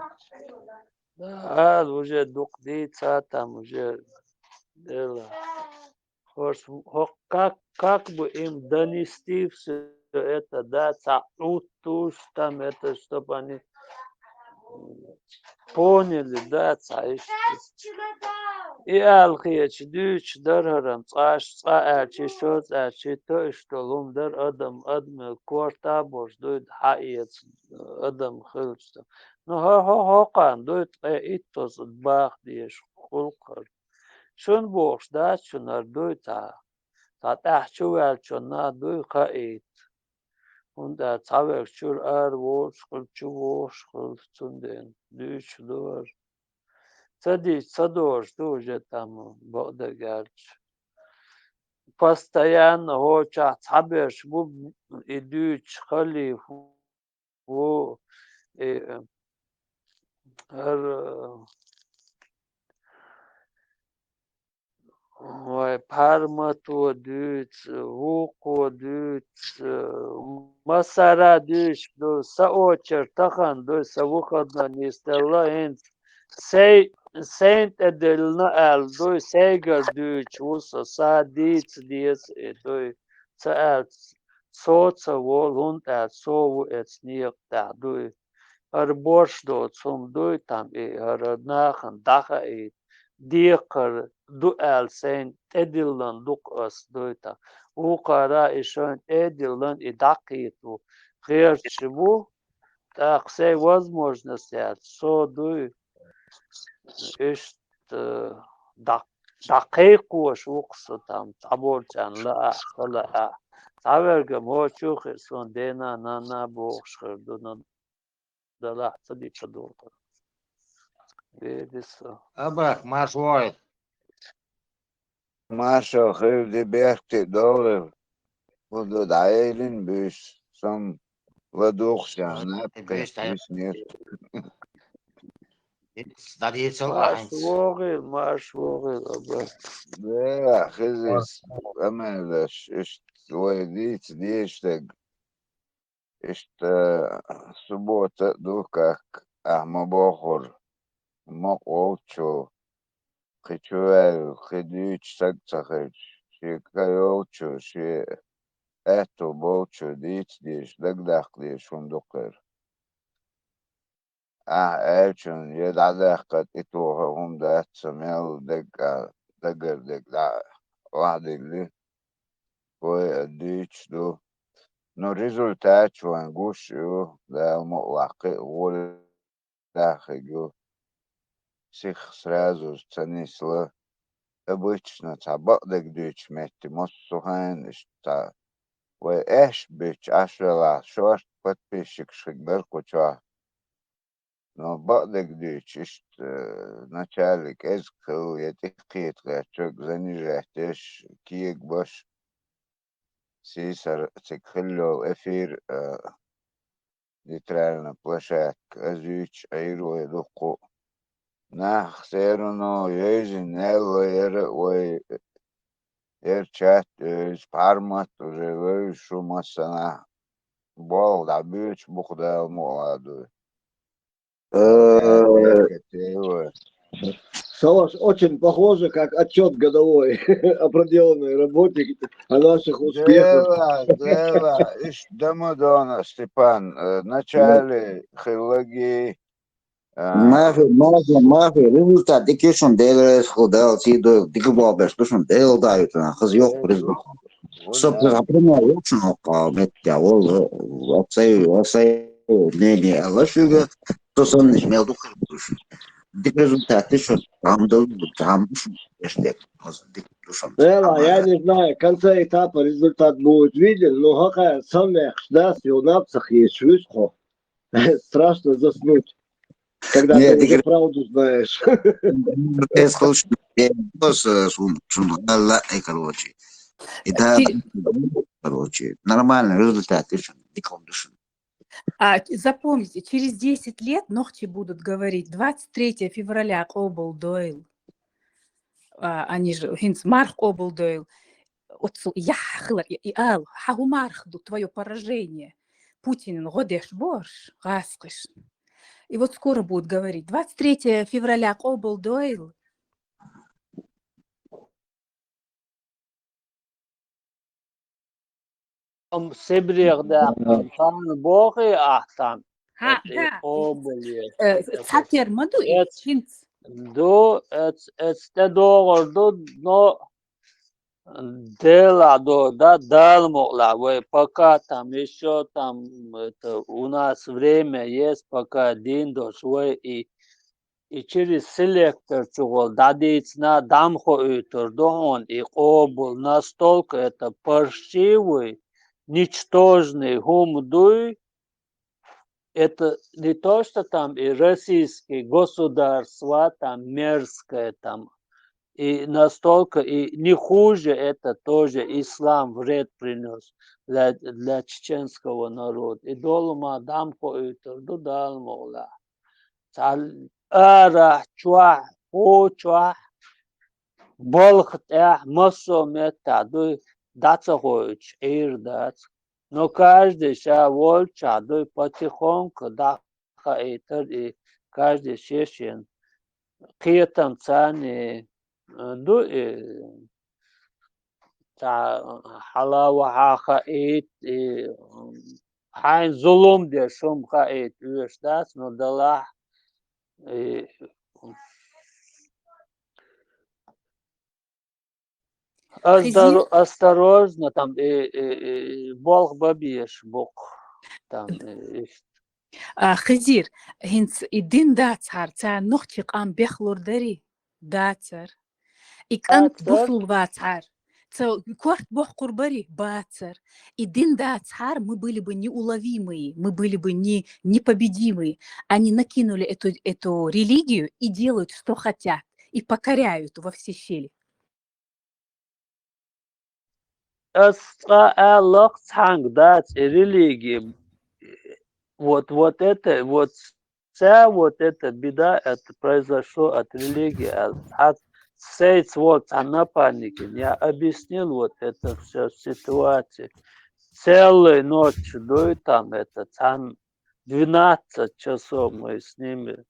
Да, а, уже дукха дийца там, уже дело. Хо-, хо-, как, как бы им донести всё это, да, цхьа уттуш там это, чтоб они поняли, да, цхьа иштта. И аьлла хеташ дуьйцуш дара хӀара-м, цкъа аш, цкъа аьлча, шозза аьлча, то иштта долу хӀума дара адам, адаман корта а болуш дуй, хьаэца адам хилча. Ну, хӀо-, хӀо-, хӀокхарна дуй, ткъе иттаза баха дезаш гӀуллакх хӀара. Шуна бохуш дац шуна хӀара дуй цхьа. Цхьа тӀаьхьа чу ваьллачунна дуй хаийта. ХӀунда аьлча цхьаверг чуьра ара волуш хила, чу вогӀуш хила, цундела дуьйцуш ду хӀара. Ца дийца ца догӀуш ду уже там, бакъдерг аьлча. Постоянно хӀокхахь цхьаберш бу и дуьйцуш, халифа ву, и, хӀара, Вай, Пармато дуьйцу, вукхо дуьйцу, массара дуьйцуш ду, сан очередь тахана ду, сан выходной нисделла хӀинца. Сай, сайна тӀедиллина аьлла ду, сайгара дуьйцуш ву со, са дийца деза и ду. Ца аьлла, со ца волу, хӀунда аьлча со ву эцу некъа тӀехь ду. ХӀара борш доцу хӀума дуй там и, хӀара нахана дӀахаийта, декхар ду аьлла сайна тӀедиллина ду-кх ас дуй там. Вукхара и шайна тӀедиллина и дӀакхета ву, гӀерташ ву, тӀаккха сайн возможность яц, со дуй, иштта дӀа-, дӀакхайкхош ву-кх со там, цхьаболчарна лаахь, ца лаахь. Цхьаверг-м хӀокху хир, суна дена-нана бохуш хир ду, но далахь ца дика духар. Беди со. Абрах, марш вогӀийла. Маршо хир ди, бехке а довлийла. ХӀун ду дӀаайрина буьйса, сом ладугӀуш яхьна, тхаьш висинера. Марш вогӀийла, марш вогӀийла, Абрах. Дела, хезийс, къамелаш, иштта вай дийца дезаш дерг. Иштта суббота а ду, как ахьа ма бохура, мукъа волчу, кхин чу ваьлла, кхин дуьйцуш саг ца хилча, шен ка йолчу, шен аьтто болчу дийца дезаш, дагадаккха дезаш хӀума ду-кх хӀара. Ахьа аьллачунна я дӀадаккха тӀетоха хӀума дац, ца мел дагара дерг дӀа охьадилли, вай а дуьйцуш ду. Но результаташ вайн гуш ю, Дала мукъалахь, кхин а гӀоле хир ю. Сиха сразу ца нисла, обычно цхьа бакъдерг дуьйцучу метте массо а хенахь иштта цхьа вай аьшпаш бечу Ӏаш велахь, шорта подписчикаш хир бара кху чохь. Но бакъдерг дуьйцуш, иштта, э, начальник кӀезиг хилла, я тӀекхета гӀертарг, занижать деш, кегабеш, сийсара цига хилла йолу эфир, э, нейтральная площадка, ас дуьйцуш Ӏийр вай дуккха а. Нах все равно йовзина аьлла яра а вай, яра чат а йовза, пхьармат уже вевзаш ву массанхьа. Болх дӀабоьдуш бу-кх, Дала мукъалахь, дуй. Э, Со ваш очень похоже, как отчёт годовой о проделанной работе, о наших успехах. Дела, дела, иштта ма ду, Степан, э, начале хиллаги, а, Мафи, мафи, мафи, результат дика ю шуна, Дела реза хуьлда, Дала сий дойла, дика болх беш ду шуна, Дела дӀа а ю шуна, хаза йоккха результат. Со, например, ву шуна хӀокху меттехь волу, оцай, оцай мнение аьлла шуьга, со саннаш мел дукха хир ду шуна. Дика результат ю шуна, хьамдалла, хьамдалла шуна, эшдек, дика ду шуна. Эла, я не знаю, в конце этапа результат будет виден, но хӀокхара саммехаш дац, йо, наб ца хеташ вуьсу хьо. Страшно заснуть, когда ты уже правду знаешь. Эс хилча, э, шун, шун гӀалла, э, короче. И да, короче, нормальный результат, и шун, дика хӀума ду шуна. А, ч-, запомните, через десять лет нохчи будут говорить: «двадцать третьего февраля къобал дойла». А, они же, хӀинца марха къобал дойла. Оццул яхь хилар, и, и ала, хьан хӀун марха ду, твоё поражение. Путинан гӀо деш борш, гӀаскхиш. И вот скоро будут говорить: «двадцать третьего февраля къобал дойла». Ам Сибрех даьккхина тахана бохий ахь там? ХӀа, хӀа. Къобале. Э, цхьатера ма ду и, эц-, хӀинца? Ду, эц-, эцу тӀедогӀур ду, но Делахь ду, да, Дала мукъалахь, вай пока там, ещё там, это, у нас время есть, пока дин долуш, вай и, и через селектор чугӀол дӀадийцина дӀа ма хоуьйтур ду хьуна, и къобал настолько это парчий вуй, ничтожный хӀума дуй, это не то, что там и российское государство, там мерзкое, там, и настолько, и не хуже это тоже ислам вред принёс для, для чеченского народа. И долу ма дӀа ма хоуьйтур ду Дала мукъалахь. Цхьа арахь, чохь, хӀо чохь, балха тӀехь массо а меттехь дуй, дӀа ца хоуьйтуш Ӏийр дац. Но каждый ша волчохь дуй, потихоньку дӀахаийтар и, каждый шен-шен кхетам царний, э, ду и, цхьа хьала-ваха хаийта, и хьайна зулам деш хӀума хаийта оьшуш дац, но делахь, и Хизир? Осторожно, там, э, э, э, болх бан безаш бу-кх. Там, э, иштта. А, Хизир, хӀинца и дин дацахьара, царна нохчийн къам бехлур дарий? Дацар. И кӀант, дацар, бусулба вацахьара, цо корта бохкур барий? Бацар. И дин дацахьара, мы были бы неуловимые, мы были бы не-, непобедимые. Они накинули эту, эту религию и делают, что хотят, и покоряют во все щели. Ас цкъа аьллакх цхьаьнга дац и религи. Вот, вот это, вот ца, вот эта беда, это произошло от религии. А цхьа сайца волу цхьа напарникин, я объяснил вот это всё ситуацию. Целую ночь дуй там это, цхьаьна двенадцать часов мы с ними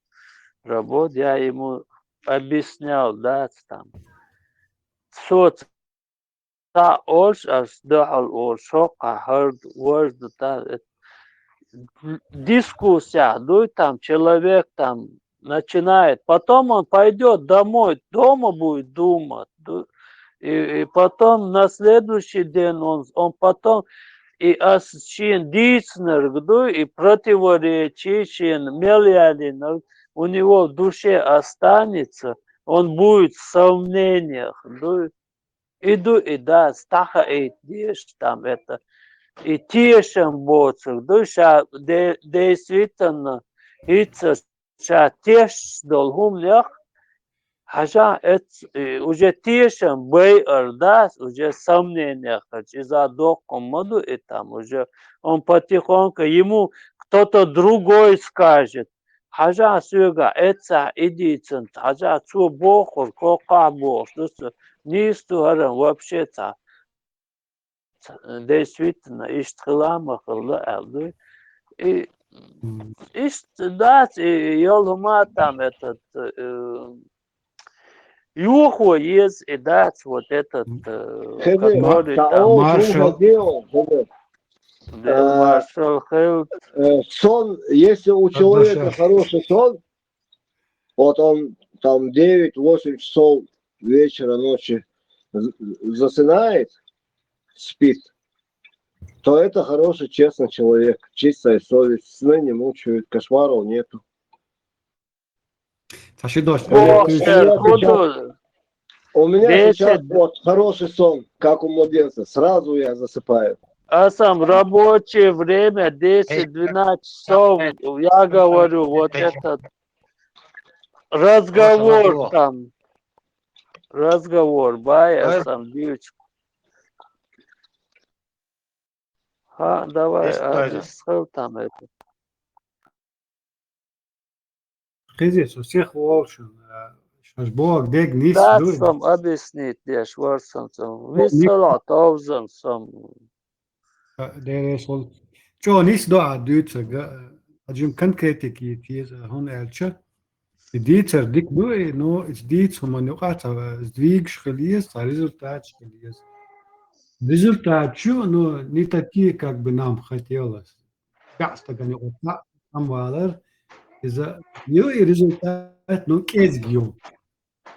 работали, я ему объяснял, да, там. Со ца олуш, аш дуьхьал олуш, хӀокхахь хӀара ду, важа ду, та, э, дискуссиях дуй, там человек там начинает, потом он пойдёт домой, дома будет думать, ду-, и, и потом на следующий день он, он потом, и ас шен дийцинарг дуй, и противоречие шен мел ялийнарг у него в душе останется, он будет в сомнениях, дуй. И ду и дац, тахаийта дезаш там это. И тешам боцург ду, ша де-, действительно, хӀинца ша тешаш долу хӀуманех, хьажа, эц-, и уже тешам байар дац, уже сомнениях хилча, иза доккхун ма ду и там, уже он потихоньку, ему кто-то другой скажет, хьажа соьга эццахь и дийцинчу, хьажа цо бохург, кхокхахь бохуш ду со, нийса ду хӀара вообще цхьа, ц-, действительно, иштта хила а ма хилла аьлла дуй. И иштта дац, и йолу хӀума там этот, э, юхо еза и дац вот этот, э, Хезир, который там, Маршал. Э, маршал хилда. Э, сон, если у человека хороший сон, вот он там девять-восемь часов вечера, ночи з-, засынает, спит, то это хороший, честный человек, чистая совесть, сны не мучают, кошмаров нету. Ца ши дош. О, э, сейчас, у меня сейчас вот хороший сон, как у младенца. Сразу я засыпаю. А сам рабочее время десять-двенадцать часов, я говорю, вот этот разговор там. Разговор, бай, а сам девочку. Ха, давай, а, там это. Хезир, со сих волчун, а, шаш бог дег нис дуй. Сам объяснить деш варсан сам. Висала товзан сам. А, дереш вол. Чо нис до а дуьйцага, а, аджим конкретики теза, хӀун аьлча. И дийцар дика ду, и, ну, иза дийца хӀуманна юкъа ца, иза двигаш хила еза, цхьа результаташ хила еза. Результат чу, ну, не такие, как бы нам хотелось. БаьӀ стагана юкъа цхьаъ ам валар, иза ю и результат, ну, кӀезиг ю.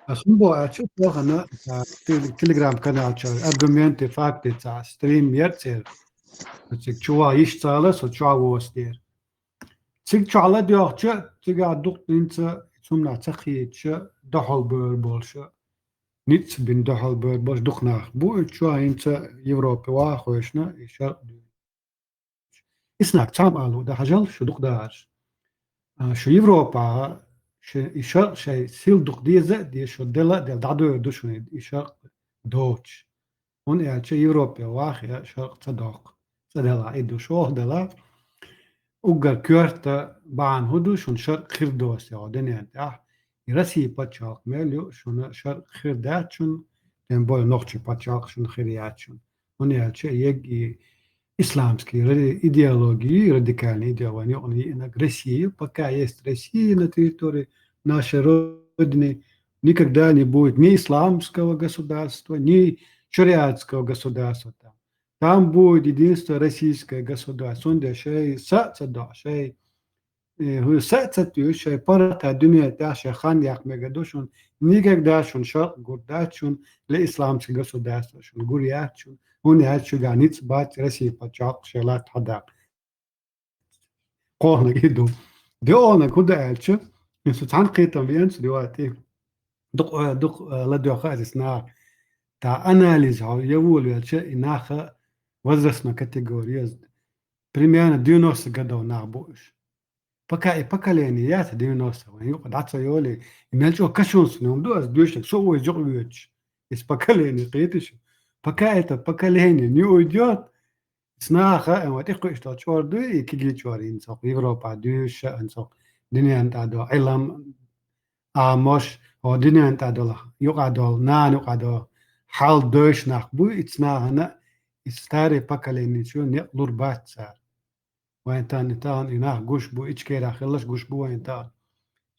Ас хӀун боху аьлча, тохана, а, тел-, телеграм-канал чу аргументы, факты цхьа стрим яр церан, цига чу ваха йиш ца хилла, со чохь воцу дера. Цига чохь ладоьгӀча, цигахь дукха хӀинца цунах ца кхетача, дохьал бевр болуша, ницкъ бина дохьал бевр болуш дукха нах бу, и чохь хӀинца Европе ваха хевшина, и шаркъ дуьйна. Иснаг цхьаъ ма алу, дан хьажал, шу дукха дахарш. А, шу Европа, шу и шаркъ шайн сил дукха деза а деза, шу дела а дела, дӀадевр ду шуна и шаркъ доцуш. ХӀунда аьлча Европе вахе шаркъ ца доккху, ца делахь, и ду шолгӀа делахь. Уггар коьрта бахьана хӀун ду, шуна шаркъ хир доцу йогӀу дуьнен тӀехь. И Россия паччахьалкх мел ю шуна шаркъ хир дац шуна, тем более нохчий паччахьалкх шуна хир яц шуна. ХӀунда аьлча ег и исламский ра-, идеологии, радикальный идеологии, юкъана йиънаг Россия, пока есть Россия на территории нашей Родины, никогда не будет ни исламского государства, ни шариатского государства там. Там будет единство российское государство. Цундела шай са а ца доӀа, шай, э, хӀу са а ца туьйса, шай паргӀата дуьне тӀа шай хан яккха мегаргда шуна, никогда шуна шаркъ гур дац шуна, ле исламский государство шуна гур яц шуна, хӀунда аьлча шуьгахь ницкъ бац Россия паччахьалкх шайн латта хьадаккха. КхоалгӀаниг и ду. ДоьалгӀаниг хӀун ду аьлча, иза цхьана кхетам веана цу дивати. Дукха, дукха, э, ладоьгӀна хеза наха. Та анализ хьо я волавелча, и наха возрастной категория, примерно девяностых годов нах бу уж. Пока и поколение яц девяностых, вайн юкъа дӀа ца йолий, и мел чӀогӀа кашонца хӀума ду ас доьшург, со вай юкъа воьдуш. Из поколение, кхетий шу? Пока это поколение не уйдёт, Цу наха, э, вай тӀекхуьуш долу чӀор дуй, и кегий чӀор, хӀинца хӀокху Европа дуьйш а, хӀинца хӀокху дуьненна тӀехь долу Ӏилма, Ӏамош, хӀокху дуьненна тӀехь долу, юкъахь долу, нана юкъахь долу хьал доьшуш нах буй, и цу нахана, и старое поколение чу некъ лур бац цара. Вайн тахана, тахана и нах гуш бу, Ичкерехь хилларш гуш бу вайн тахана.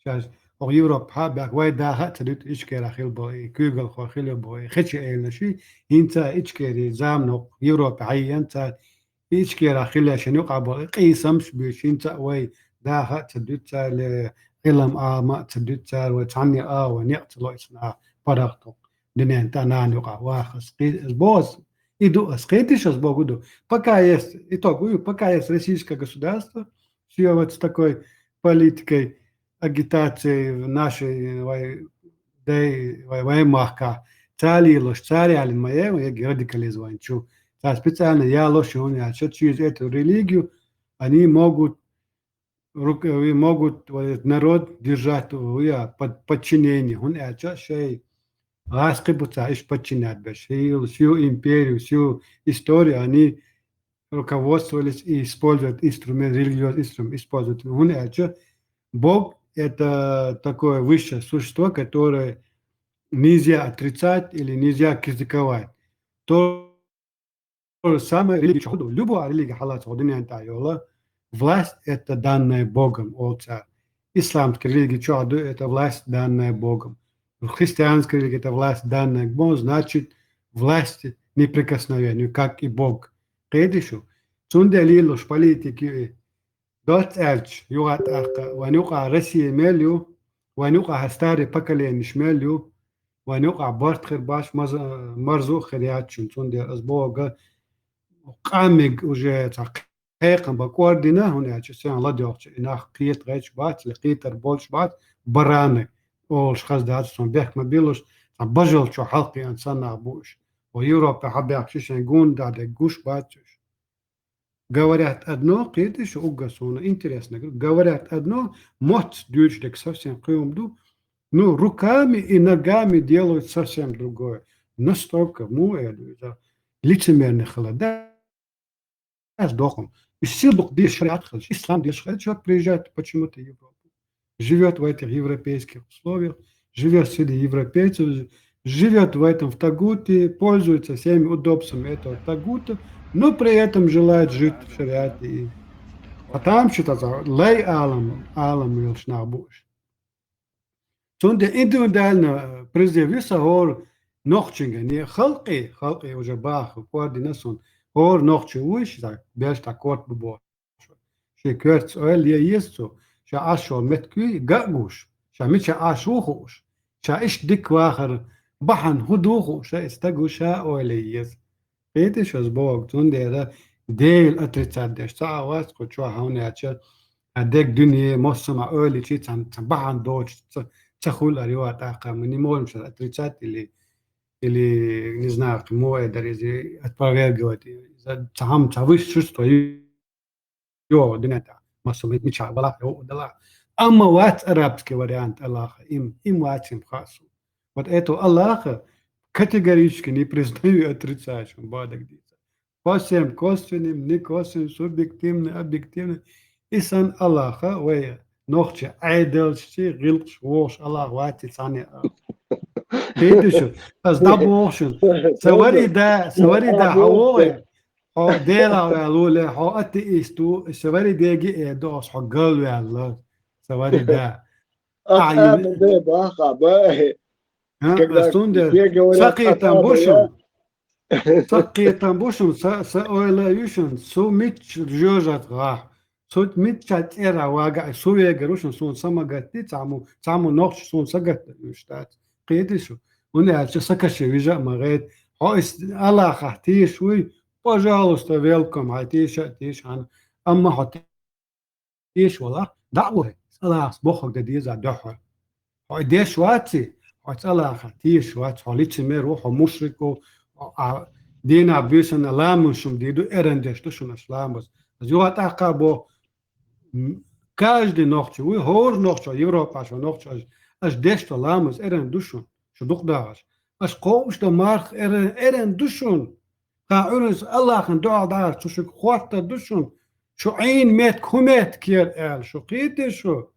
Шаьш хӀокху Европа хьа а баьхка, вай даха а ца дуьту Ичкерехь хилла болу и куьйгалхой, хилла болу и хечи эйла ши, хӀинца а Ичкери заманахь Европе хьаеана цара, и Ичкерехь хилла шайна юкъахь болу и къийсамаш а буьйцуш, хӀинца а вай даха а ца дуьту цара, ле Ӏилма Ӏама а ца дуьту цара, вай цхьанне а вай некъ ца ло, и цхьана паргӀат хӀокху дуьненна тӀехь нана юкъахь вахарш. Кхи-, ас боху ас, и ду ас, кхетий шу ас бохург ду. Пока есть, итог, пока есть российское государство, всё вот с такой политикой, агитацией в нашей, вай, дай, вай, вай махкахь, цара лелош, цара ялийна ма яй, яги радикализм вайн чу. Цара специально ялош ю, хӀунда аьлча через эту религию они могут рук-, э, могут, э, народ держать, э, под подчинение. ХӀунда аьлча шайн гӀазкхи бу цара иштта подчинять берш. Всю, всю империю, всю историю они руководствовались и используют инструмент, религиозный инструмент используют. ХӀунда аьлча Бог — это такое высшее существо, которое нельзя отрицать или нельзя критиковать. То же самое религия чохь ду. Любая религия хьалаца хӀокху дуьненна тӀехь йолу власть — это данная Богом, олу цара. Исламская религия чохь ду, это власть, данная Богом. Христианская религия — это власть, данная Богом, значит, власть неприкосновенная, как и Бог. Кхетий шу? Цундела лелош политика ю и. Доцца аьлча, юха а тӀаккха, вайн юкъахь Россия мел ю, вайн юкъахь старый поколениеш мел ю, вайн юкъахь барт хир бац, маза-, марзо а хир яц шуна. Цундела ас бохург, къамиг уже цхьа кхайкхам бан кӀордина, хӀунда аьлча сайн ладоьгӀча и нах кхета гӀерташ бац, я кхетар болуш бац, бараны олуш хаза дац, цунна бехк ма биллалаш, цхьа бажалчо хьалкхиъна санна нах бу уьш. Вай Европе хьабаьхча шайн гонах дерг гуш бац уьш. Говорят одно, кхетий шу, уггар суна интересно, говорят одно, мотт дуьйцуш дерг совсем кхин хӀума ду, ну, руками и ногами делают совсем другое. Настолько, муха эр ду иза, лицемерный хилар. Да, ас доху. И сил дукха дезаш шариат хилча, ислам дезаш хилча, вот приезжает почему-то в Европу. Живёт в этих европейских условиях, живёт среди европейцев, живёт в этом, в Тагуте, пользуется всеми удобствами этого Тагута, но при этом желает жить в шариате. И, а там что-то за лай алам, алам йолуш нах бу уьш. Цундела индивидуально призыв ю сан хӀора нохчингахь, не халкъе, халкъе уже баха кӀордина суна, хӀора нохчи вуй, ша берш дӀа корта бу бохуш. Шен коьртаца ойла е еза цо, ша Ӏаш волу меттиг га а гуш, ша мича Ӏаш ву хууш, ша иштта дика вахар бахьана хӀун ду хууш, ша и стаг ву ша ойла е еза. Кхетий шу ас бохург, цундела Дела отрицать деш ца а вац кху чохь, хӀунда аьлча а дерг дуьне, массо а ойла йича цхьана, цхьана бахьана доцуш ца, ца хуьлу ара юха а тӀаккха, мы не можем сейчас отрицать или, или, не знаю, кхин муха эр дара иза, опровергивать. Иза цхьа хӀума, цхьа высшее существо ю. Йо, дуьнен тӀехь массо а мичахь валахь, йо, далахь. Амма вац арабский вариант Аллаха, им, им вац им хаьа суна. Вот этого Аллаха категорически не признаю и отрицаю, шуна бохург дийца. По всем косвенным, некосвенным, субъективным, объективным. И сан Аллаха вай нохчий Ӏедалчий гӀиллакхаш вогӀуш Аллах вац цхьанне а. Кхетий шу? Аз дӀабоху шуна. Са вари да, са вари да, хьо вогӀе. Хьо Дела ваьлла ву ле, хьо атеист ву, са вари деги э доас, хьо галваьлла. Са вари да. Ахьа, да, баха, бай. А, Когда ас цунде те говорят, сакхетам бу шун. Сакхетам бу шун, са, са ойла ю шун, су мичча жоьжат гӀа. Су мичча цӀера вага, су вегар ву шун, сун самагатти, цаму, цаму нохчи сун сагатта уьш дац. Кхетий шу? ХӀунда аьлча са каше вижа а ма гӀед. Хьо ис Аллахах тийш вуй, пожалуйста, велком, хьай тийша а тийш хьан. Амма хьо Теш валахь, дӀа а вай, цӀалахас бохург дан деза дуьххьал. Хьо и деш ваци, хьо цӀалаха теш вац, хьо лицемер ву, хьо мушрик ву, а, дийнахь буьйсанна ламаз шуна дийр ду, эрна деш ду шуна аша ламаз. Аз юха тӀаккха бо, м, каждый нохчо, вуй хӀора нохчо, Европа шо нохчо, аш, аш деш до ламаз эрна ду шуна, шу дукха дахаш. Аш кхобуш до марх эрна, эрна ду шуна. Тхан Ӏуьйранца Аллахьан дуӀа дахар цу шуьга хӀоттар ду шуна, шу Ӏийна меттиг хӀун меттиг яра аьлла, шу кхетий шу?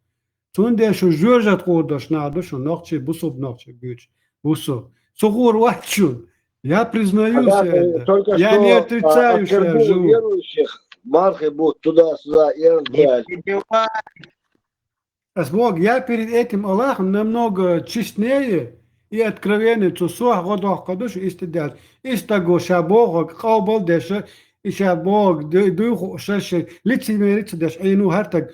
Цундела шу жоьжат гӀур долуш нах ду шуна, нохчий, бусулба нохчий буьйцу. Бусу. Цу гӀур вац шуна. Я признаю шу аьлла. Я не отрицаю шу аьлла. Верующих мархи будут туда-сюда, эрна ду аьлла. Ас боху, я перед этим Аллахом намного честнее и откровеннее, цу сох гӀо доккхур ду шу истидал. И стаго ша бохург къобал деш, и ша бохург дуй-, дуй хууш, шаьш лицемерие ца деш Ӏийна ву хӀара стаг.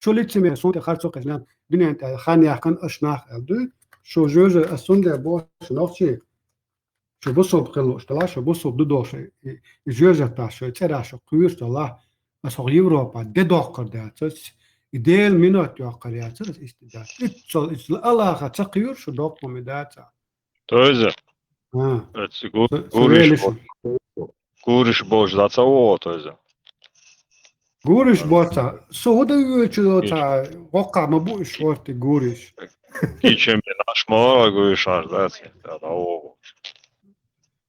Шу лицемер, суна тӀе харцо кхаьчна, дуьнен тӀе хан яьккхина аша нах аьлла дуй. Шу жоьжа, ас цундела боху шу нохчий. Шу бусулба хила лууш делахь, шу бусулба ду долуш, и, и жоьжаташ шайн цӀераш шу кхуьйсуш делахь, ас хӀокху Европа де доккхур дац, ас и Делан минот йоккхур яц, ас исти дац. Иццал, иццал Аллаха ца кхуьйра шу доккхур ма дац. Тойза. А. Эци гу-, Са-, гуриш Савелий бо-, шу. Гуриш бохуш дац а вогӀу, тойза. Гуриш боца. Со хӀу дан воьлча доца, воккхахь ма бу уьш хӀорти гуриш. Кича бен аш мора гуйшар дац, да, да, о.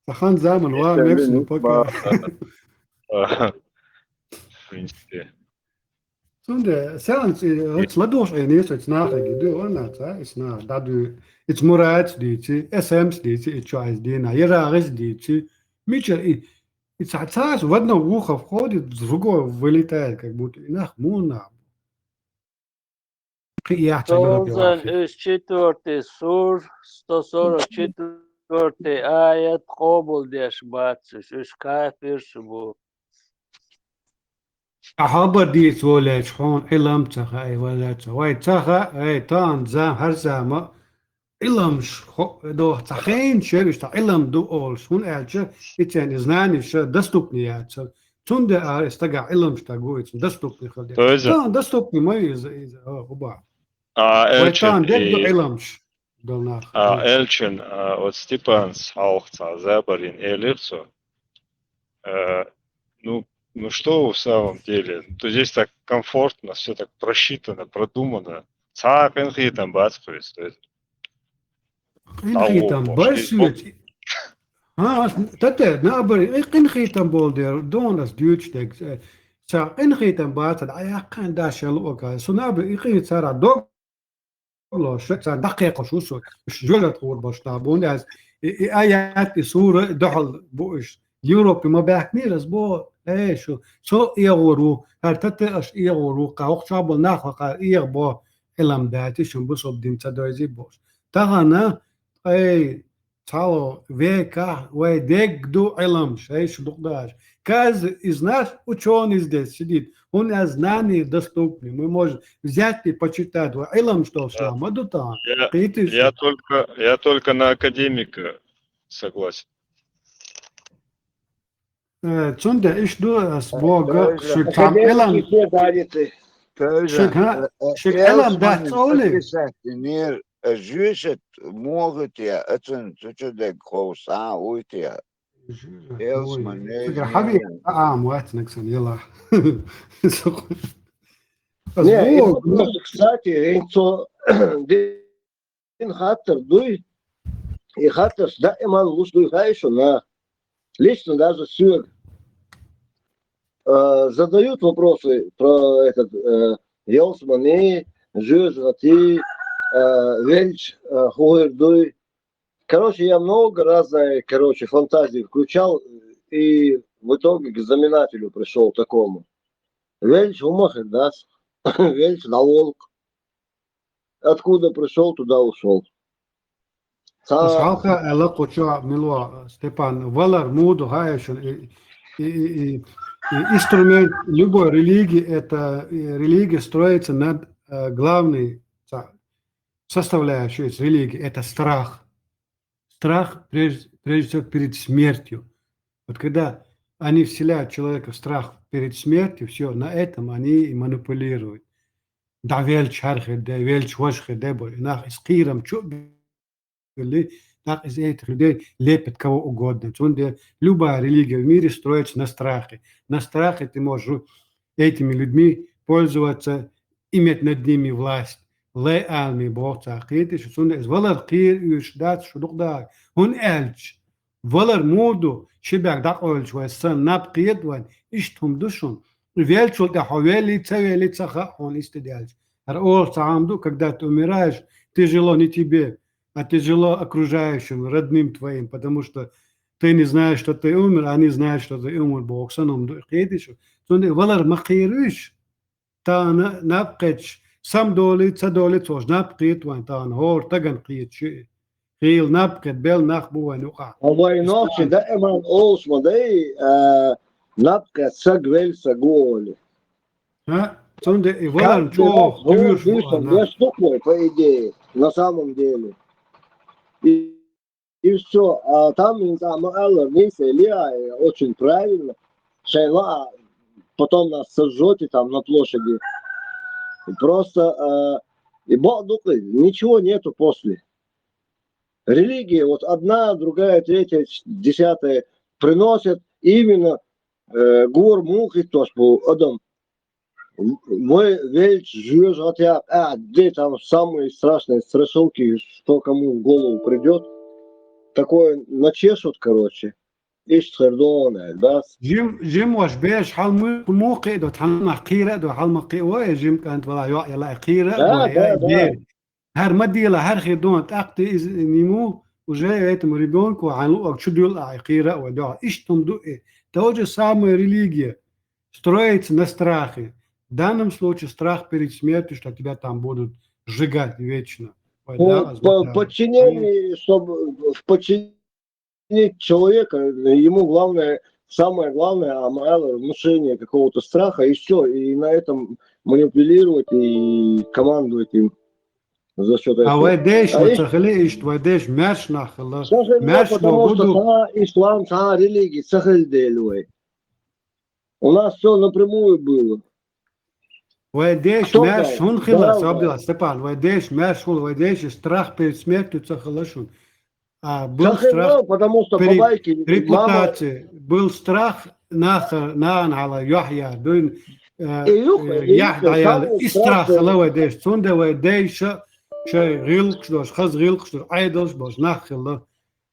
Сан хан заман ва, мерсина пока. В принципе. Цунде, сенца, оцу ладугӀуш Ӏийна, оцу нахаге дуй, ванна ца, ис нах, дӀадуй, ис Мурац дийци, эс эмс дийци, и чу айс дийна, Ярагъис дийци, мича и, И ца-, цхьаъ в одного уха входит, в другое вылетает, как будто и нах муна. Кхин яц а Йоба Тозан вахи. Из четвёртый сур, сто сорок четвёртый аят, къобалдеш бац уьш, уьш кафирш бу. Ахьа хабар дийца волчу хьуна Ӏилам ца хаьа, валла ца. Вай ца хаьа, ай, тан зам, хӀара зама, Ӏиламаш хо-, доху, цхьа хенаш яра уьш, цхьа Ӏилам ду олуш, хӀунда аьлча и церан знанияш доступный яцара. Цундела ара и стагах Ӏиламаш стаг ву, иза доступный хила деза. То есть тахана доступный ма ю иза, иза, а, хӀуба. А, вай Элчин, тахана дерг ду и, Ӏиламаш долу нах. А, Элчин, а, вот Степанс хьалха цхьа забарина элира цо. Э, ну, ну что в самом деле? То здесь так комфортно, всё так просчитано, продумано. Цхьа а къинхетам бац кхуьйца, то есть. Къинхетам бац шуьца. ХӀан, ас, тате, наоборот, и къинхетам болу дела, дона ас дуьйцуш дерг, э, ца къинхетам бац, дӀа яьккхина даш яла ока. Со наоборот, и къин цара дог ло, ша царна дӀакхайкхош ву со, уьш жоьжат гӀур болуш нах бу, хӀунда аьлча и, и аят, и сура дуьхьал бу уьш. Европе ма баьхкинера ас боху, эй, шу, со эгӀур ву, хӀара тата аш эгӀур ву, кху чохь болу нах вакхара эгӀа бо, Ӏилам дац, и шун бусалба дин ца дойзи бохуш. Тахана, эй, ЦхьалгӀа векахь вай дегга ду Ӏилам, шайша дукха даша. Каждый из нас учёный здесь сидит. У нас знания доступны. Мы можем взять и почитать. Вай Ӏилам, что Да. Ма ду тахана. Я, Кхетий я шу? только, я только на академика согласен. Э, цундела иштта ду ас боху, шуьга цхьа Ӏилам, шуьга, шуьга Ӏилам дац цӀоле? Жуьшат могут я, ацун цу чу дерг хов схьа а уйта я. Элсман, цигара хьан вен а ам вац нагсан яла. Ас боху, кстати, хӀинца цо дина хаттар дуй, и хаттарш даиман луш дуй хаьий шуна? Лично даже соьга. Э, задают вопросы про этот, э, ялсмани, жожгӀати, э, велч, э, хӀугӀир дуй. Короче, я много разной, короче, фантазии включал, и в итоге к знаменателю пришёл такому. Велч хӀума хир дац, велч дӀаволх. Откуда пришёл, туда ушёл. Ца- Ас хьалха аьлла кху чу, мила ва, Степан, валар муду хьаэшун, и, и, и, и, и инструмент любой религии, это, и религия строится над, э, главной ца- составляющей из религии, это страх. Страх, прежде, прежде всего, перед смертью. Вот когда они вселяют человека в страх перед смертью, всё, на этом они и манипулируют. Да, велч хӀара хир де, велч важа хир де бо, нах из кхерам чу билли, нах из этих людей лепят кого угодно. Цундела любая религия в мире строится на страхе. На страхе ты можешь этими людьми пользоваться, иметь над ними власть. Лай алми боху ца кхеташ, цунна из валар кхера уьш дац шу дукха дагӀа. ХӀунда аьлча, валар муду, ши бӀаьрг дӀакъевлча вай санна наб кхета вайн, иштта хӀума ду шуна. Велчул тӀехь хьо велли, ца велли, ца хаьа хьуна иштта даьлча. ХӀара олуш цхьа хӀума ду, когда ты умираешь, тяжело не тебе, а тяжело окружающим, родным твоим, потому что ты не знаешь, что ты умер, а они знают, что ты умер, боху санна хӀума ду, кхеташ шу. Цунна валар ма кхера уьш. Тахана наб кхеташ, сам доли, ца доли, цо наб кхета вайн тахана, хӀора тагана кхета ши. Хийла наб кхета, бел нах бу вайн юкъахь. А вай нохчий даиман олуш ма дай, а, наб кхета саг велла саг ву олий. А? Цунда и валарна чӀогӀа туьйсуш бу нах. Веш ду вай, по идее, на самом деле. И И всё. А там, не знаю, ну, Элла, Миса, Илья, э, очень правильно. Шайн лаахь, потом нас сожжёте там на площади. И просто, э, и бо-, ну, ничего нету после. Религия, вот одна, другая, третья, ч-, десятая, приносят именно, э, гур мухи то, что адам Вай велча жоьжахати, а, де там самые страшные страшилки, что кому в голову придёт. Такое начешут, короче. Иштта хир ду, да? Жим-, жимош беш хьалма-, мукхе а до, хьалма кхира а до, хьалма кхи вай, жим кӀант вала йоӀ яла кхира а, да, вай, да, да. ХӀара ма дела, хӀара хир ду, тӀаккха иза ниму, уже этому ребёнку хьайн луъаг чу дуьллу а, кхира а вай, да. Иштта хӀума ду и. То же самое религия. Строится на страхе. В данном случае страх перед смертью, что тебя там будут сжигать вечно. Ой, по, да, по, подчинение, чтобы в подчинении человека, ему главное, самое главное, амала, внушение какого-то страха, и всё, и на этом манипулировать и командовать им за счёт этого. А вай деш, а ма ца хили иштта, вай деш маьрша нах хила. Маьрша, потому что цхьа ислам, цхьа религия ца хила дела вай. У нас всё напрямую было. Вай деш маьрша хӀунда хила, Сабдила Степан, вай деш маьрша хӀунда, вай деш страх перед смертью ца хила шун. А, был страх, потому что перед, по байке, репутации, был страх наха, нана хьала, йоӀ яр, дуйна, э, и юха, э, и яхь юха, дӀаяла, самый и страх страшный хила вай деш. Цунда вай деш шай гӀиллакхаш долуш, хаза гӀиллакхаш долуш, Ӏедалш болуш нах хила.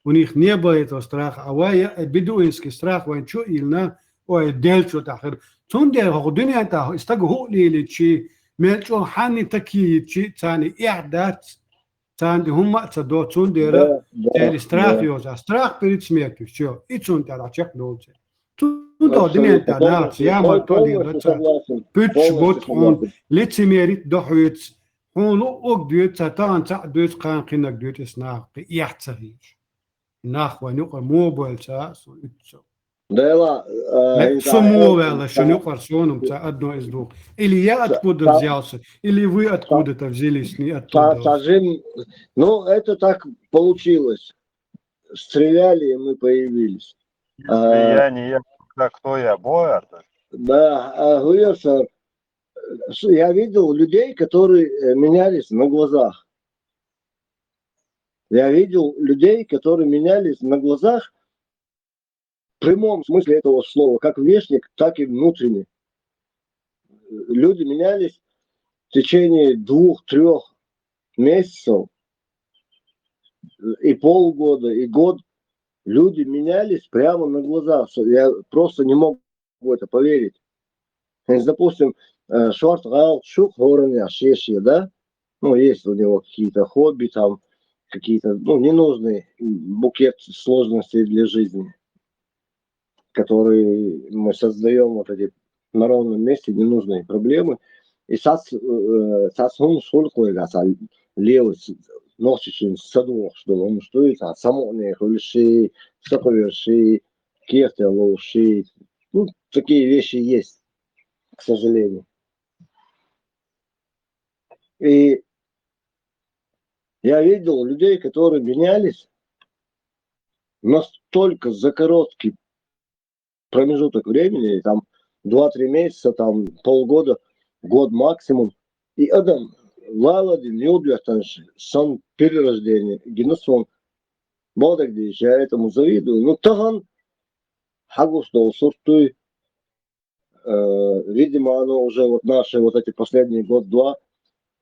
У них не было этого страха, а вай, э, бедуинский страх вайн чу а йиллина, ой, делчо тӀехь хир. Цундела хӀокху дуьнен тӀехь и стага хӀуъа лелийчи, мел чӀогӀа хьанна такийчи, царна эхь дац, царна тӀе хӀумма а ца до, цундела церан страх йоза. Страх перед смертью, всё. И цунна тӀера чекхдолу церан. Цундела дуьнен тӀехь нахаца ямарто дийр ду царна. Пуьтуш бу тхуна, лицемерить до хьоьца. Хьуна луъург доьду, цхьа тахана цхьаъ доьду, кхана кхинарг доьду, эс наха кхин эхь ца хеташ. Нах вайн юкъара муха бойла ца а, со уьтту со. Дела, э, со муха ваьлла шун юкъара, сона-м ца одно из двух. Или я откуда взялся, или вы откуда-то взялись, не оттуда. Ну, это так получилось. Стреляли, и мы появились. А, я не я, как кто я, бояр, то есть? Да, а, хуя, сэр. С-, я видел людей, которые, э, менялись на глазах. Я видел людей, которые менялись на глазах в прямом смысле этого слова, как внешне, так и внутренне. Люди менялись в течение двух-трёх месяцев, и полгода, и год. Люди менялись прямо на глазах. Я просто не мог в это поверить. То есть, допустим, э, шорт гал шух хорон я шешья, да? Ну, есть у него какие-то хобби, там, какие-то, ну, ненужный, м, букет сложностей для жизни, который мы создаем вот эти на ровном месте, ненужные проблемы. И сас, э, сас хун шулкуега, са левый, носичный садух, что он стоит, а само не хулиши, соковерши, кефте лоши. Ну, такие вещи есть, к сожалению. И я видел людей, которые менялись настолько за короткий промежуток времени, там два-три месяца, там полгода, год максимум. И адам валадин юдвятанш сан перерождение гинусвон. Бодок диш, я этому завидую. Ну, тахан хагус дол суртуй, э, видимо, оно уже вот наши вот эти последние год-два,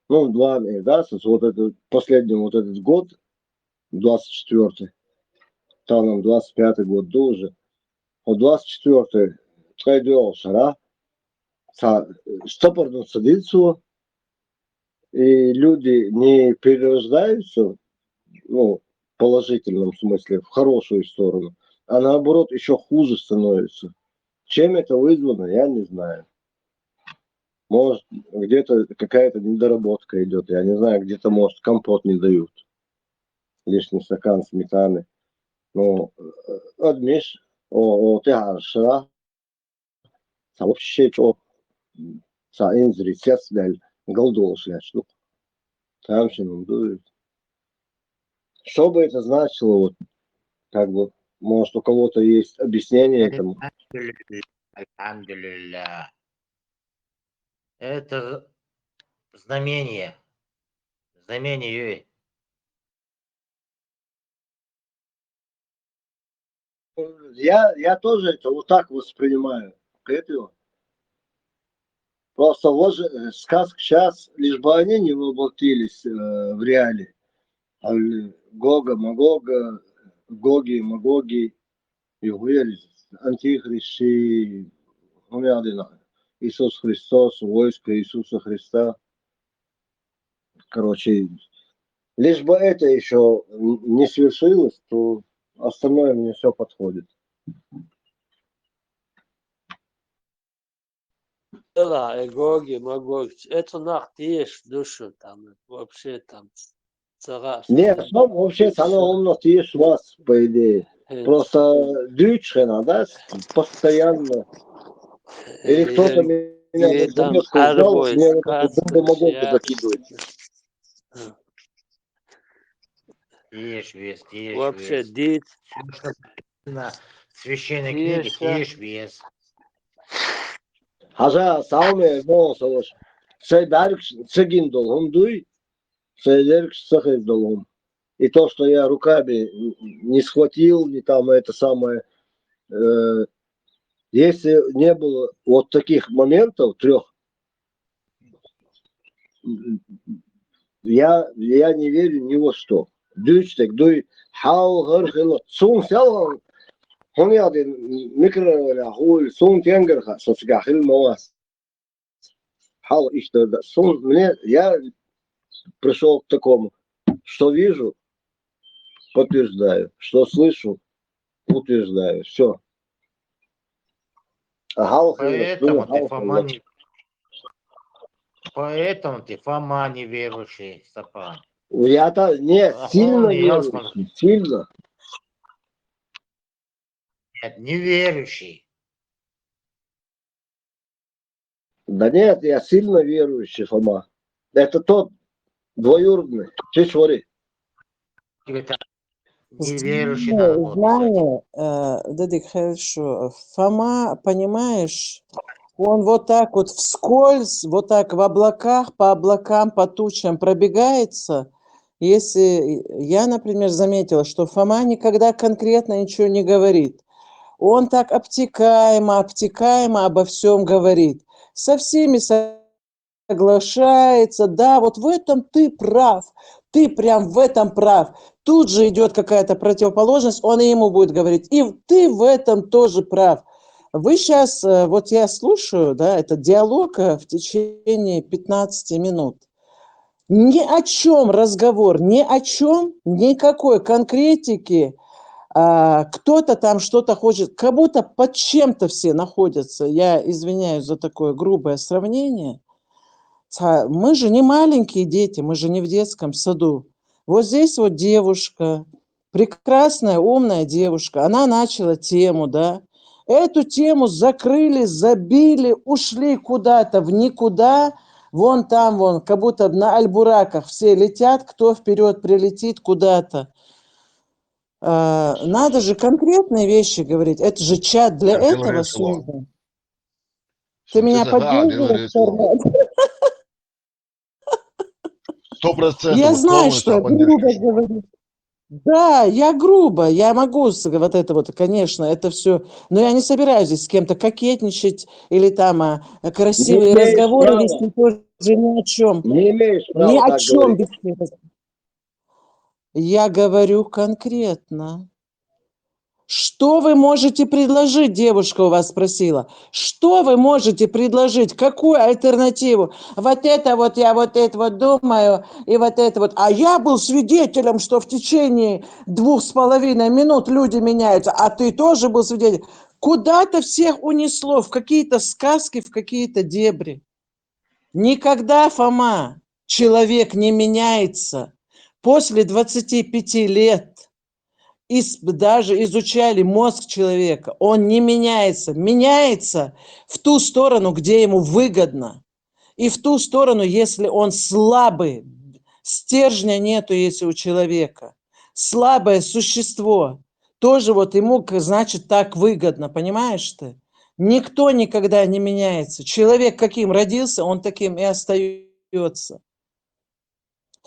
ну, два, э, да, с- вот этот последний вот этот год, двадцать четвёртый, там нам двадцать пятый год тоже. Вот двадцать четвёртый, ткайдёл шара, са, стопорно садится, и люди не перерождаются, ну, в положительном смысле, в хорошую сторону, а наоборот, еще хуже становится. Чем это вызвано, я не знаю. Может, где-то какая-то недоработка идет, я не знаю, где-то, может, компот не дают, лишний стакан сметаны. Ну, э, адмиш, о, о, те шара, са вообще чё, са инзри сес даль, голдолш ляч, ну, там же, ну, да. Что бы это значило, вот, как бы, может, у кого-то есть объяснение этому? Альхамдулилля. Альхамдулилля. Это знамение. Знамение. Я, я тоже это вот так воспринимаю. Кэпио. Просто вот же, э, сказка сейчас, лишь бы они не воплотились, э, в реале. А, э, Гога, Магога, Гоги, Магоги, и Уэльс, Антихрист, и, ну, я не знаю, Иисус Христос, войско Иисуса Христа. Короче, лишь бы это еще не свершилось, то остальное мне все подходит. Да, э, Гоги, Магоги. Это нах тиеш душу, там, э, вообще там, цара. Нет, ну, вообще, оно умно тиеш вас, по идее. Э, Просто дючхена, да, постоянно. Или кто-то э, меня э, на там заметку взял, арбой, мне вот эту сказка, бомбу могу я- закидывать. Тиеш вес, тиеш Вообще, вес. дит, Всё, что написано в священной книге, Тиеш, да. Тиеш вес. Хажа, сауме, но, саваш. Сай барк, сагин дол, хум дуй. Сай дерк, сахай дол, хум. И то, что я руками не схватил, не там это самое, э, если не было вот таких моментов трех, я, я не верю ни во что. Дючтек, дуй, хау, гархила, сун сялган, хун яди микро, хуй, сун тенгерха, сосгахил мавас. Хал, ишта, да, сун, мне, я пришел к такому, что вижу, подтверждаю, что слышу, утверждаю, все. Хал, Поэтому ты, Фома, не... Поэтому ты, Фома, неверующий, Степан. Я-то, не, А сильно он, я верующий, смотрю. Сильно. Нет, неверующий. Да нет, я сильно верующий, Фома. Это тот двоюродный. Чё чвори? Тебе так неверующий Знаю, надо было писать. знаю, э, Дадик, хорошо. Фома, понимаешь, он вот так вот вскользь, вот так в облаках, по облакам, по тучам пробегается. Если я, например, заметила, что Фома никогда конкретно ничего не говорит, он так обтекаемо, обтекаемо обо всем говорит. Со всеми соглашается, да, вот в этом ты прав, ты прям в этом прав. Тут же идет какая-то противоположность, он и ему будет говорить, и ты в этом тоже прав. Вы сейчас, вот я слушаю, да, этот диалог э, в течение пятнадцати минут. Ни о чем разговор, ни о чем, никакой конкретики. А, кто-то там что-то хочет, как будто под чем-то все находятся. Я извиняюсь за такое грубое сравнение. Ца- Мы же не маленькие дети, мы же не в детском саду. Вот здесь вот девушка, прекрасная, умная девушка, она начала тему, да. Эту тему закрыли, забили, ушли куда-то в никуда. Вон там, вон, как будто на альбураках все летят, кто вперед прилетит куда-то. А, надо же конкретные вещи говорить. Это же чат для Я этого говорю, что создан. Ты меня Слушай, да, поддерживаешь, говорю, что Корнет? Сто процентов. Я Вот знаю, полностью что я поддерживаю. грубо говорю. Да, я грубо, я могу с- вот это вот, конечно, это все, но я не собираюсь здесь с кем-то кокетничать или там а, красивые Не имеешь разговоры права. Вести тоже ни о чем. Не имеешь права Ни о так чем говорить. Вести разговор. Я говорю конкретно. Что вы можете предложить, девушка у вас спросила. Что вы можете предложить? Какую альтернативу? Вот это вот я вот это вот думаю, и вот это вот. А я был свидетелем, что в течение двух с половиной минут люди меняются, а ты тоже был свидетелем. Куда-то всех унесло в какие-то сказки, в какие-то дебри. Никогда, Фома, человек не меняется после двадцати пяти лет. Ис- даже изучали мозг человека, он не меняется. Меняется в ту сторону, где ему выгодно. И в ту сторону, если он слабый, стержня нету, если у человека. Слабое существо, тоже вот ему, к- значит, так выгодно, понимаешь ты? Никто никогда не меняется. Человек каким родился, он таким и остается.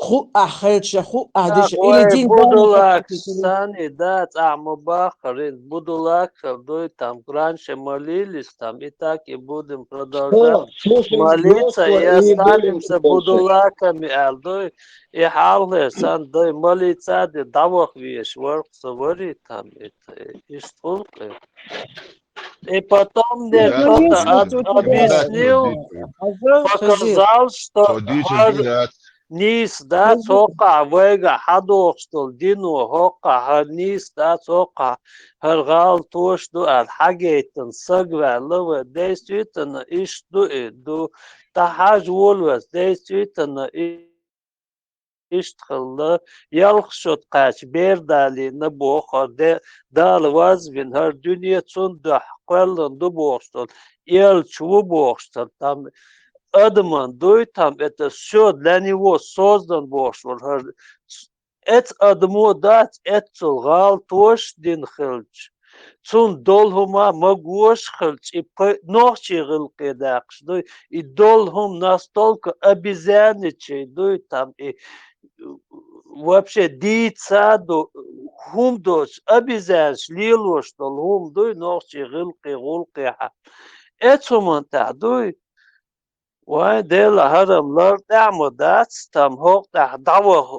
Ху ахача, ху адыша. Или Ой, дин будулак сани, да, цӀа ма бахарин, будулак хал дуй там, раньше молились там, и так и будем продолжать Что? Слушай, молиться, и Господи, не будем останемся больше. будулаками, ал дуй, и халлер сан дуй, молиться ди, давах веш, ворк савари там, это, и стулка. И потом мне Да. кто-то Конечно, об- тут объяснил, Аза, Хазир, показал, что Садись, хар Зилят. нис да Хазир. цокъа вайга хьадохчдал дино хӀокъа хар нис да цокъа хар гӀал тош ду ал хьагейтан саг ваьлла ва, действительно, иш ду и ду. Та хьаж волвас, действительно, и ишт хилла, ялх шот кхаьча бер далийна бохар, де Дала вазвин хӀар дуьне цун дуьхьа кхоьллан ду бохуш долу, элча ву бохуш долу, там адаман дуй, там это все для него создан бохуш волу хӀар. Эц адамо дац, эццул гӀал тош дина хилча, цунна долу хӀума ма гош хилча, и пай-, нохчий гӀилкхе даккхаш дуй, и долу хӀума настолько обезьяничай дуй, там и вообще дийца ду, хӀума доцуш, обезьянаш лелош долу хӀума дуй, нохчий гӀилкхе, гӀулкхехьа. Эц хӀуман тӀехь дуй, вайн Дела хӀарам лар тӀехь ма дац, там хӀокъ тӀехь дӀаваха,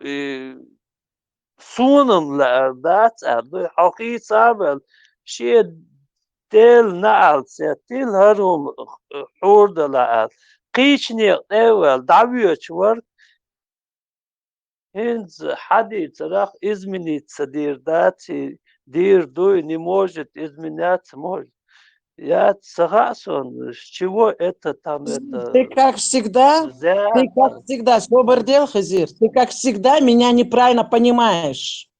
и суна-м лаар дац, аьлла дуй, хьо хийца а ваьлла, шен Дела наӀалт сеттийла хӀара хӀума хьур дала аьлла. Кхийча некъа тӀе а ваьлла, дӀавоьдуш вара, хӀинца хьадийцарах измениться дийр дац, и дийр дуй, не может изменяться, может. Я ца хаьа суна, с чего это там, это... Ты как всегда, Да, ты как всегда, собар дел, Хазир, ты как всегда меня неправильно понимаешь.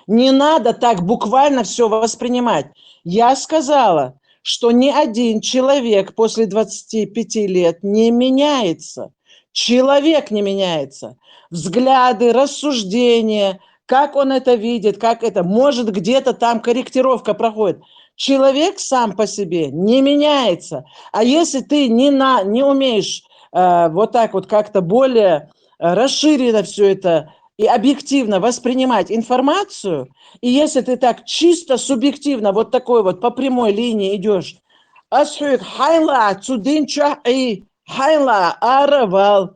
Не надо так буквально все воспринимать. Я сказала, что ни один человек после двадцати пяти лет не меняется. Человек не меняется. Взгляды, рассуждения, как он это видит, как это, может, где-то там корректировка проходит. Человек сам по себе не меняется. А если ты не, на, не умеешь э, вот так вот как-то более э, расширенно все это и объективно воспринимать информацию, и если ты так чисто субъективно вот такой вот по прямой линии идешь, асхьуик хайла цу динча и хайла аравал.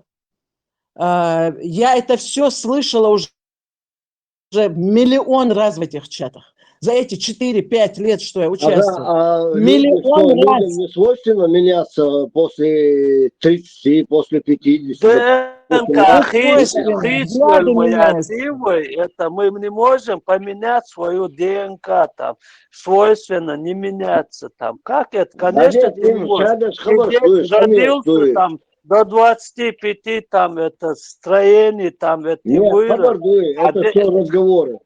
А, я это все слышала уже уже миллион раз в этих чатах. За эти четыре-пять лет, что я А, участвую. а люди, Миллион что, раз. Людям не свойственно меняться после тридцати, после пятидесяти. ДНК Ну, хит точно, хит взгляды вольмая меняются. Сивой, это мы не можем поменять свою ДНК там, свойственно не меняться там. Как это? Да Конечно, нет, ты не им можешь. сейчас Ты хабар, где что есть, родился что есть. Там до двадцати пяти там это строение, там это не Нет, вырос. хабар, да, А это де- все разговоры.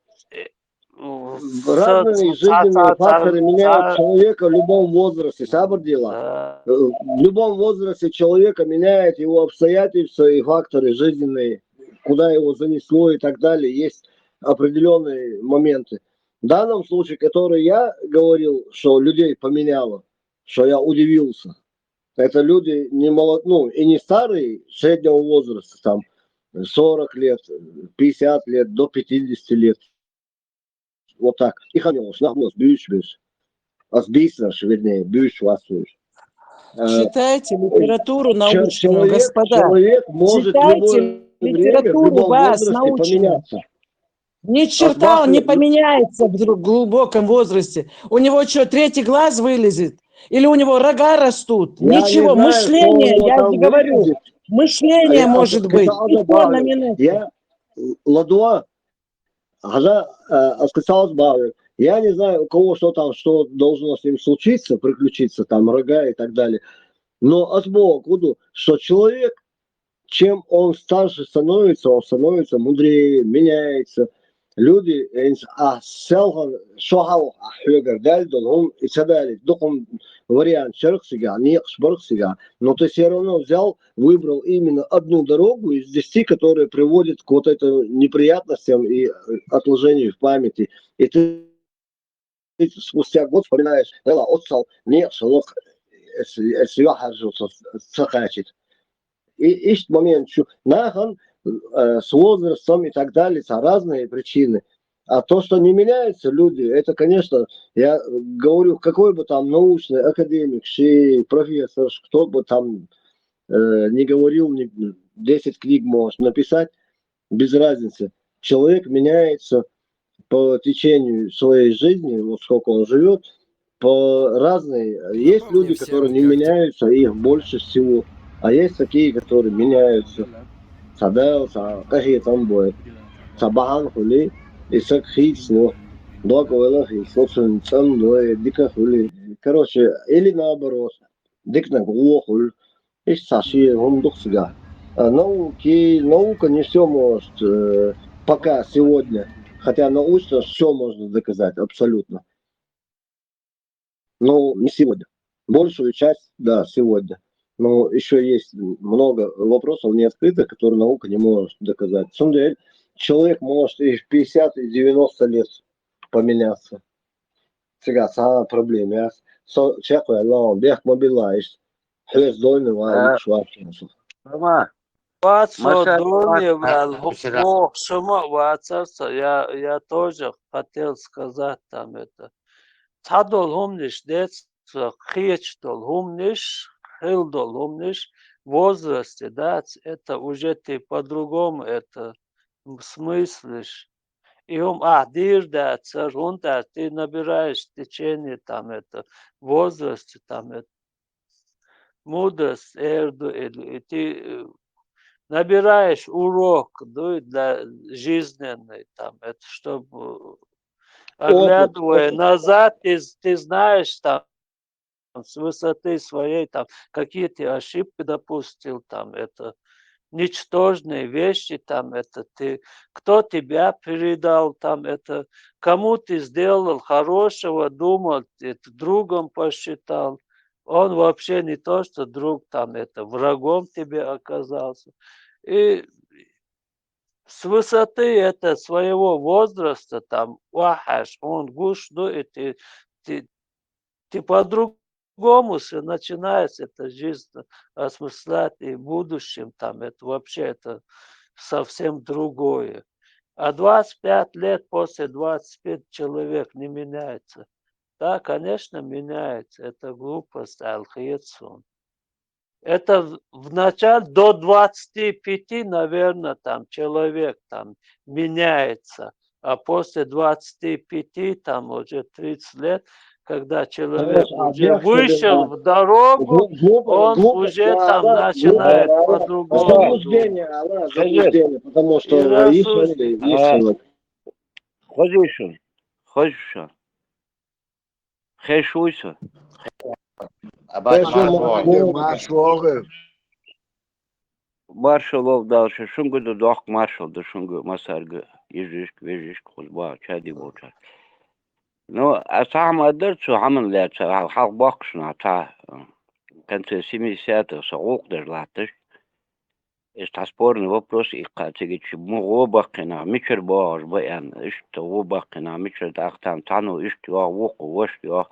Э, Разные ца- жизненные ца- факторы ца- меняют ца- человека в любом возрасте, сабар дела. Да. Э, В любом возрасте человека меняют его обстоятельства и факторы жизненные, куда его занесло и так далее. Есть определенные моменты. В данном случае, который я говорил, что людей поменяло, что я удивился, это люди не молод, ну, и не старые, среднего возраста, там, сорок лет, пятьдесят лет, до пятидесяти лет. Вот так. И ханёс, нахмёс, бюч, бюч. Асбиснаш, вернее, бюч, вас, бюч. Э, Читайте литературу чё- научную, человек, господа. человек может в Читайте любое время, в литературу любом вас возрасте научную. поменяться. Ни черта он не поменяется в друг- глубоком возрасте. У него что, третий глаз вылезет? Или у него рога растут? Я не Ничего, знаю, что у мышление, него я там же говорю, вылезет. мышление Я может сказал быть. И то на добавлю. минуту. Я ладуа, хаза, э, сказал добавлю. Я не знаю, у кого что там, что должно с ним случиться, приключиться, там, рога и так далее. Но от Бога буду, что человек, чем он старше становится, он становится мудрее, меняется. Люди, а селхан шохал хьюгар дальдон, он и так далее. Духом вариант шерх сига, не шбарх сига. Но ты все равно взял, выбрал именно одну дорогу из десяти, которая приводит к вот этим неприятностям и э, отложению в памяти. И ты спустя год вспоминаешь, эла отсал, не шалок, сюахаржу сакачит. И ищет момент, что нахан э, с возрастом и так далее, это разные причины. А то, что не меняются люди, это, конечно, я говорю, какой бы там научный академик, ши профессор, кто бы там э, не говорил, не, десять книг может написать, без разницы. Человек меняется по течению своей жизни, вот сколько он живет, по разные. Есть люди, которые не меняются, их больше всего. А есть такие, которые меняются. Садал, са кахи там бой. Сабахан хули, и сак хитс, но. Док ойла хитс, но сын цан, но и дика хули. Короче, или наоборот. Дикна гуохуль. Иш саши, он дух сига. А науки, наука не все может э, пока сегодня. Хотя научно все можно доказать, абсолютно. Но не сегодня. Большую часть, да, сегодня. Но еще есть много вопросов не открытых, которые наука не может доказать. На самом деле, человек может и в пятьдесят, и в девяносто лет поменяться. Сига са проблема. Со чекуя лаун, бех мобилайш. Хвест дойны ва, шварчинсу. Ма. Вацо доневал, хох шума вацарца, я, я тоже хотел сказать там это. Цадол хумниш, дец, хечдол хумниш, хилдол хумниш, в возрасте, да, это уже ты по-другому это смыслишь. И он, а, дир, да, царун, да, ты набираешь в течение там это, в возрасте там это, мудрость, эрду, и, и ты э, набираешь урок, ну, для жизненный, там, это, чтобы, э, оглядывая назад, ты, ты знаешь, там, с высоты своей, там, какие ты ошибки допустил, там, это, ничтожные вещи, там, это, ты, кто тебя предал, там, это, кому ты сделал хорошего, думал, это, другом посчитал, он вообще не то, что друг, там, это, врагом тебе оказался. И с высоты это своего возраста, там, вахаш, он гуш, ну, и ты, ты, ты по-другому все начинается эта жизнь осмыслять, и в будущем, там, это вообще это совсем другое. А двадцать пять лет после двадцать пять человек не меняется. Да, конечно, меняется. Это глупость, алхецун. Это в, в начале до двадцати пяти, наверное, там человек там меняется. А после двадцати пяти, там уже тридцать лет, когда человек уже вышел в дорогу, он уже там начинает по-другому думать. Заблуждение, Алла, заблуждение, потому что И есть, рассуждение. Есть человек. Хозишун, хозишун. Хешуйса. Абад Хешуй, маршо. маршо. Маршо. Маршал ов дальше. Шунгу да дохк маршал да шунгу масаргу. Ижишк, вежишк, хузба, чади болчар. Ну, а сам адар цу хаман ле ца, хал бокшна ца. Конце семидесятых со гулк даж латыш. Ишта спорный вопрос и кхацигичи му гъо баккхина, мичар багъаш баян, ишта гъо баккхина, мичар дахтан, тану ишта йоах, вукъу ваш йоах.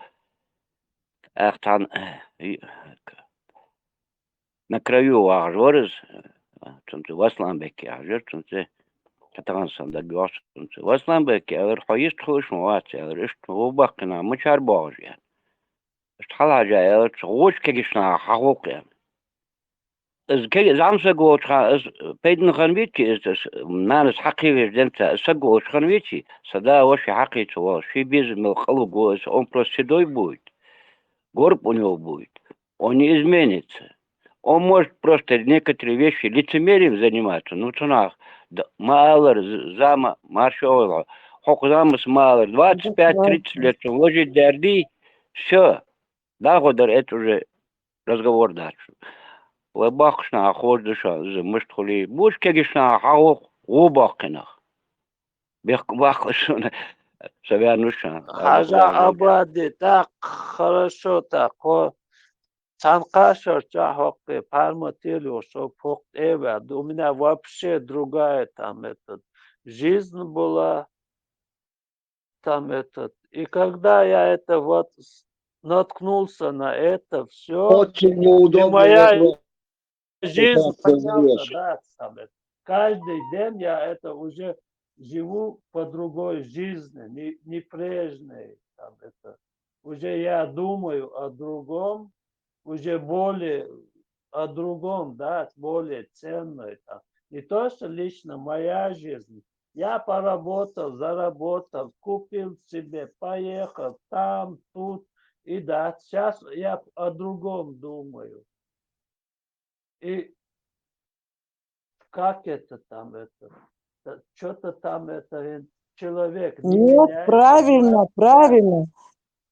Ахтан, и, на краю вагъаш варыз, цунци Васланбек яхъаш яр, цунци Татагъансан даг йоах, цунци Васланбек яр, хо ист хуш му вац яр, ишта гъо баккхина, мичар багъаш ян. Ишта хала жа яр, цу гъоч кегишна хагъук ян. Из ке замса гочха, из пейдин хан вичи, из, из нанас хакъи веш денца, са гочхан вичи, сада ваши хакъи цо, ши без мел къалу го, из он просто седой будет. Горб у него будет. Он не изменится. Он может просто некоторые вещи лицемерием заниматься. Ну, цунах, да, маалар, з- зама, маршо, хок замас маалар, двадцать пять тридцать лет, он ложит дерди, все. Да, годар, это уже разговор дальше. Ва бахшна хож душа, з мышт хули, буш кегишна хагъук, гъо баккхинах. Бех бахшна, савянуша. Хажа Абади, так хорошо, так, о, цанкашар чахокки, парма телюшо, пук эва. У меня вообще другая там, этот, жизнь была, там, этот. И когда я это вот с- наткнулся на это все, Очень неудобно. моя вот- жизнь как ты поменялся, живёшь. Да, там, это. Каждый день я это уже живу по другой жизни, не, не прежней, там, это. Уже я думаю о другом, уже более о другом, да, более ценной, там. Не то, что лично моя жизнь. Я поработал, заработал, купил себе, поехал там, тут, и да, сейчас я о другом думаю. И как это там, это, что-то там, это, э, человек не Нет, меняется, правильно, да? Правильно.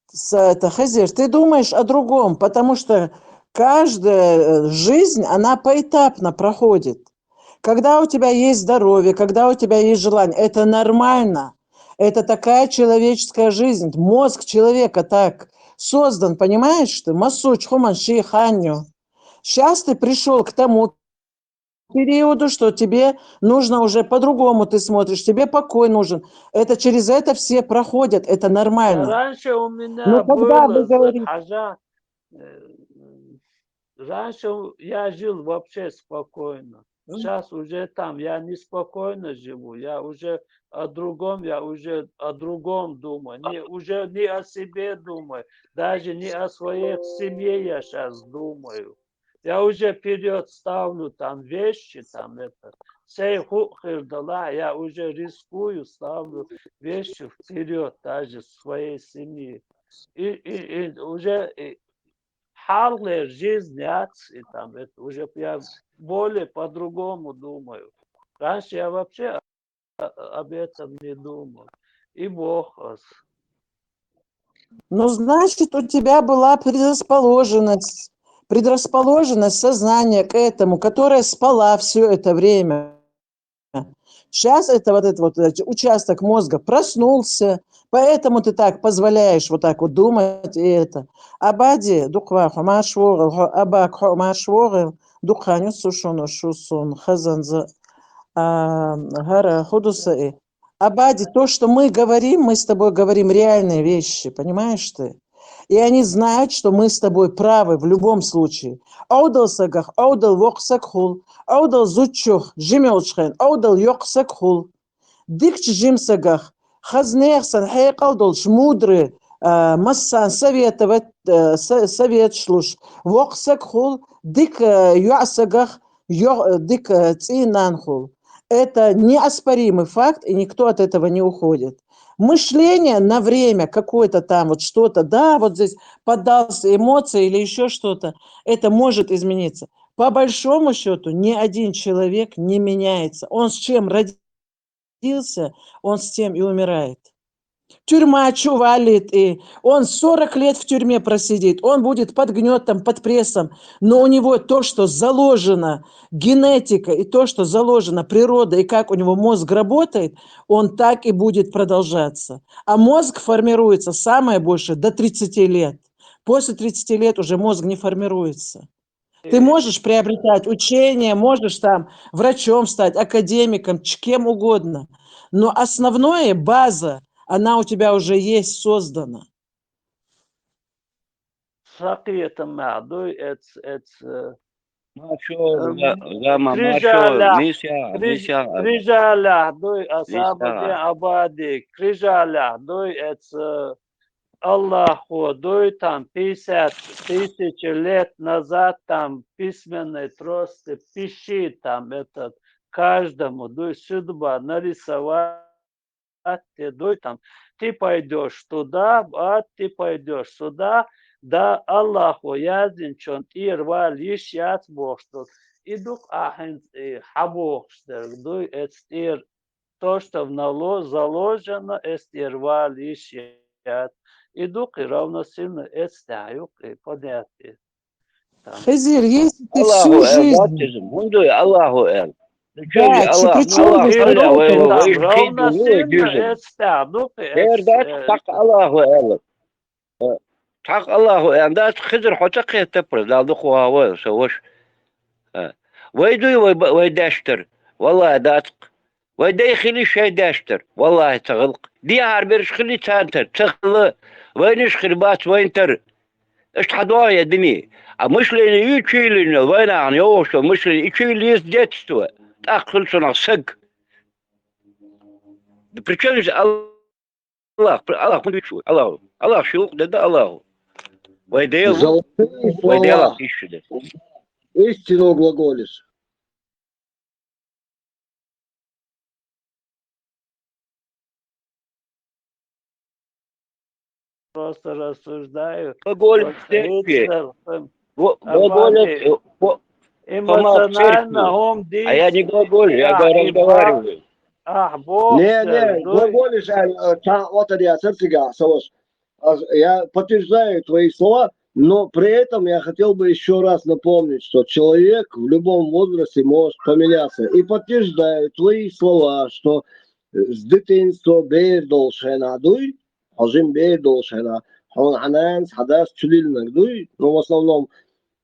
С- Это, Хазир, ты думаешь о другом, потому что каждая э, жизнь, она поэтапно проходит. Когда у тебя есть здоровье, когда у тебя есть желание, это нормально. Это такая человеческая жизнь. Мозг человека так создан, понимаешь ты? Масуч, хуман, ши, ханю. Сейчас ты пришел к тому периоду, что тебе нужно уже по-другому ты смотришь, тебе покой нужен. Это через это все проходят, это А нормально. раньше у меня Ну, когда вы было, говорите- хажа, э, раньше у- я жил вообще спокойно. Сейчас уже там я неспокойно живу, я уже о другом, я уже о другом думаю, не, уже не о себе думаю, даже не о своей семье я сейчас думаю. Я уже вперед ставлю там вещи, там это, сей ху хирдала, я уже рискую, ставлю вещи вперед даже своей семьи. И, и, и уже и, халлер жизнь яц, и там это, уже я более по-другому думаю. Раньше я вообще о- об этом не думал. И Бог ос. Ну, значит, у тебя была предрасположенность, предрасположенность сознания к этому, которая спала все это время. Сейчас это вот этот вот э, участок мозга проснулся, поэтому ты так позволяешь вот так вот думать и это. Абади, дуква хумаш вогъел, хо- абак хумаш вогъел, дукханю сушоно шусон, хазанза, а, гара худуса и. Абади, то, что мы говорим, мы с тобой говорим реальные вещи, понимаешь ты? И они знают, что мы с тобой правы в любом случае. Аудал сагах, аудал воксак хул, аудал зучух, жимелчхен, аудал йоксак хул. Дикч жим сагах, хазнех сан хейкал долч мудры, а, массан советовать, э, со- совет шлуш, воксак хул, дик э, юа сагах, ё- э, дик э, цинан хул. Это неоспоримый факт, и никто от этого не уходит. Мышление на время какое-то там, вот что-то, да, вот здесь поддался эмоции или еще что-то, это может измениться. По большому счету, ни один человек не меняется. Он с чем родился, он с тем и умирает. Тюрьма чувалит, и он сорок лет в тюрьме просидит, он будет под гнетом, под прессом, но у него то, что заложено генетика, и то, что заложено природа, и как у него мозг работает, он так и будет продолжаться. А мозг формируется самое большее до тридцати лет. После тридцати лет уже мозг не формируется. Ты можешь приобретать учение, можешь там врачом стать, академиком, ч- кем угодно. Но основное, база, она у тебя уже есть создана. Сакъетам мягьдуй эц, эц, э, Машо, Эм, за- зама, машо, крижалях, миша, криж- миша. крижалях дуй, Осамадин Миша. Абади, крижалях дуй, эц, э, Аллахо дуй, там пятьдесят тысяч лет назад там письменной трости пиши там этот, каждому дуй судьба нарисовать те дуй там, ты пойдешь туда, а ты пойдешь сюда, да Аллахо яздинчун тӀера вала йиш яц бохуш ду. И ду-кх ахь хӀинца и хьан бохуш дерг дуй, эц тӀера то, что в нало заложено, эц тӀера вала йиш яц. И ду-кх и равносильно эц тӀехь ю-кх и понятие. Там. Хизир, если ты Аллаху всю эл, жизнь... баттизм. ХӀунда ю Аллаху эл? Ду чуьра Да, ю Аллаху, причём Аллаху здесь эл, Аллаху вай, эл? вай, Там вай, вай, равносильно дуьзна. эц тӀехь ду-кх и Эр эц, дац э, тхаккха Аллаху эл. Э, тхаккха Аллаху эл дац, Хизир, хьо ца кхетта таппар, Дала дукха вахавойла, со ваша. Э, вай дуй, вай ба-, вай даьштар. Валлахи, дац-кх. Вай дай хили шай даьштар. Валлахи, ца гӀилкх. Дехьара бераш хили царна тар. Ца хилла. Вайнаш хир бац вайна тар. Иштта хьан догӀу я дини? А мышление ю чуйиллина, вайнахана йогӀуш мышление, и чуйилла еза детство. ТӀаккха хила цунах саг. Причём здесь Аллах? Аллах хӀунда вичу? Аллаху. Аллах ши вукх деда Аллаху. Вай Дела ву. Золотые Вай Дела слова. Ишши де. Истину глаголишь. Просто рассуждаю. Глаголишь Вот де. Гитлер, эм, Гла- Абади, Глаголишь, э, по- эмоционально церкви. хӀума А я не дийца, глаголю, я а, говорю, и разговариваю. Ах, боху Не, не, цара, дуй. глаголишь, а, э, ца отари а церцига, Саваш. А, я подтверждаю твои слова, но при этом я хотел бы еще раз напомнить, что человек в любом возрасте может поменяться. И подтверждаю твои слова, что, э, с детства бер долуш хенахь дуй, хьо жима бер долуш хенахь, хьуна хьан нанас, хьан дас чудиллинарг дуй, ну, в основном,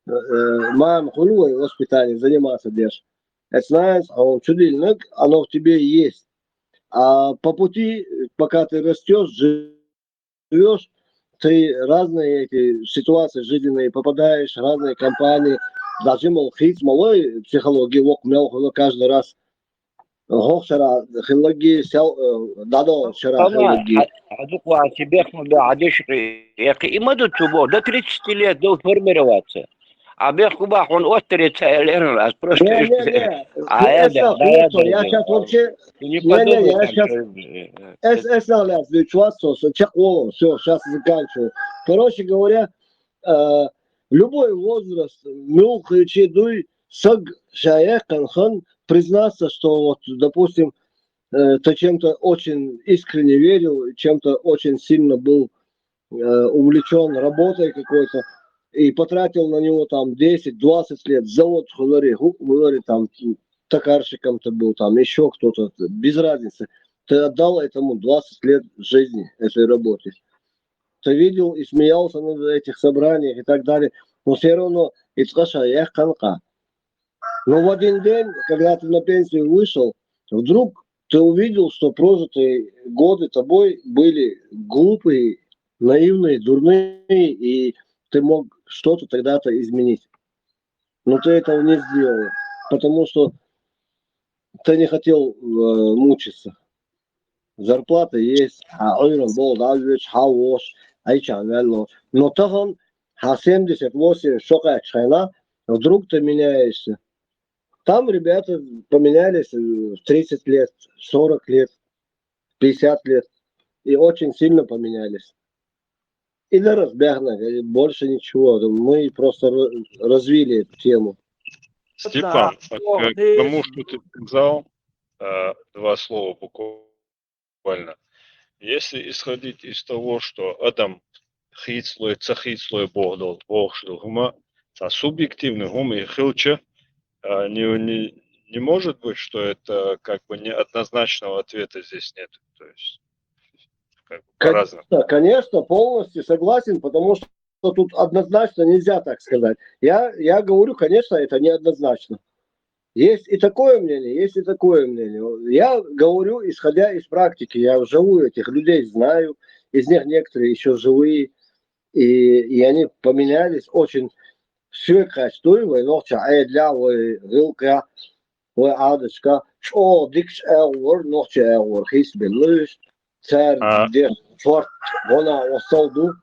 э, э, мама хуьлу вай воспитание заниматься деш. Эцнанас хьуна чудиллинарг, оно в тебе есть. А по пути, пока ты растёшь, живёшь, ты разные эти ситуации жизненные попадаешь, разные компании, даже мол, хийца ма лой психология, вокху мел хуьлу каждый раз. ХӀокху шарахь хиллаггий, сел, э, дӀадолу шарахь Ама, хиллаггий. хьа- хьа дукха ваьхьа, бехк ма бе, хьан дешах яьккхи. И ма ду цу боху, до тридцати лет ду формироваться. А бехк ма бе, хьуна оттаре ца аьлла, аз просто Не, иштта, не, не. а, Ты я это да, да, слушай, да, я да. щас вообще... Ты не Не, не, я подумай, щас- что, э, э, Эс, эс нах лаьцна дуьйцуш вац со, со чекхволу, всё, щас заканчиваю. Короче говоря, э, любой возраст, муьлххачу дуй, саг ша яьккхина хан признаться, что вот, допустим, э, ты чем-то очень искренне верил, чем-то очень сильно был, э, увлечён работой какой-то, и потратил на него там десять-двадцать лет, завод хулари, ху-, хулари там, токарщиком ты был, там ещё кто-то, без разницы. Ты отдал этому двадцать лет жизни, этой работе. Ты видел и смеялся на этих собраниях и так далее, но всё равно и цкъа ша яьккхина къа. Но в один день, когда ты на пенсию вышел, вдруг ты увидел, что прожитые годы тобой были глупые, наивные, дурные, и ты мог что-то тогда-то изменить. Но ты этого не сделал, потому что ты не хотел, э, мучиться. Зарплата есть, а ойран бол, да, веч, хьа вош, ай чан вялло. Но тахан, хьа семьдесят восемь шо кхаьччхьайна, вдруг ты меняешься. Там ребята поменялись э, в тридцать лет, сорок лет, пятьдесят лет. И очень сильно поменялись. И на разбягна, и больше ничего. Мы просто ра- развили эту тему. Степан, а к тому, что ты сказал, э, два слова буквально. Если исходить из того, что адам хийцлой, ца хийцлой богдол, богшдол, хума, ца субъективный хума и хилча, а, не, не, не может быть, что это как бы неоднозначного ответа здесь нет. То есть, как бы по-разному. Конечно, конечно, полностью согласен, потому что тут однозначно нельзя так сказать. Я, я говорю, конечно, это неоднозначно. Есть и такое мнение, есть и такое мнение. Я говорю, исходя из практики, я вживую этих людей знаю, из них некоторые еще живые, и, и они поменялись очень. Все качествуемое, но ча эдля, ой, гылка, ой, адочка, чо, дикш, эвор, но ча эвор, хис белыш, цар, А. Деш, чорт, вона, осолду,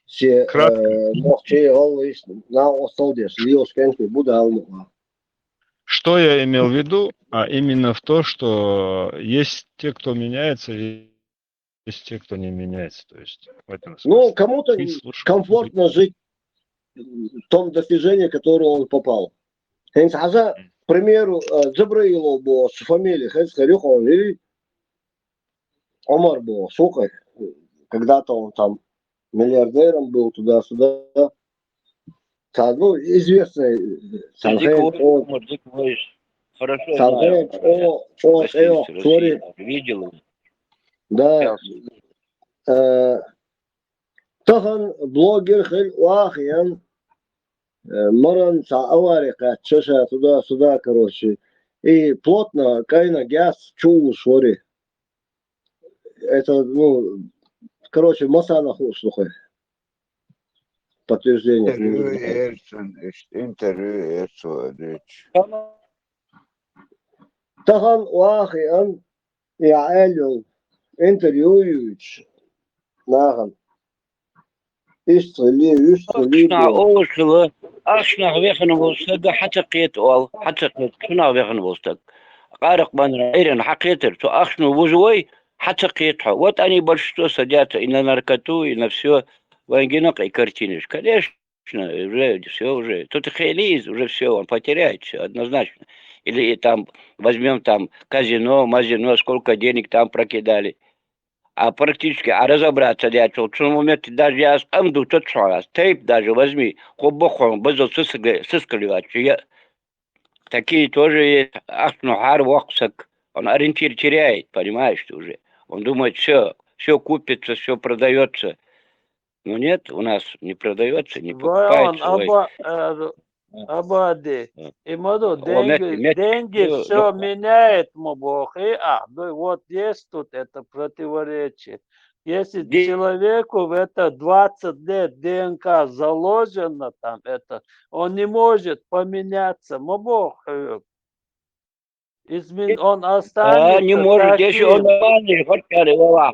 се, Кратко. э, но ча, олыш, на, осол, Деш, лиош, кенки, буда, алмуа. Что я имел в виду? А именно в то, что есть те, кто меняется, и есть те, кто не меняется. То есть в этом Ну, смысле. кому-то Ты слушай, комфортно жить в том достижении, которое он попал. Хэнс хаза, к примеру, э, Джабраилов был с фамилией, хэнс харюх он или Омар был, слухай, когда-то он там миллиардером был туда-сюда. Та, ну, известный, э, Сидик Санхэ, Вой, о, Мурдик Вой. Хорошо Санхэ, знаю. о, о, Россию, о, всю смотри, Россию. Видел его. Да. Э, Тахан блогер хэл уахиян, э, маран са аварика, чаша туда-сюда, короче. И плотно, кайна газ, чул швори. Это, ну, короче, масана хуслухай. Подтверждение. Интервью Эрсон, интервью Эрсон, речь. Тахан уахиян, я элюл, интервью юч. Нахан. Ишцели, ишцели. Ахшна олушла, ахшна вехна волсага хатакет ол, хатакет, шна вехна волсаг. Карак банра, ирен хакетер, то ахшну вузвой, хатакет. Вот они большинство садятся и на наркоту, и на все. Вангинок и картинишка. Конечно, уже все уже. Тут хелиз, уже все, он потеряет все однозначно. Или и там возьмем там казино, мазино, сколько денег там прокидали. А практически, а разобраться, я чё, в цьому моменте даже я с Амду тот раз, тейп даже возьми, кубохон, базо сыскали, сыскали, я, такие тоже есть, ахну хар ваксак, он ориентир теряет, понимаешь, ты уже. Он думает, все, все купится, все продается. Но нет, у нас не продается, не Ваон, покупается. Ой. аба, э, абади. М. Имаду, О, мягкий, деньги, мягкий. деньги Ну, все ну. Меняет, мобохи. А, ну вот есть тут это противоречие. Если Де- человеку в это двадцать лет ДНК заложено, там это, он не может поменяться. Мобох, э, измен-, он А, останется не может, если он таким. Нормальный, хоть каревала.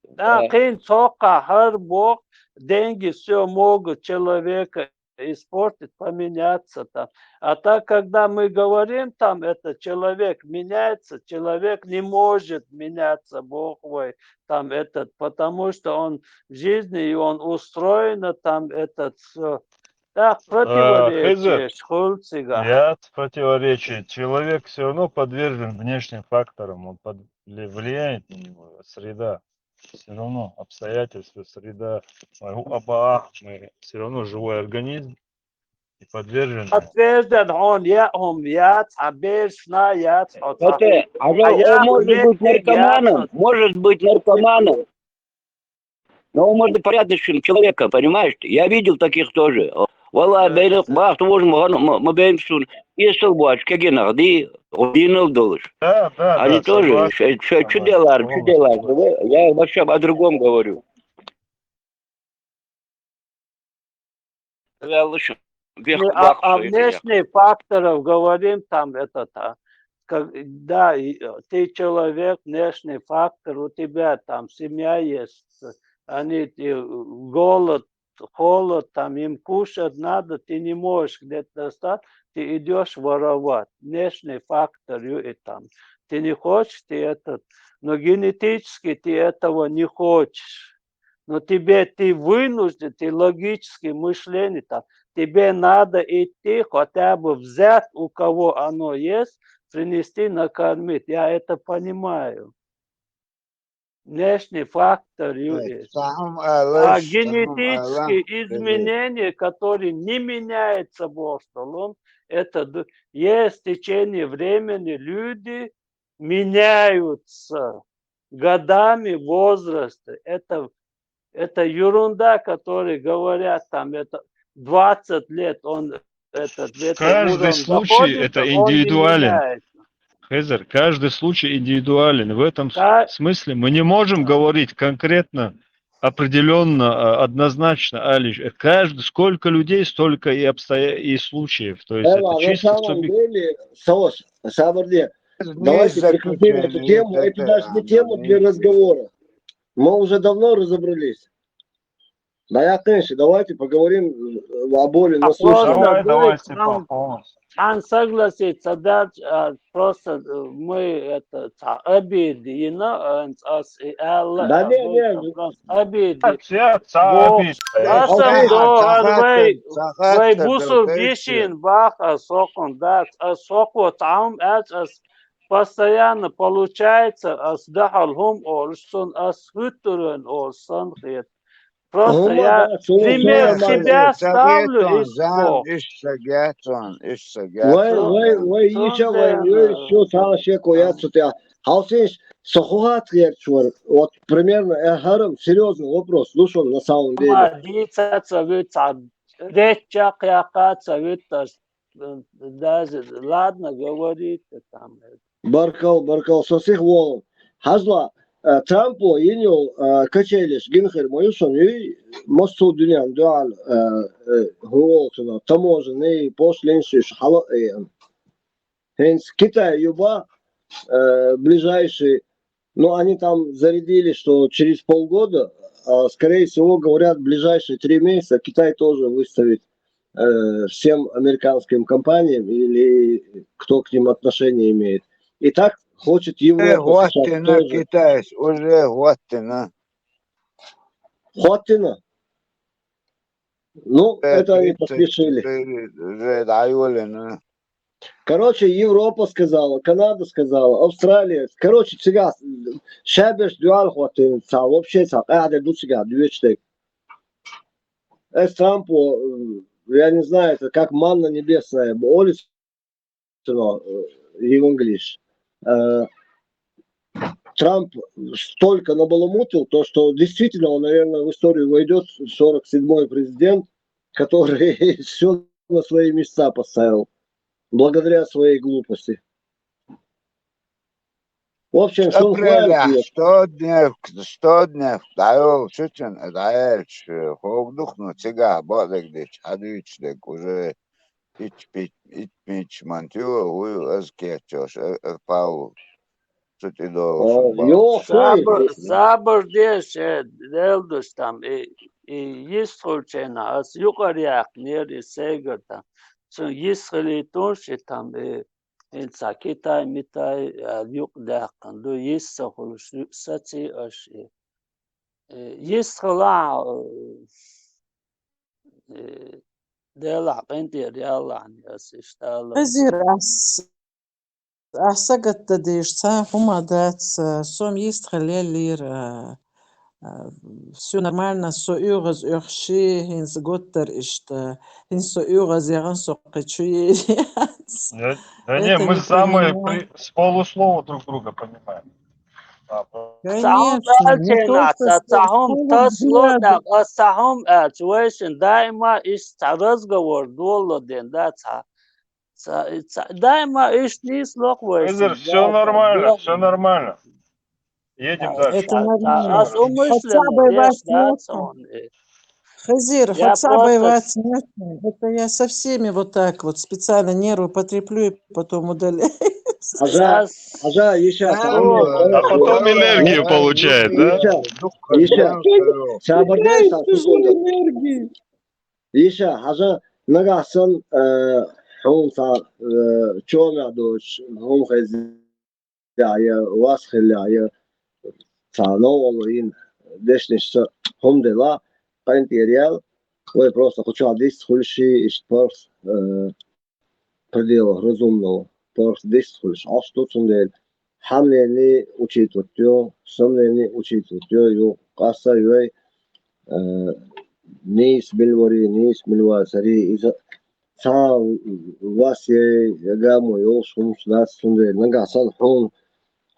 Да, Да. кин цока хар бог, деньги все могут человека испортить, поменяться там. А так, когда мы говорим, там это человек меняется, человек не может меняться, Бог мой, там этот, потому что он в жизни, и он устроено, там этот, все. Так, Хейзер, противоречие, Хулцига. Яц противоречие. Человек все равно подвержен внешним факторам, он под, вли- влияет на него среда. Все равно обстоятельства, среда, моего абаа, мы все равно живой организм и подвержен. Подтвержден, он я, он яц, а бешна яц, он Хотя, а А я он может быть вместе наркоманом, яц. Может быть наркоманом. Но он может быть порядочным человеком, понимаешь? Я видел таких тоже. Вала, Да, бейрек да. бах, ты можешь, мы беймсун. И стал баш, кегенах, ди, динал долыш. Да, да, Они да, тоже, согласен, что, что, что согласен, делали, что полностью делали? согласен. Я вообще о другом говорю. Я лучше вверх Не, а, бах, а что это я. Внешние факторы, говорим, там этот, а, как, да, и, э, ты человек, внешний фактор, у тебя там семья есть, они, э, голод, холод, там им кушать надо, ты не можешь где-то достать, ты идешь воровать. Внешний фактор, и там. Ты не хочешь, ты этот, но генетически ты этого не хочешь. Но тебе, ты вынужден, ты логическое мышление там, тебе надо идти хотя бы взять, у кого оно есть, принести, накормить. Я это понимаю. Внешний фактор, Э, Юрий. Цхьаьхьум А алаш, цхьаьхьум ала, генетические Юрий. Изменения, которые не меняются в основном, это д- есть в течение времени люди меняются годами возраста. Это, это ерунда, которые говорят, там, это двадцать лет он этот, в этом Каждый уровне случай находится, это он не индивидуален. меняется. Хезер, каждый случай индивидуален. В этом с- Ка- смысле мы не можем говорить конкретно, определенно, а, однозначно, Алиш. Э, Каждый, сколько людей, столько и обстоя... и случаев. То есть Эва, это на чисто самом субъек- деле, Савош, Сабарде, Здесь давайте прекратим эту заключение тему. Это это даже не тема для самое. Разговора. Мы уже давно разобрались. Да, я, конечно, давайте поговорим э, о более А насущном. просто Давай, будет давай, там Степан, полностью. Ан согласиться, да, а, просто э, мы это ца- обиды, и на ас и Алла, Да а, не, мы не, это ну- просто обиды. Все Бог, сообщи. Аса Сахатта, до сахатта, вай, вай сахатта, бусур дурхайча. Бишин бах, а сокон, да, а соко там, а, а постоянно получается, а сдахал хум орсон, а схутурен орсон хет. Просто Хум, я да, су- пример су- себя Сагетон, ставлю и зам, всё. иш сагетон, иш Вай, сагетон. вай, вай, Сон ича вай, ден, вай, э, что там, что кое цутя. Халсиш, сохуат герчур. Вот примерно, э, харам, серьезный вопрос. Слушай, на самом деле. Ма дица цавит ца реча кяка цавит даже, ладно, говорите там. Баркал, баркал, сосих волн. Хазла, э, Трампо инил, э, качелиш гинхер моюсон, и мосту дуньян дуал, э, э, хуолсуна, таможенный, пошлиншиш, хала, э, Хенс Китай юба, э, ближайший, ну, они там зарядили, что через полгода, а, скорее всего, говорят, в ближайшие три месяца Китай тоже выставит э, всем американским компаниям или кто к ним отношение имеет. И так хочет Э, Европа сейчас Гуаттина, тоже. Китайс, уже Гуаттина. Хватина. Ну, Э, это они тридцать поспешили. четыре, уже дайволина. Короче, Европа сказала, Канада сказала, Австралия. Короче, цыган, шабеш дуал хватин, ца, вообще ца, а, да, ду цыган, две четыре. Э, Трампу, э, я не знаю, это как манна небесная, олис, но, э, евангелиш. Э, Трамп столько набаламутил, то, что действительно он, наверное, в историю войдет, сорок седьмой президент, который все на свои места поставил, благодаря своей глупости. В общем, что Апреля, хватит, сто дней, сто дней, дайол, шучен, дайолч, ховдух, ну, цыган, бодегдич, хадвич дег, уже ич пич, ич пич мантио, уй, аз кечош, э, э, Павел. Сути О, долшен, ё, Сабр, хой. сабр деш, э, делдуш там, и, и есть случайно, а с юкаряк нер и сегер там. Сон есть хали тунши там, и, и ца Китай, Митай, а, юк дякан, ду есть сохулуш, саци аш, и, и есть хала, э, дела, пентер, ялан, я сиштала. Хезир ас, ас сагатта деш, ца хума дац, э, сом есть халелир, э, э, всё нормально, со угаз охши, хинс готтер ишта, хинс со угаз яган со кычуе. Да, да не, Это мы не самые понимаю. при- с полуслова друг друга понимаем. А, по- Сахум Конечно, не то, элчена, что сахум сахум тас дилад. лода, сахум элч вешен, даима иш ца разговор доллоден, да, ца, ца, ца, даима иш нис лок вешен, Хезер, все нормально, все нормально. Едем дальше. Это нормально. Ас умышленно, Хотя бы деш, вас да, нет. сон, э. Хезир, Я хотя бы просто вас нет. Это я со всеми вот так вот специально нервы потреплю и потом удаляю. Хьажа, хьажа, йиша, А потом энергию получает, да? Йиша, йиша, сабар дай, са, секунда. Йиша, хьажа, нагахь санна, э, хьуна цхьа, э, чомехь доцуш, хьуна хеза я, вас хилла я, цхьа новкъарло йина дешнашца хӀума делахь, къинтӀера ял, вай просто кху чохь дист хуьлуш, иштта паргӀат, э, пределах разумного, паргӀат дист хуьлуш Ӏаш ду, цундела хьан мнение учитывать йо, сан мнение учитывать йо, юха къасто а йой, э, нийса мила варий, нийса мила вацарий, иза цхьа вас яй, я гамо йолуш хӀумаш дац, цундела нагахь санна хьуна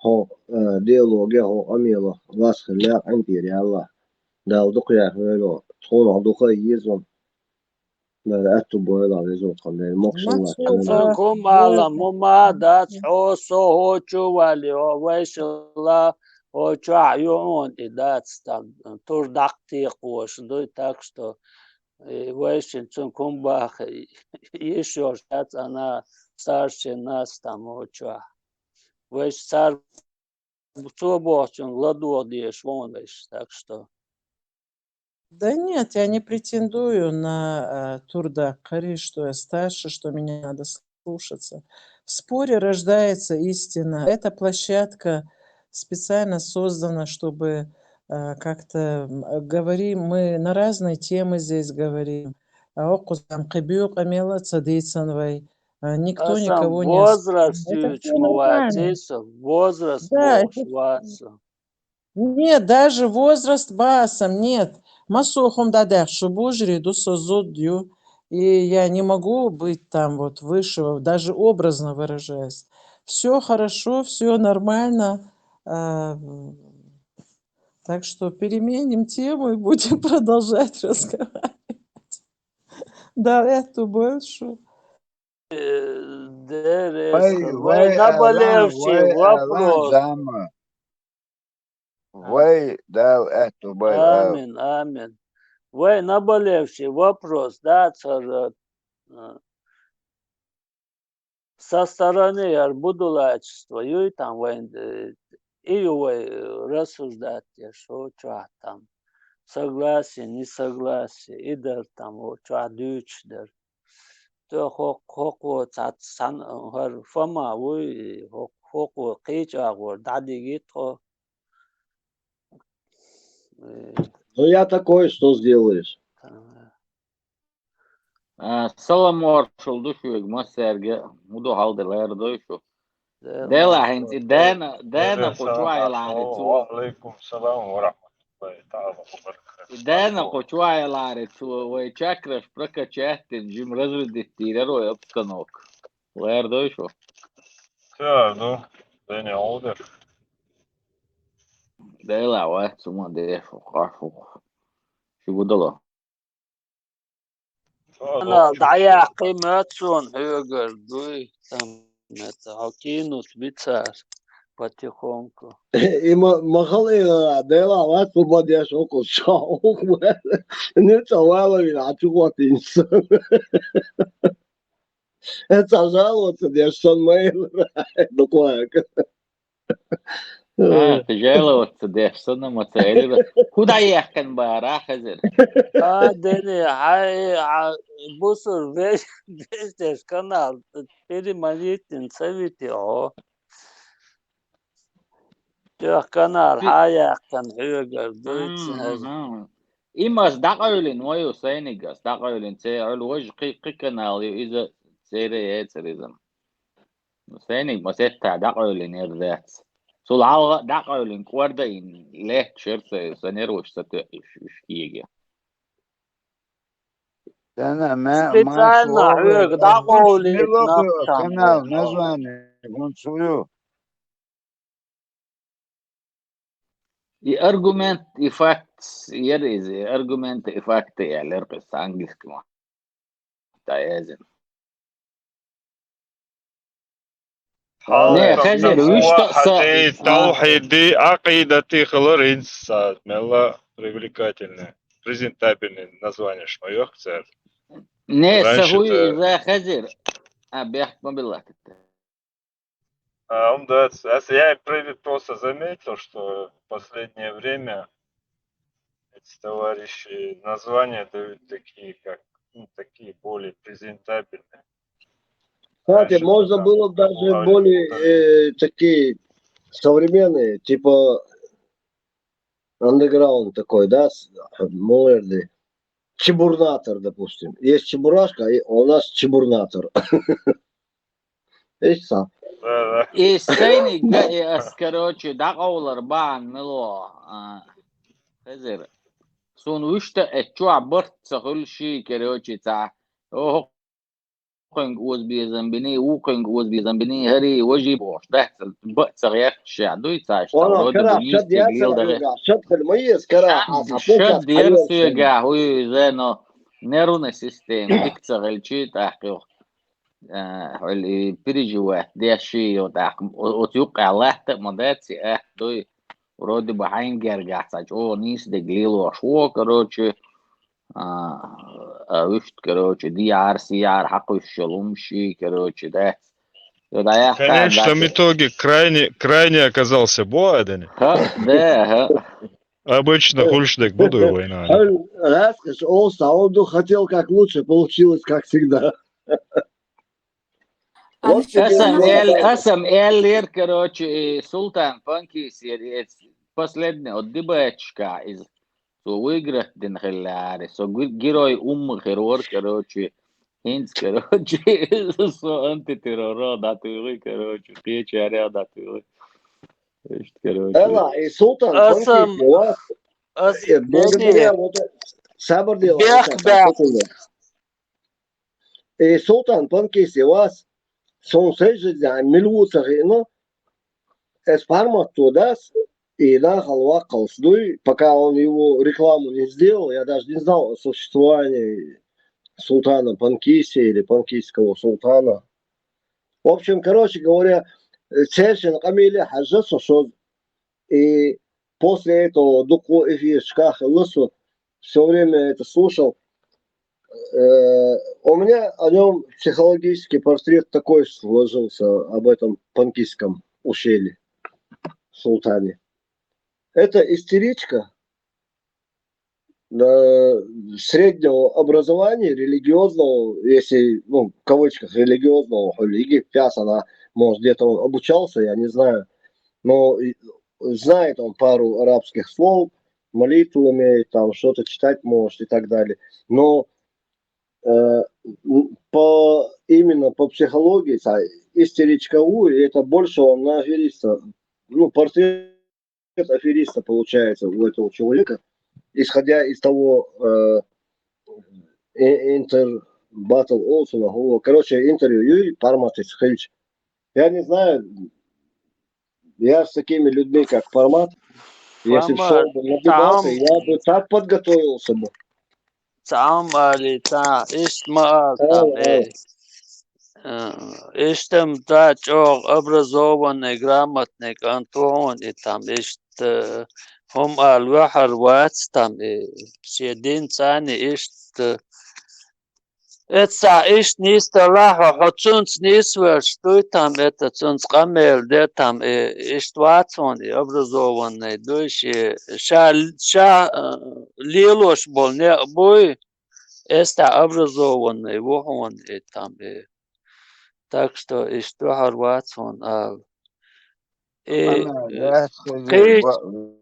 хьо, э, диалоге, хьо къамелах вас хилла, къинтӀера ял. Дала дукха яхь вайла, тхуна дукха а еза. Дала аьтту бойла, веза воккха Дела, мокшалла. Цуьнан хӀума ала, хӀума а дац, хьо, со, хӀо чу а вале, хьо вайшилла, хӀо чохь а ю хьуна и дац, там, тур даккха текхош дуй, так что, и вайшин цуьнан хӀума баха, йиш йолуш яц, ана старший нас там хӀо чохь. Вайша цара цо бохучунга ладогӀа дезаш ву вайша, так что. Да нет, я не претендую на, э, тур даккхари, что я старше, что меня надо слушаться. В споре рождается истина. Эта площадка специально создана, чтобы, э, как-то, м, говорим, мы на разные темы здесь говорим. А оккхуза кхин буьйкъа мел а ца дийцан вай. А, никто никого не осуждает. Это всё нормально. Возраст юьйцуш ма вац, возраст бохуш вац. Нет, даже возраст бацам, нет. Массо а хӀума дӀадаьхна шу божарий ду, со зуда ю. И я не могу быть там вот выше, даже образно выражаясь. Всё хорошо, всё нормально. А, так что переменим тему и будем продолжать разговаривать. Да, это больше. Деррес, вай, вай, наболевший вопрос. Вай, Дала аьтту бойла. Амин, амин. Вай, наболевший вопрос, да, цара, э, со стороны, яра, будулачество юй там вайн, э, и ю вай, э, рассуждать деш, хӀо чохь там согласие, несогласие, и дар там, хӀо чохь дуьйцуш дар. Тхо хӀокхо цхьа цхьана хӀара Фома вуй, хӀокхо кхечу агӀор дӀадигий тхо. Ну, я такой, что сделаешь? А, салам маршалла ду шуьга массаьрга, хӀун ду хьал де лаьрдой шу? Дела хӀинца и Дана, Дана кху чохь яларе цо. Ва алейкум салам ва рахматуллахи таала ва баракатух. И Дана кху чохь яларе цо вай чакраш прокачать дина жима разводить дийрара вай обстановка. Лаьрдой шу? Лаьрду, Дени, хьо дер. Дела вац, ма де шу, къа шу. Шу гудало. Ана дӀаяккхий моьтту суна хьоьгара дуй, там, это, хьо кинус бицара потихоньку. И ма, ма хала, э, Дела вац, хӀума деш оккхуза чохь, хӀума. Нуьцкъа валавина, хьан чу хӀоттийна сан. Э, цхьа жаловаться деш сан ма элира, дукха ваьга. А, кхин жаловаться деш санна ма ца элира. ХӀун дӀаяьккхина бара, Хезир? А, Дени, хьай, а, бусур веш-, вешдеш канал переманить дина ца вити хьо. Тох канал хьаяьккхина хьоьгара дуьйцу хьажа. Имас дӀакъевлина вай ю сайнигас, дӀакъевлина, церан Ӏуьллу важа кхи-, кхин канал ю, иза церан яцара иза. Сайниг масеттахь дӀакъевлина яра дац. Цул хьалха а дӀакъевлина кӀордайна лаьтташ яра сан, сан нерваш ца тоьуш уьш кега. Специально хьоьга дӀакъовлийта нах там канал название гун цу ю. И аргумент, и факт яра иза, и аргумент, и факт аьллера кхин сан английски ма. ТӀаязина. Не, Хезир, вуьшта а са хьажий, тавхьиди, Ӏакъидати хилар хӀинца сан, мелла привлекательный, презентабельный название ма йохка цара. Не, са хӀуй иза, Хезир. А, бехк ма билла тетта. А, он, да, с- а с- я при- просто заметил, что в последнее время эти товарищи названия дают такие, как, ну, такие более презентабельные. Кстати, Раньше можно там было бы даже бывали более которые э, такие современные, типа underground такой, да, с- модный. Чебурнатор, допустим. Есть Чебурашка, и у нас Чебурнатор. Есть сам. Да, да. Из сайнигга и аз, короче, дӀакъовлар баан мело. А, хезер. Сун вуьшта эт чуа барт ца хуьлши, короче, ца. О, хинг оз безам бини, у хинг оз безам бини, хари, важи бош. Да, ба ца герча, дуй ца, что Она вроде бы кара не шад я стеглил да. шад хел ма есть, кара, а, а Шад площадка дер есть. суга, хуй, зено, нервная система, дик ца гелчи, так, ё. Э, хьули переживать деш ши ю, так, о- оцу юккъехь лаьтта а ма дац, э, дуй, вроде бы хьайн гергахь ца чӀогӀа нийса дерг лелош ву, короче, а, а, вуьшта, короче, диар, сияр, хьакхуьйсуш йолу хӀума ши, короче, дац. Ю, дӀаяхка, В конечном дац. Итоге крайне, крайне оказался Боа, да не? Ха, да, ха. Обычно хуьлуш дерг бу дуй вайна. Раз, о, сауду хотел как лучше, получилось как всегда. Вот тебе Аса вот эл, так. аса эллер, короче, и Султан Панкис, и, и последний, от дебатчика из, со выиграть дин хиллари, со гу- герой умма хирор, короче, хинц, короче, со антитеррора датуйгы, короче, кечаря датуйгы. Ишт, короче. Эла, и Султан Асам- Панкис, у вас Ас э, благодаря Дени, вот э, сабр делал. Бех, Вот так, бех. вот так. И Султан Панкис, у вас сон сей же день, милуца, ну, эс пармат туда, и нахал вакал сдуй, пока он его рекламу не сделал, я даже не знал о существовании Султана Панкиси или Панкисского султана. В общем, короче говоря, э, цершин Камиле Хаджа сошел, и после этого духу эфир шках лысу, все время это слушал. Э, у меня о нем психологический портрет такой сложился об этом Панкисском ущелье, султане. Это истеричка, э, среднего образования, религиозного, если, ну, в кавычках, религиозного, или египтянина, может, где-то он обучался, я не знаю. Но и- знает он пару арабских слов, молитву умеет, там что-то читать может и так далее. Но э, м, по, именно по психологии, са- истеричка у, и это больше он на афериста, ну, портрет афериста получается у этого человека, исходя из того э, и- интер батл Олсона, о, короче, интервью и парматис хилч. Я не знаю, я с такими людьми, как Пармат, если бы Пармат, шёл бы на дебаты, там я бы так подготовился бы. Цхьаъ ма алий, цхьаъ, иштта ма ала там, Ала, э, э, иштта-м цхьа чӀогӀа образованный, грамотный кӀант ву хьуна и там иштта, э, хӀума ала ваьхьар вац там, э, шен дин цӀани иштта. Эца цхьа иштта нийса далахь хьо, хьо цунца нийса веш дуй там, это цунца къамел де там, э, иштта вац хьуна и образованный дуй, шен, ша, ша, э, лелош болу некъ буй, эца цхьа образованный ву хьуна и там, э. Так что иштта ваьхьар вац хьуна ала. И, Ана, э, яхь, кхечу, ба-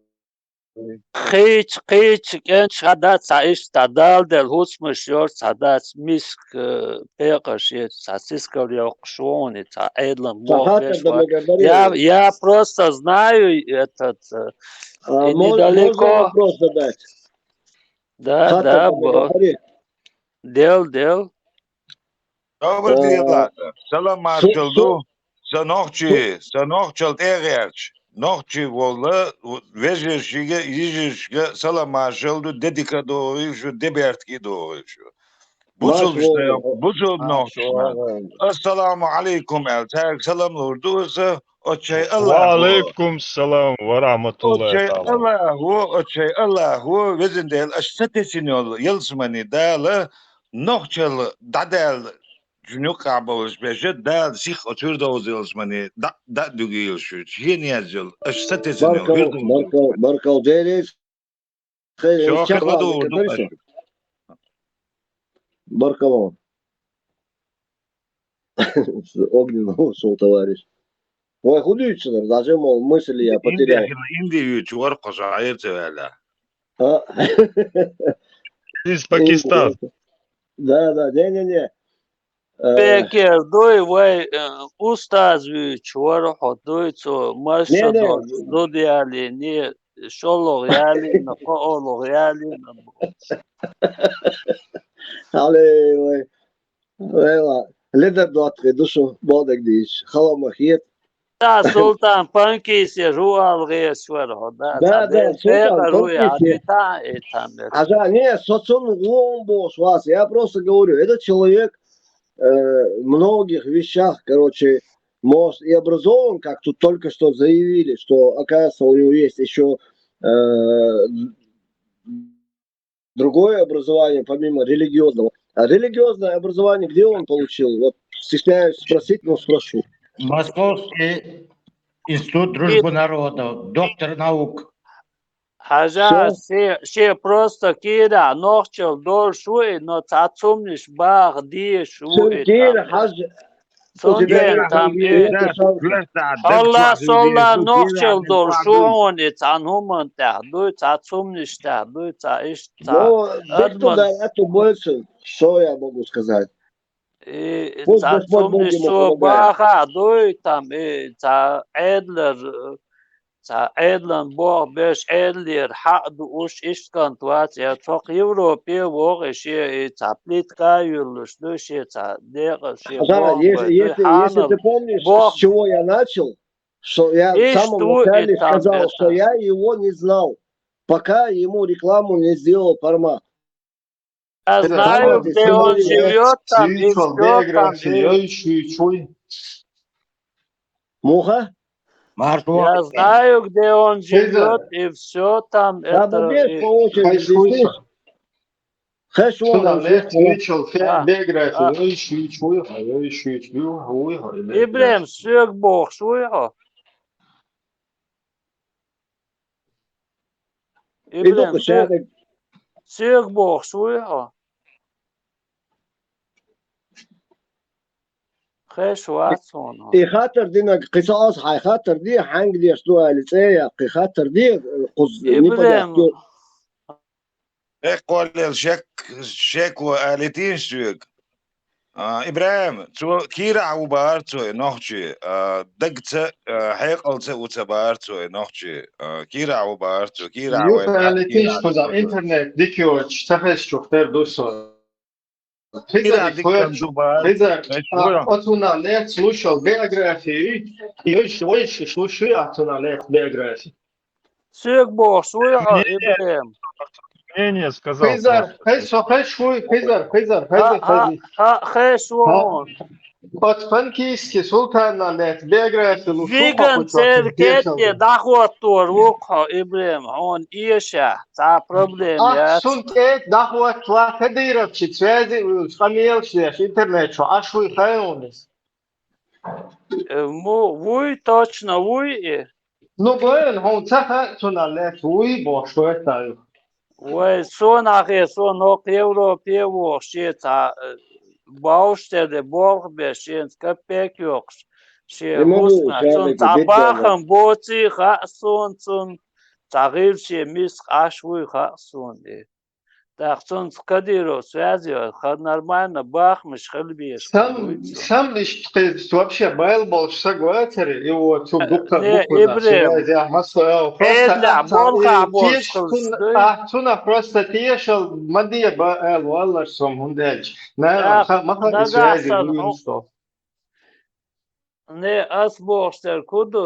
кхечу, кхечу кӀенташ хьадац цхьа иштта цхьа Дала делла хӀусамаш йолуш цхьа дац миска, э, пекъаш ецу цхьа сискал йоккхуш ву хьуна и цхьа Ӏедалан Сахатов мохь беш вац. Я, Магомедов. я просто знаю этот, э, А, и мож- можно недалеко. Вопрос задать? Да, Хатта да, там бо. говорит, Дел, дел. Добрый э, день, Лаша. Салам су- маршалду. су- Сан нохчи, сан нохчал тӀегӀерч. Нохчи волла, вежаршига, йижаршига салам маршалду, де дика догӀуьйту шу, де бертахь догӀуьйту шу. Бусулба Маршалла. стаг, бусулба нохчашна. Ассаламу алейкум аьлла, цаьрга салам лур ду аса, оцу шайн Ва Аллахо. алейкум салам ва Оцу рахматуллахи шайн таала. Аллахо, оцу шайн Аллахо, везан Дела, аша ца тесина йолу ялсамани Дала, нохчалла дӀадаьлла, Жуьнуьххьа болуш бежа, Дала сих оцуьр довзийлаш мани, дакъ, дакъ дуьгийлаш шу. Шен язйол, аша сатесина Баркал, хӀуьрда баркал, баркал, Джеррис. Хай, Всё, чакхвалла, хорошо, кадалиса. Баркал. Огненный ушёл, товарищ. Вай, хӀун дуьйцу, даже, мол, мысль я потерял. Индия, Индия юьйцу вара кхо шаьр ца ваьлла. А? Из Пакистан. Да, да, не-не-не. Э, Пекер дуй, вай, э, устаз вуьйцуш вара хьо, дуй цо, маша Не, не. долу зуда ялийна, шолгӀа ялийна, кхоалгӀа ялийна. Аллай, вай. Вай, ла. Ледар доттагӀий ду шу, бохург дийцича, хала ма хета. Ца, Султан Панкисер хӀу ала гӀерташ вара хьо, да, Да, ца да, бен Султан пекъар ву, Панкисер. Ани та, и там, это. Хьажа, не, со цунна гӀо ма бохуш вац. Я просто говорю, этот человек, э, в многих вещах, короче, может, и образован, как тут только что заявили, что, оказывается, у него есть ещё, э, другое образование, помимо религиозного. А религиозное образование где он получил? Вот стесняюсь спросить, но спрошу. Московский институт дружбы народов, доктор наук. Хьажа, Всё. Ше, ше просто кийра нохчалла долуш ву и, но цхьа цумнаш баха дезаш ву Цуьнан и кийра там. Хьажа, Цундела там и хьалла солла нохчалла долуш ву хьуна и, цхьана хӀуманна тӀехь дуй, цхьа цумнаш тӀехь дуй, цхьа иштта, цхьа Ну, доктор, да, это больше, что я могу сказать? И Пусть цхьа Господь Бог цумнаш ему цо помогает. Баха дуй, там и цхьа Ӏедалара, цхьа Ӏедалан боху беш, Ӏедалера хьаъ дууш, иштта кӀант вац, я цхьа Европе вогӀу, и шен и цхьа плитка а юьллуш ду, шен цхьа декъа, шен Да, боху если, бай дуй, если, если хьанал ты помнишь, боху. С чего я начал, что я в Иштта самом ву и начале там сказал, что это. Я его не знал, пока ему рекламу не сделал Парма. Я знаю, где он живёт, там, и всё там, и Муха? Я знаю, где он живёт, и всё там, это, и Хеш ву. Шуна лехь вуьйцул фе А, биография, а. Ой, шуьйч вуй хьо, ой, шуьйч вуй хьо, вуй хьо, Ибрем, соьга бохуш вуй хьо? Ибрем, соьга, соьга бохуш вуй хьо? Хеш вац хьуна. И хаттар динарг, кхин цкъа аса хьайн хаттар де, хьаьнга деш ду аьлла цӀе а яккхий, хаттар де, кхуза Ибрем. Никодас ду. Беккъоллел шек, шеко алийтийша соьга. А, ИбрахӀим, цо кийрахь ву бахара цо и нохчий, а, дагца, а, хьекъалца ву ца бахара цо и нохчий, а, кийрахь ву бахара цо, кийрахь ву. Юха алийтийша кхуза интернет дика йоцуш, ца хезачух тера ду со. Хизар, хизар, а, оцунах лаьцна луш йолу биография, йойш, йойш луш ю оцунах лаьцна биография. Соьга бохуш вуй хьо, Ибрем? Мнение сказал. Хизар, хай со хеш вуй, хизар, хизар, хай хай. Ха, хеш ву хьо. Оцу Панкийский султанна лаьцна биография луш ву хьо. Виган церкетте дӀахӀоттор ву хьо, Ибрем, хьуна эшахь, цхьа проблема яц. Цунна тӀе дӀахӀоттала Кадыровчик связи а вуьлуш, къамелаш деш, интернет чу Ӏаш вуй хьуна иза. Э, му-, вуй, точно вуй и? Ну, гоьна, хьуна ца хаьа цунах лаьцна вуй бохуш вай ца ю. Вай, сонахь, сон хӀокху Европе вохуш, шен цхьа, э, бовштере болх беш, шен капек йоккхуш, шен хӀусна, цунна цхьа бахам боций хаьа суна, цунна цхьа гӀирсийн миска Ӏаш вуй хаьа суна и. ТӀаккха цунца Кадыров связи, ха, нормально бахамаш хила беза. Сам, сам иштта кхин вообще байла болуш са гоцари, и вот цу дуккха не, букву Ибрем. Связи, а, масса, а, просто Эдна, а, болхахь и болуш теш хилча цун-, дуй? А, цунах просто тешал ма де ба, аьлла валлаш сом, хӀунда аьлча. Наверное, ха-, ма ха-, и связи нагахь сан вуьйцу хьо. Не, ас бохуш дерг хӀун ду,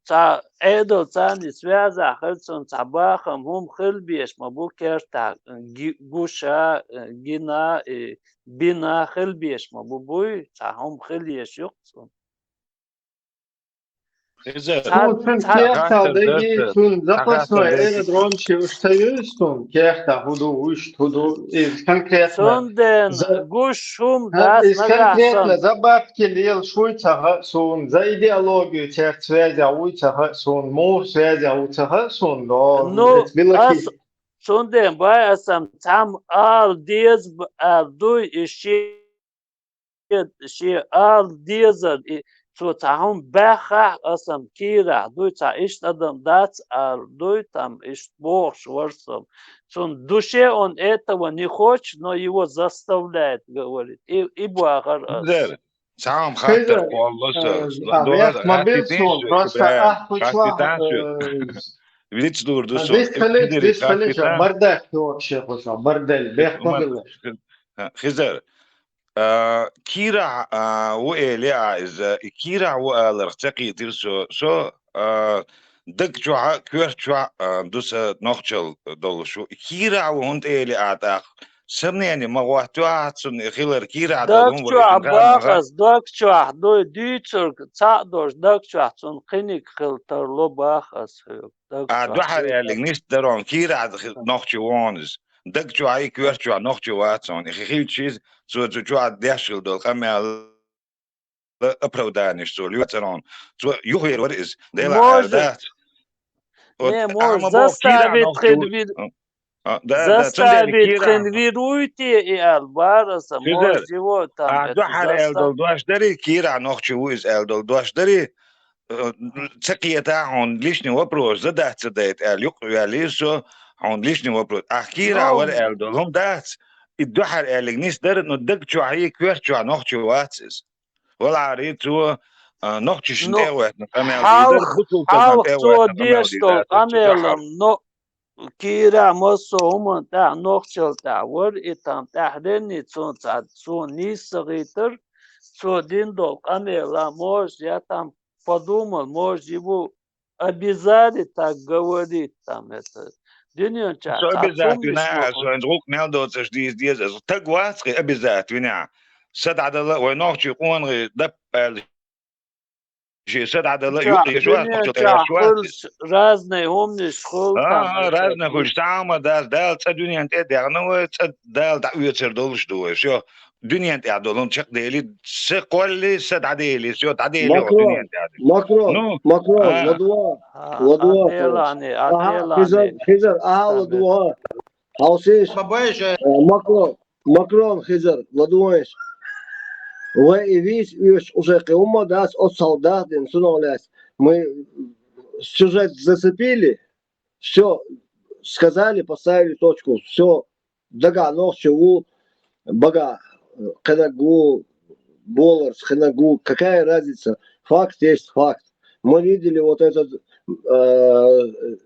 цхьа Ӏедал царний связахь хилча, цхьа бахам хӀума хила безаш ма бу кертахь, ги-, гуша, гина, и бина хила безаш ма бу, буй, цхьа хӀума хила езаш ю-кх цунна. Хизар, Цхьа, Цун цхьа, кехтал хаттар дагий, дацар, цун хаттар запасной дацар. Аэродром чи уж ца юй цун, кехта хӀу ду, уж хӀу ду, из конкретно. Цунден За- гуш хӀума Ха, дац из конкретно нагахь сан. за бабки лел шуй ца хаьа сун, за идеологию церца связя вуй ца хаьа сун, мух связя вуй ца хаьа сун, но Ну, эц билаки. ас цунден бай асам цхьам ала деза б-, ала дуй, и ши, ши ала дезар, и цо цхьа хӀума баьххахь, асам кийрахь дуй, цхьа иштта адам дац ала дуй, там иштта бохуш вар со. Цун душе он этого не хочет, но его заставляет говорить. И, и бахар ас. Хизар, цхьа хӀума хаттар Хизар, кхоллало со. э, а, вех ма бил сон, просто ахху чуах, э, Виц дур ду со. дис халич, дис халич, бардак вообще хӀу со, бардел, бех ма бил. Хизар, а, кийрахь, а, ву эли а иза, и кийрахь ву аларх ца кхийтира со. Со, а, даг чохь а, коьрта чохь а, а, ду сан нохчалла долуш ву. И кийрахь ву хӀунда эли а тӀаккха? Сомнени ма гӀоттавахьа цунна и хилар кийрахь долу Даг хӀума вай чохь иза ма бах хаьа. Ас, даг чохь дуй, дуьйцург цхьаъ долуш, даг чохь цунна кхиниг хила тарло бах ас хьоьга. Даг А, чохь дуьхьара дуй, аьллиг нисса дара хьуна, кийрахь хи-, нохчи ву хьуна иза. Даг чохь и коьрта чохь нохчи вац хьуна. И хи-, хилча иза, цо цу чохь деш хила долу къамел оправданеш цо лоьцур хьуна. Цо юхавер вара иза. Делахь аьлла Может, дац. Вот, не, а, может, ма боху, кийрахь заставить нохчи ву. хин вир, А, да, да, цундела заставить кийрахь хин вир вуй те и аьлла, бара аса, Хизар, может, его там а, это дуьхьара аьлла долу заставить. дош дарий, кийрахь нохчи ву иза аьлла долу дош дарий, э, ца кхета хьуна лишний вопрос, задац ца дайта аьлла, юкъа ваьллий со, хьуна лишний вопрос. Ахь кийрахь вара Ну, аьлла долу хӀума дац, и дуьхьара аьллиг нисса дара, но даг чохь и коьрта чохь нохчи вац иза. Валахьарий цо, а, нохчашна ну, тӀе а гӀоьттина къамел дийр дара, хьалха, бусулба тахана хьалха тӀе а цо гӀоьттина къамел деш дийр долу дацара цо дуьхьал. къамелам, но, кийрахь массо а хӀуманна тӀехь нохчалла тӀехь вара и там тӀаьхьаренний цунца, цо нийса ца гӀийтар, цо дина долу къамела, может, я там подумал, может, его обязали так говорить, там это. Дуьнен чохь Со цхьа обязательно цуммиш ма аьлла, ху. со хӀинца гӀуллакх мел доцуш дийца деза. Даг вац-кхи обязательно. Са дӀадала, вай нохчий къонгий дап аьлла, шен са дӀадала, Чохь, юкъе шу вац, дуьнен нохчалла чохь тӀе шу вац. хуьлуш разные хӀуманаш хуьлу, там А, это разна хуьлуш, дийца. цхьа хӀума дац, Дала цкъа дуьнен тӀе а дехна вай, цкъа Дала дӀа оьцур долуш ду вай. Всё, дуьнен тӀехь долу хӀума чекхдели, са кхолли, са дӀадели, всё, дӀадели хьо дуьнен Макрон, тӀехь. Макрон, Ну, Макрон, а, ладугӀа, А, ладугӀа, Ателани, аха, Хизар, Ателани. Хизар, аха, Там это. ладугӀа. Хьовсийша, Бабайша, э, Макрон, Макрон, Хизар, ладугӀийша. Вай и вийца оьшуш уже кхин хӀумма дац, оццал дахдина, цунах лаьцна. Мы сюжет зацепили, всё сказали, поставили точку, всё, дагахь нохчо ву, багахь, э, кхинаг ву, боларца кхинаг ву, какая разница? Факт есть факт. Мы видели вот этот, э,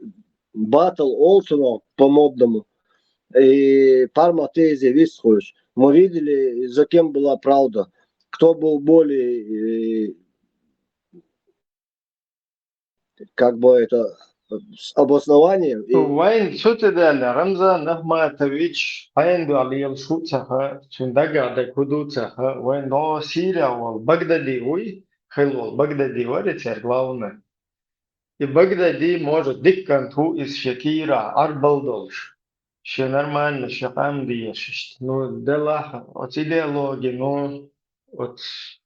баттл олу цунах по-модному. И парма теза вистхуьлуш. Мы видели, за кем была правда. Кто был более, э, как бы это, с обоснованием. И Вайн цу тӀе даьлла Рамзан Ахматович хьайна дуьхьа лела шу ца хаьа, цуьнан дагахь дерг хӀу ду ца хаьа, вайн дӀо Сирия волу Багдади вуй, хилла волу Багдади вара и церан главный. И Багдади, может, дика кӀант ву иза шен кийрахь Ӏарбал долуш. Шен нормально, шен къам дезаш иштта. Ну, делахь, оцу идеологи, ну, оцу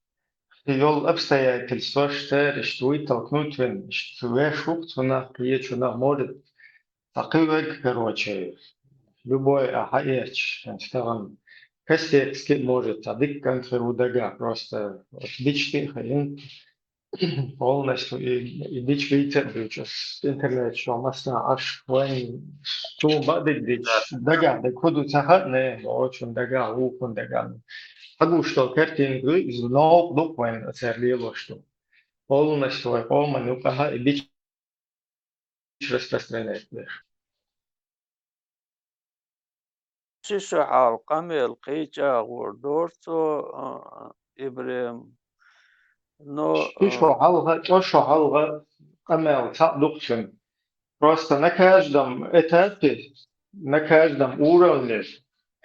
йолу обстоятельстваш цара иштта вытолкнуть вайн, иштта веш ву-кх цунах, кхечунах, может, цхьа кхин верг, короче, любой ахьа эцаш, хӀинца тахана костецкий, может, цхьа дика кӀант хир ву дагахь, просто оцу дича тӀе а хаьина. Полностью и, и дича вийца а дуьйцу ас интернет чохь массанхьа Ӏаш, вайн суна баъдиг дича, дагахь дерг хӀу ду ца хаьа, не, бохучун дагахь, вукхун дагахь. Хьагуш долу картинка дуй, иза новкъа ду-кх вайн цара лелош ду. Полностью вайн къоман юкъахь и дича распространять деш. Ши шо хьалха къамел кхин чӀагӀор дора цо, а, ИбрахӀим. Но, Ши шо хьалха, чӀо шо хьалха къамел цхьаъ ду-кх цуьнан. Просто на каждом этапе, на каждом уровне,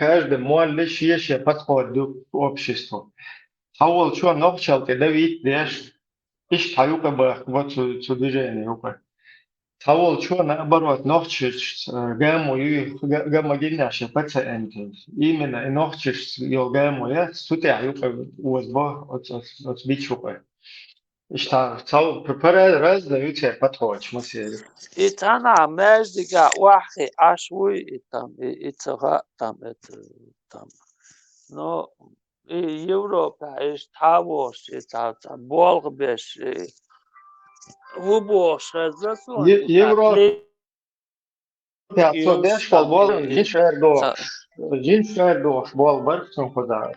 каждый молли шен-шен подход ду к обществу. Цхьаволчо нохчалла тӀе давить деш, Иштта юкъе бахка бо цу, цу движение юкъе. Цхьаволчо, наоборот, нохчашца, э, гамо ю-, га-, гамо гиннехь шен пациентов. Именно и нохчашца йолу гамо яц, цу тӀехь юкъе озабо оцу, оцу, оцу бича юкъе. Иштта цхьа п-, пара разный ю церан подходаш массеран. И цхьанхьа маьждигехь охьахиъна Ӏаш вуй и там, и, и ца хаьа там, это, там. Но и Европехь иштта хьан вохуш, и цхьа, цхьа болх беш, и хӀун бохуш хезна суна, Е-, и Европа цхьа цо деш болу болх, жинаш арадохуш, жинаш арадохуш болх бара цунна кхузахь.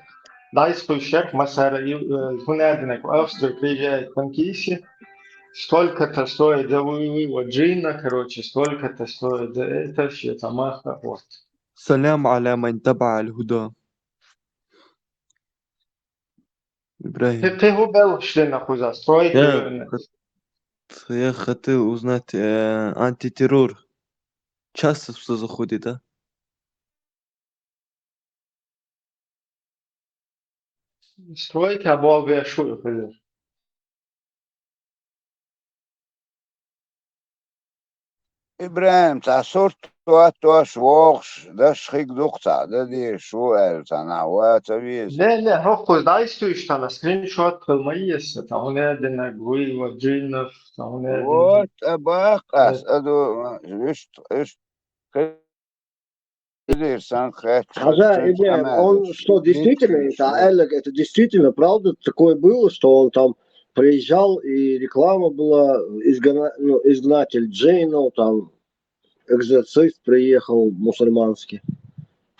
ДӀасакхуьйсуш яра массара, э, хӀун аьлла динарг, Австрия приезжает в Панкиси, столько-то стоит за вы-, вывод джина, короче, столько-то стоит за это, все там, вот. السلام على من اتبع الهدى. ИбрахӀим. Кхин, кхин хӀун белхаш дина кхузахь, стройка? Я, я хотел узнать, э, антитеррор. Часто сюда заходит, да? Стройка болх беш ву и хилар. ИбрахӀим, цхьа сурт тоттош вогӀуш, даш хиг дукха цхьаъ дан дезаш ву аьлла, цхьанхьа ваца веза. Не, не, хӀокхуза дӀасатуьйсу, цхьана скриншот хила ма еза, цхьа хӀун аьлла динарг вуй, ва джиннаш, цхьа хӀун аьлла динарг. Вот, а баккъас, а ду, вуьшта, вуьшта. Хаза, Ибрахим, он что, действительно, это, Алек, это действительно правда такое было, что он там приезжал, и реклама была, изгна-, ну, изгнатель джиннов, там, экзорцист приехал мусульманский.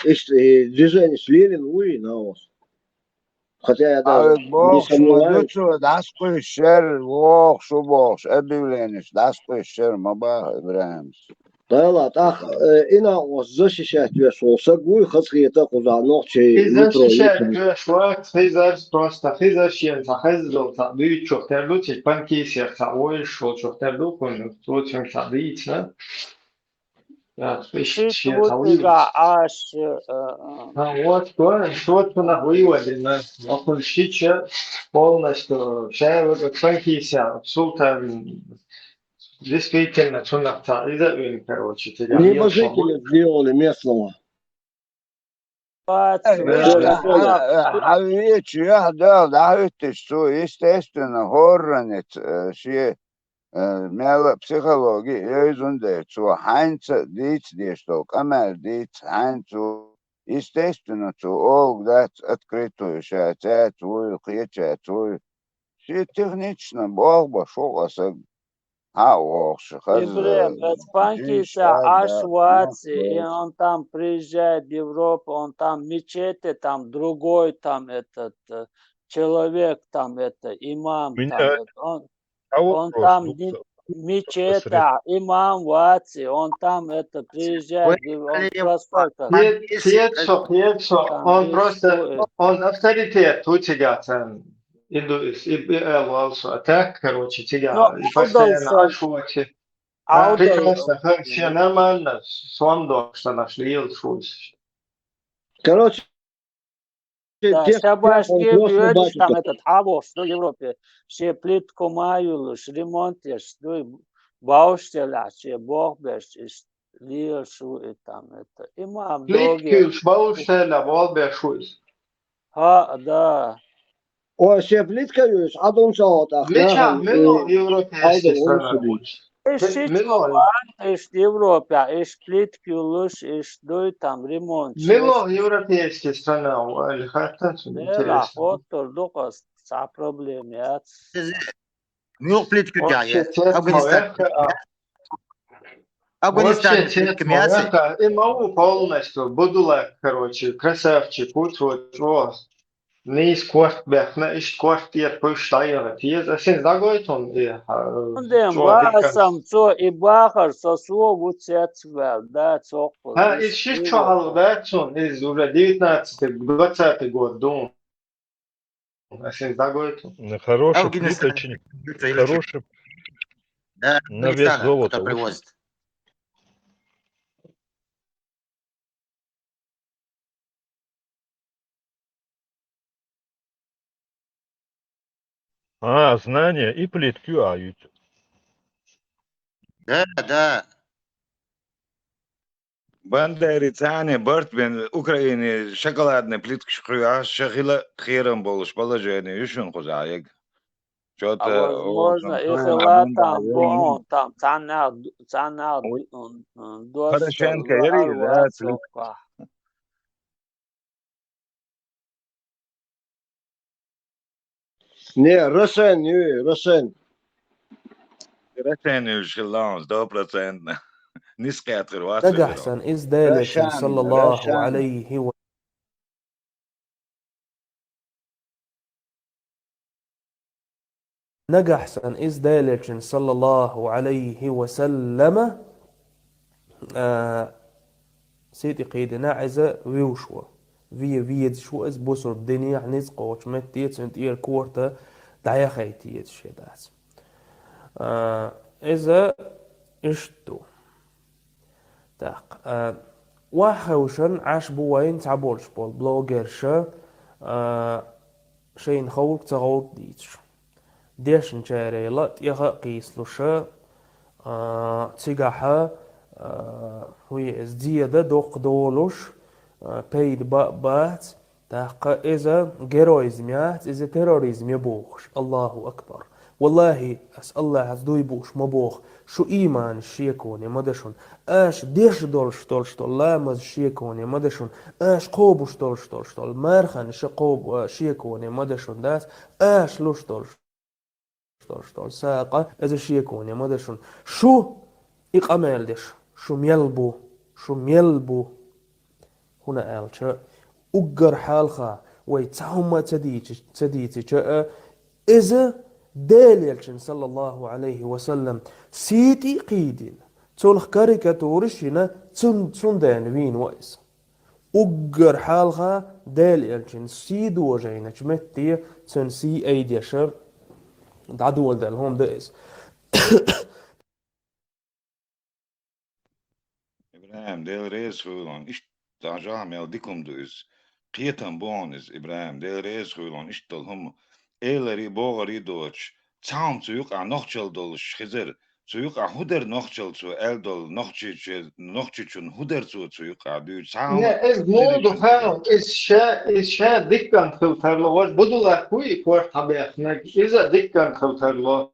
И, и движение Ленин, уй, на вас. Хотя я даже не сомневаюсь. Бохуш ма ду цо, дӀасакхуьйсуш яра, вогӀуш ву бохуш, объявленеш дӀасакхуьйсуш яра, ма баха, ИбрахӀимас. Дала, тӀаккха, э, и накъост защищать веш волу саг вуй, хазахета кхузахь нохчий. И метро защищать веш вац, хизарш просто, хизарш шена цхьа хезна долу цхьа дуьйцучух тера ду, цига Панкисех цхьа вовзаш волчух тера ду, кхунна цо цуьнга цхьа дийцина. Иштта шен цхьа вуй. Аш, э, э. А, вот, вот, вот цунах вуй вадина. Ахула шича полностью шаьлага Панкиса султан действительно цунах цхьа иза а вина, короче, тигахь. Небожители сделали местного. Хьан вечу яхь Дала дӀахӀуьттуш цо, естественно, хӀорраница, э, шен, э, мел а психологи а евзун дерг цо хьайнца дийца дезаш долу къамел дийца хьайнца цо, естественно, цо олуг дац открытую ша цаьрца вуй, кхечаьрца вуй. Шен технично болх беш ву-кх аса. Хьан а вохуш, хаза. Ибрахим, э, Панкиса Ӏаш вац, и он там приезжает в Европу, он там мечети, там другой, там этот, э, человек, там это, имам, там это, он, он там мечеть, имам вац, и он там это приезжает, и он просто как... Кхета со, кхета со, он просто, он авторитет ву цигахь царна. И ду-, и, и, э, валсо, а так, короче, цигахь, и постоянно Ӏаш ву ци. Прекрасно, ха, шен нормально, сом дохуш санаш лелаш ву иза. Короче, да, шабаш, кем йоьдуш там этот хьан вохуш ду Европе, шен плитка ма юллуш, ремонт еш ду, бовш делахь, шен болх беш, иштта лелаш ву и там это. Имам доге. Плитка юллуш, бовш делахь, болх беш ву иза. ХӀаъ, да. Ой, шен плитка юьйш, Ӏадун чӀогӀа тӀаккха. Мичахь, мила европейский страна ву? Иш шича ван, иш Европехь, иш плитка юллуш, иш дуй там ремонт. Мила европейский страна ву, али хаттар интересно. Делахь хоттур ду-кх ас, цхьа проблема яц. Муьлха плитка ю тӀехь? Афганистан. Афганистан плитка яц? И ма ву полностью, будулак, короче, красавчик, ву цо чӀогӀа. Нийса корта баьхна, иштта корта тӀера пуьйш дӀаяхийта еза. Ас хӀинца дӀагойту хьуна и, а, чӀогӀа диканца. Цо и бахар со, со ву цецваьлла, да, цоккхур. ХӀа, иза ши чу хьалха дац хьуна, иза уже девятнадцатый, двадцатый год ду. Ас хӀинца дӀагойту. Ну, хорошая плиточник, хорошая, на вес золота. А, знание и плитка ю а юьйцу. Да, да. Бандери цхьана барт бен Украине шоколадный плиткаш кхуьйхьа, ша хила кхерам болуш положение ю шуна кхузахь яга. Чё-то, а, возможно, и хила там бу, там, цхьаннех, цхьаннех, м, м, доста Порошенко яри, да, плитка. Не, Рошен ю, Рошен. Рошен ю хилла, сто процентов. Нисхет хир вац. Нагахь санна иза Делечун, саллаллаху алейхи ва Нагахь санна иза Делечун, саллаллаху алейхи ва саллама, а, сийти кхийдина иза вуьйш ву. Ве-, везаш ву иза бусурба динехь ницкъ кхочу метте, цуьнан тӀера корта дӀаяхайта езаш я дац. А, иза иштта ду. Так, а, охьахевшина Ӏаш бу вайн цхьаболуш болу блогерша, а, шайна ховлуш ца гӀовлу дийцаш. Дешначарел а тӀеха а кхийсалуша, а, цигахьа, а, хӀуъа иза, зеда доккха долуш, а, пайда ба-, бац, тӀаккха иза героизм яц, иза терроризм я бохуш. Аллаху акбар. Валлахи, ас Аллахьаца дуй бууш ма боху, шу ийманаш шеконе ма дан шуна. Аша деш долуш долуш долу ламаз шеконе ма дан шуна. Аша кхобуш долуш долуш долу марханаш кхобу, а, шеконе ма дан шуна дац. Аша луш долуш долуш долу сакъа, иза шеконе ма дан шуна. Шу и къамел деш, шу мел бу, шу мел бу. ХӀунда аьлча, уггар хьалха вай цхьа хӀумма ца дийци-, ца дийцича а, иза Делан Элчан, саллаллаху алейхи ва саллам, сийти а кхийдина, цунах карикатураш а йина, цун-, цундела вийна ву иза. Уггар хьалха Делан Элчан сий дожийначу метте цуьнан сий айдеш дӀадоладелла хӀума ду иза. ИбрахӀим, Дела реза хуьлда хьуна, иштта дӀа жахьа мел дика хӀума ду иза. Кхетам бу хьуна иза, ИбрахӀим, Дела реза хуьлда хьуна, иштта долу хӀума. Эларе а, богӀаре а доцуш, цхьа хӀума цу юкъахь нохчалла долуш хезара, цу юкъахь хӀун дара нохчалла цо аьлла долу, нохчичу-, нохчичунна хӀун дара цо цу юкъахь дуьйцу, цхьа хӀума. Не, иза муха ду хаьа, иза ша, иза ша дикка хила тарло, важа Будулах вуй и корта хьабаьхнарг, иза дикка хила тарло.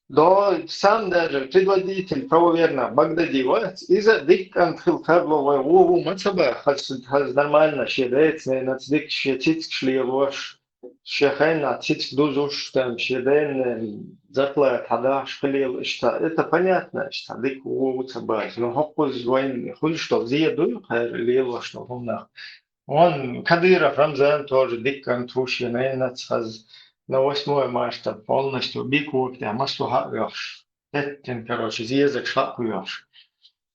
До, сам даже предводитель правоверных Багдади вац, иза дикка хила тарло, вай ву-ву ма ца баха, хаза, хаза нормально шен деца, ненаца дика шен цицкаш лелош, шен хенахь цицка дузуш, там, шен ден зарплата хьадахьаш хилийла иштта. Это понятно, иштта дика ву-ву ца баха. Но хӀокхуза вайн хуьлуш долу зе дуй, кхара лелош долу хӀуманах. Вон Кадыров Рамзан тоже дикка хӀума ду шен ненаца хаза, на восьмое марта полностью бикук тӀехь маслуха а оьхуш. Хеттина, короче, зезагаш хьакхоьхьуш.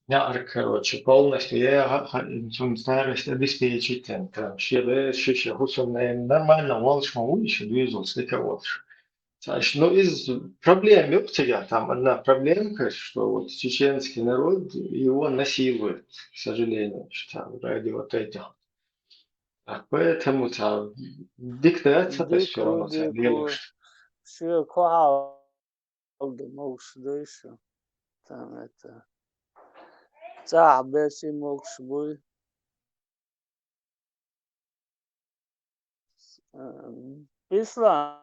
НеӀарг, короче, полностью яха а хаийна, цунна старость обеспечить йина, там, шен бераш, ши-ши хӀусамненан нормально волуш ма вуй, ша доьзалца дика а волуш. Цхьа иш-, ну, иза проблема ю-кх цигахь, там одна проблемка, что вот чеченский народ его насилует, к сожалению, что там ради вот этих. Так, поэтому цхьа дика дац, цхьа дика всё равно цхьа ву, лелаш. Шен кхо хьал ду могуш дуй шу. Там это, цӀахь берш и могуш буй. М, Ислам.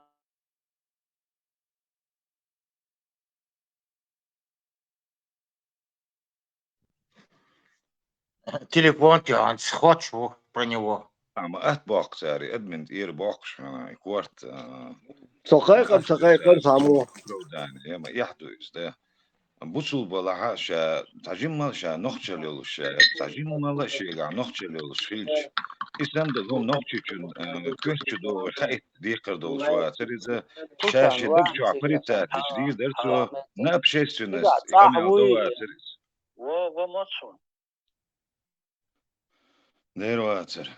Телефон тӀехь хӀинца хоттуш ву про него. Ама атта боккху цара, и админ тӀера боккхуш хьуна, и корта, а, Со кхайкхам, со кхайкхам, само. Оправдание, ма эхь ду иза, да. Бусулба лахьа ша, цхьа жиммал ша нохчалла йолуш ша, цхьа жиммал а шегахь нохчалла йолуш хилча, и санна долу хӀума нохчичун, а, коьрта чу догӀуш хаийта декхар долуш вацара иза, ша шен даг чохь порицать деш дийр дара цо, на общественность и къамел до вацара иза. Во, во, ма цо. Дера вацара.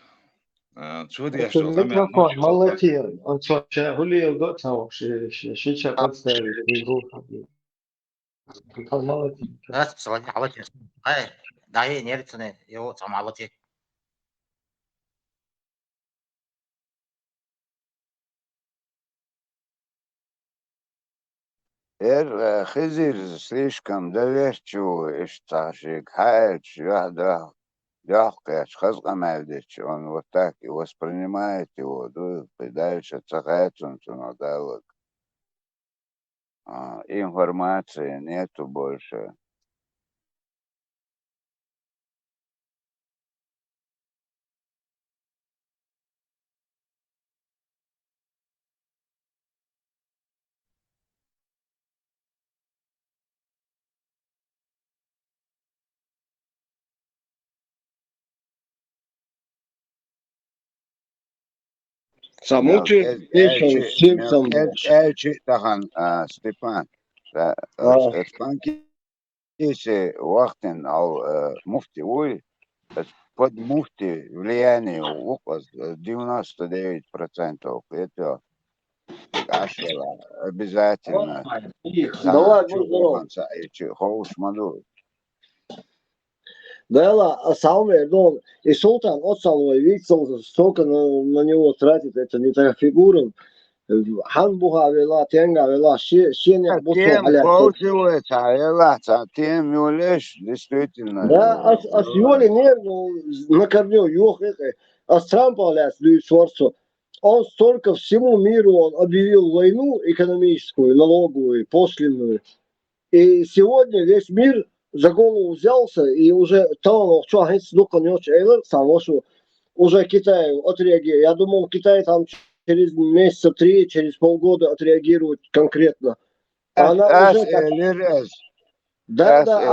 А, цо деш долу къамел микрофон ма латийра. Оцо ша хӀун леладо а ца хууш, ши, ши, ши ча подставить вуьйр ву. Микрофон ма латийра. Дац, ца латийра, хьалатийра. Ай, дай, нервцане, йо, ца ма латийра. ХӀара, э, Хизир слишком доверчивый, иштта цхьа шега хьаьлча, юьхь-дуьхь, дуьхь кхаьчча, хаза къамел дича, он вот так и воспринимает его, ду, и дальше ца хаьа цунна, цунах даллалц. А, информации нету больше. Цхьа муха Мел кӀезиг Симпсон аьлчи, мел кӀезиг аьлчи тахан, а, Степан, а, а, Степан Кисе вахтина ал, а, муфти вуй, под муфти влияние ву-кх аз, а, девяносто девять процентов кхетавел. Цига Ӏаш вела, обязательно. Цига цхьана чу вахана ца Ӏийча ховш ма ду. Да ладно, а самое, ну, и Султан, вот самое, видел, столько на, на него тратит, это не та фигура. Хьан буха вела, тенга вела, ше-, шен Ца буцо тема хьалаьцо. Ховш вай, ца вела, ца тема йолаш, действительно, Да, ас, ас йола нервно на корню йохе, ас Трампа лес дуй сорсо. Он столько всему миру он объявил войну экономическую, налоговую, пошлинную. И сегодня весь мир за голову взялся, и уже талант чё, хӀинца дукха нёч эйлар, сам вашу, уже Китай отреагирует. Я думал, Китай там через месяца три, через полгода отреагирует конкретно. А Ас, она ас уже как элир аз. Да, Ас да, эл-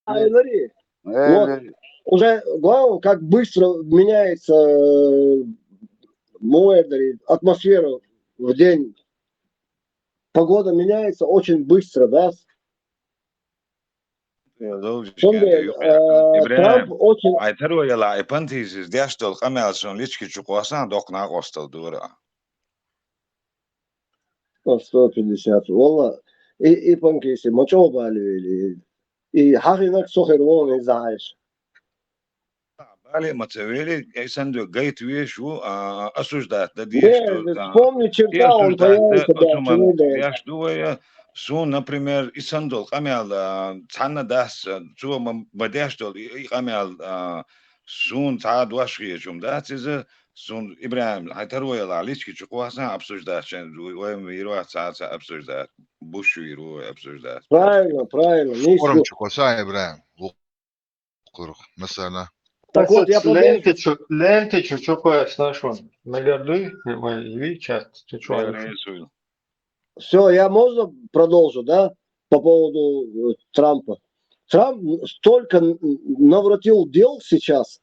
а, эйлари. Вот. Элир. Уже главное, как быстро меняется, э, муэрдари, атмосфера в день. Погода меняется очень быстро, да? Цундела, э, ИбрахӀим, Трамп очень Ӏай таро яла, и Понтийс деш дола къамел сона лички чу кхоссана, доккха накъостал дора. По сто пятьдесят. Валла, и, и Понтийс, ма чӀогӀа бала вели. И хьахинарг со хир вон из Ӏайш. Бале ма ца вели, и санна гайта везаш ву, а, осуждать дан дезаш ду, Не, а, вспомни черта, он осуждать дан, появится, да, осуждать дан дезаш ду вай. Сона, например, и санна дола къамел, а, цхьанна дац, а, цо ма, ма деш дола и, и къамел, а, сона цхьа дош хеташ хӀума дац иза, сона, ИбрахӀим, хьай таро яла, лички чу кхоссана обсуждать, шен, вай, вай ма вийр вац цхьа, цхьа обсуждать, буш вийр ву вай обсуждать. Правильно, правильно, не Форум чу кхоссана, ИбрахӀим. Курх, масала. Так вот, я Кстати, подумал, лентичу, лентичу чё пояс наш он? Нагардуй, ой, ви чат, ты чё, Алёша? Все, я можно продолжу, да? По поводу, э, Трампа. Трамп столько н-, наворотил дел сейчас.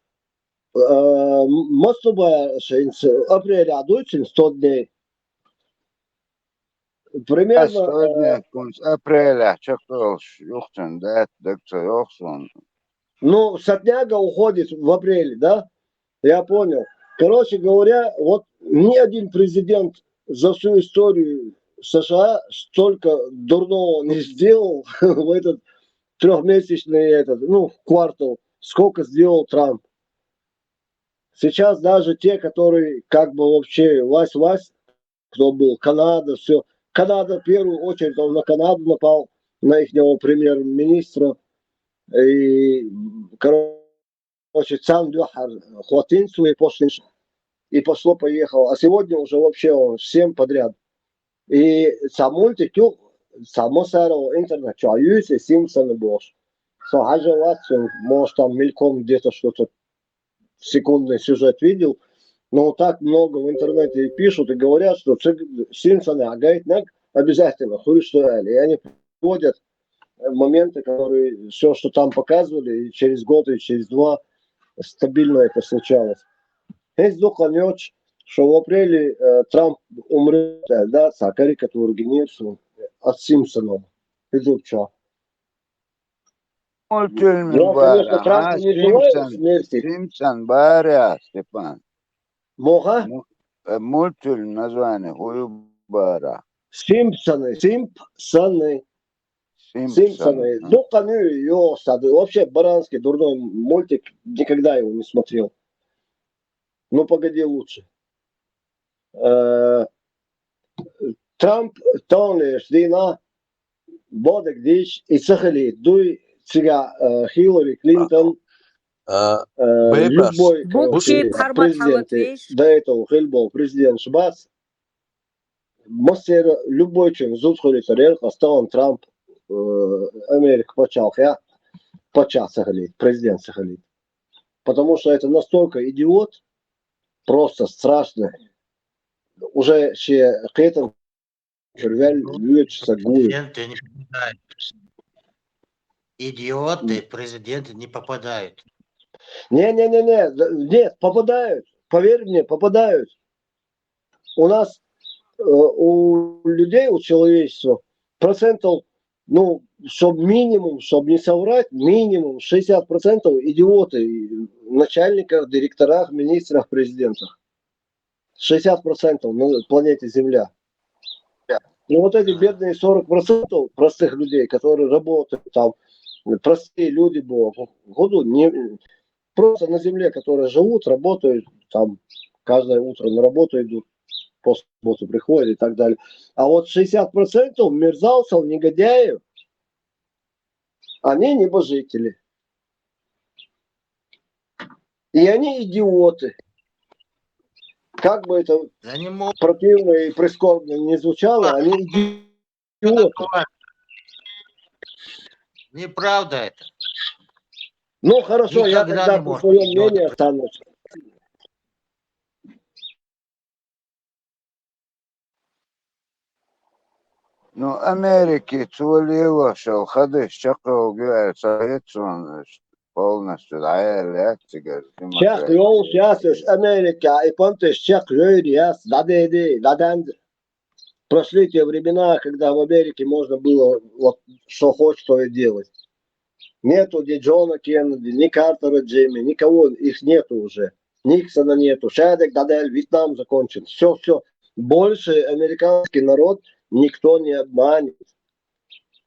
Э, м-, мы с тобой, с апреля, а дуйцин сто дней. Примерно, Ас сто дней, э, кунц апреля, чакхвелаш, юхтан дат, даг ца йохсон. Ну, Сатняга уходит в апреле, да? Я понял. Короче говоря, вот ни один президент за всю историю США столько дурного не сделал в этот трёхмесячный этот, ну, квартал, сколько сделал Трамп. Сейчас даже те, которые как бы вообще власть, власть, кто был, Канада, всё. Канада в первую очередь, он на Канаду напал, на ихнего премьер-министра. И, короче, царна дуьхьал хватил свои пошлины, и пошло-поехало. А сегодня уже вообще он всем подряд. И цхьа мультик ю, цхьа массаро интернет чу юьйцу, Симпсоны бохуш. Со хьажа вац, может, там мельком где-то что-то секундный сюжет видел, но так много в интернете и пишут, и говорят, что цига Симпсоны а гайтинарг обязательно хуьлуш ду аьлла. И они приводят, э, моменты, которые, всё, что там показывали, и через год, и через два стабильно это случалось. ХӀинца дукха йоцуш, что в апреле, э, Трамп умрёт, э, да, цхьа карикатура гинера суна от Симпсонов. Хьуьжурчохь. Мультфильм бара, конечно, Трамп а, не желает Симпсон, смерти. Симпсон бара, Степан. Муха? Му-, э, мультфильм название хӀу ю бара? Симпсоны, Симпсоны. Симпсоны. Симпсоны. Дукха ю, ё, саду. Вообще баранский дурной мультик, никогда его не смотрел. Ну, погоди лучше. Э, Трамп тонеш Бо дагадеш, и ца хилийта, дуй, цига, э, Хиллари Клинтон, А, э, бейбаш. любой, Бу короче, чип харбат президент, халат веш. до этого хилла бола президент шабац. Массера любой чун зуд хилийтар, астагӀан Трамп, э, Америка паччахь, паччахь ца хилийта, президент ца хилийта. Потому что это настолько идиот, просто страшно. Уже ше кхетам вел вуьйцу са гуй. Президенты не попадают. Президенты не попадают. Не-не-не-не, нет, попадают. Поверь мне, попадают. У нас, э, у людей, у человечества процентов, ну, чтоб минимум, чтоб не соврать, минимум шестьдесят процентов идиоты, и начальниках, директорах, министрах, президентах. Шестьдесят процентов на планете Земля. Ну вот эти бедные сорок процентов простых людей, которые работают там, простые люди, бо, году не, просто на земле, которые живут, работают, там каждое утро на работу идут, после работы приходят и так далее. А вот шестьдесят процентов мерзавцев, негодяев, они небожители. И они идиоты. Как бы это Да не могут. Противно и прискорбно не звучало, они идиоты. Неправда это. Ну хорошо, я Никогда тогда не при может своем идиот мнении быть. Останусь. Ну, Америки цо лело шел хадаш чакхалга аьлла, ца хет суна полностью дӀаяьлла яц цигара. Чакх йолуш яц уьш Америка, и понташ чакх йойр яц, дӀадеде, дӀаданза. Прошли те времена, когда в Америке можно было вот что хочешь, то и делать. Нету ни Джона Кеннеди, ни Картера Джимми, никого, их нету уже. Никсона нету. Шадек дадел, Вьетнам закончен. Все, все. Больше американский народ никто не обманет.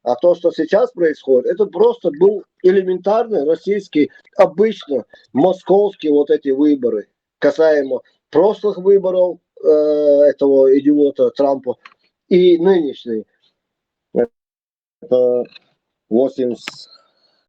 А то, что сейчас происходит, это просто был элементарный российский, обычно московские вот эти выборы, касаемо прошлых выборов э, этого идиота Трампа и нынешние. Это восемьдесят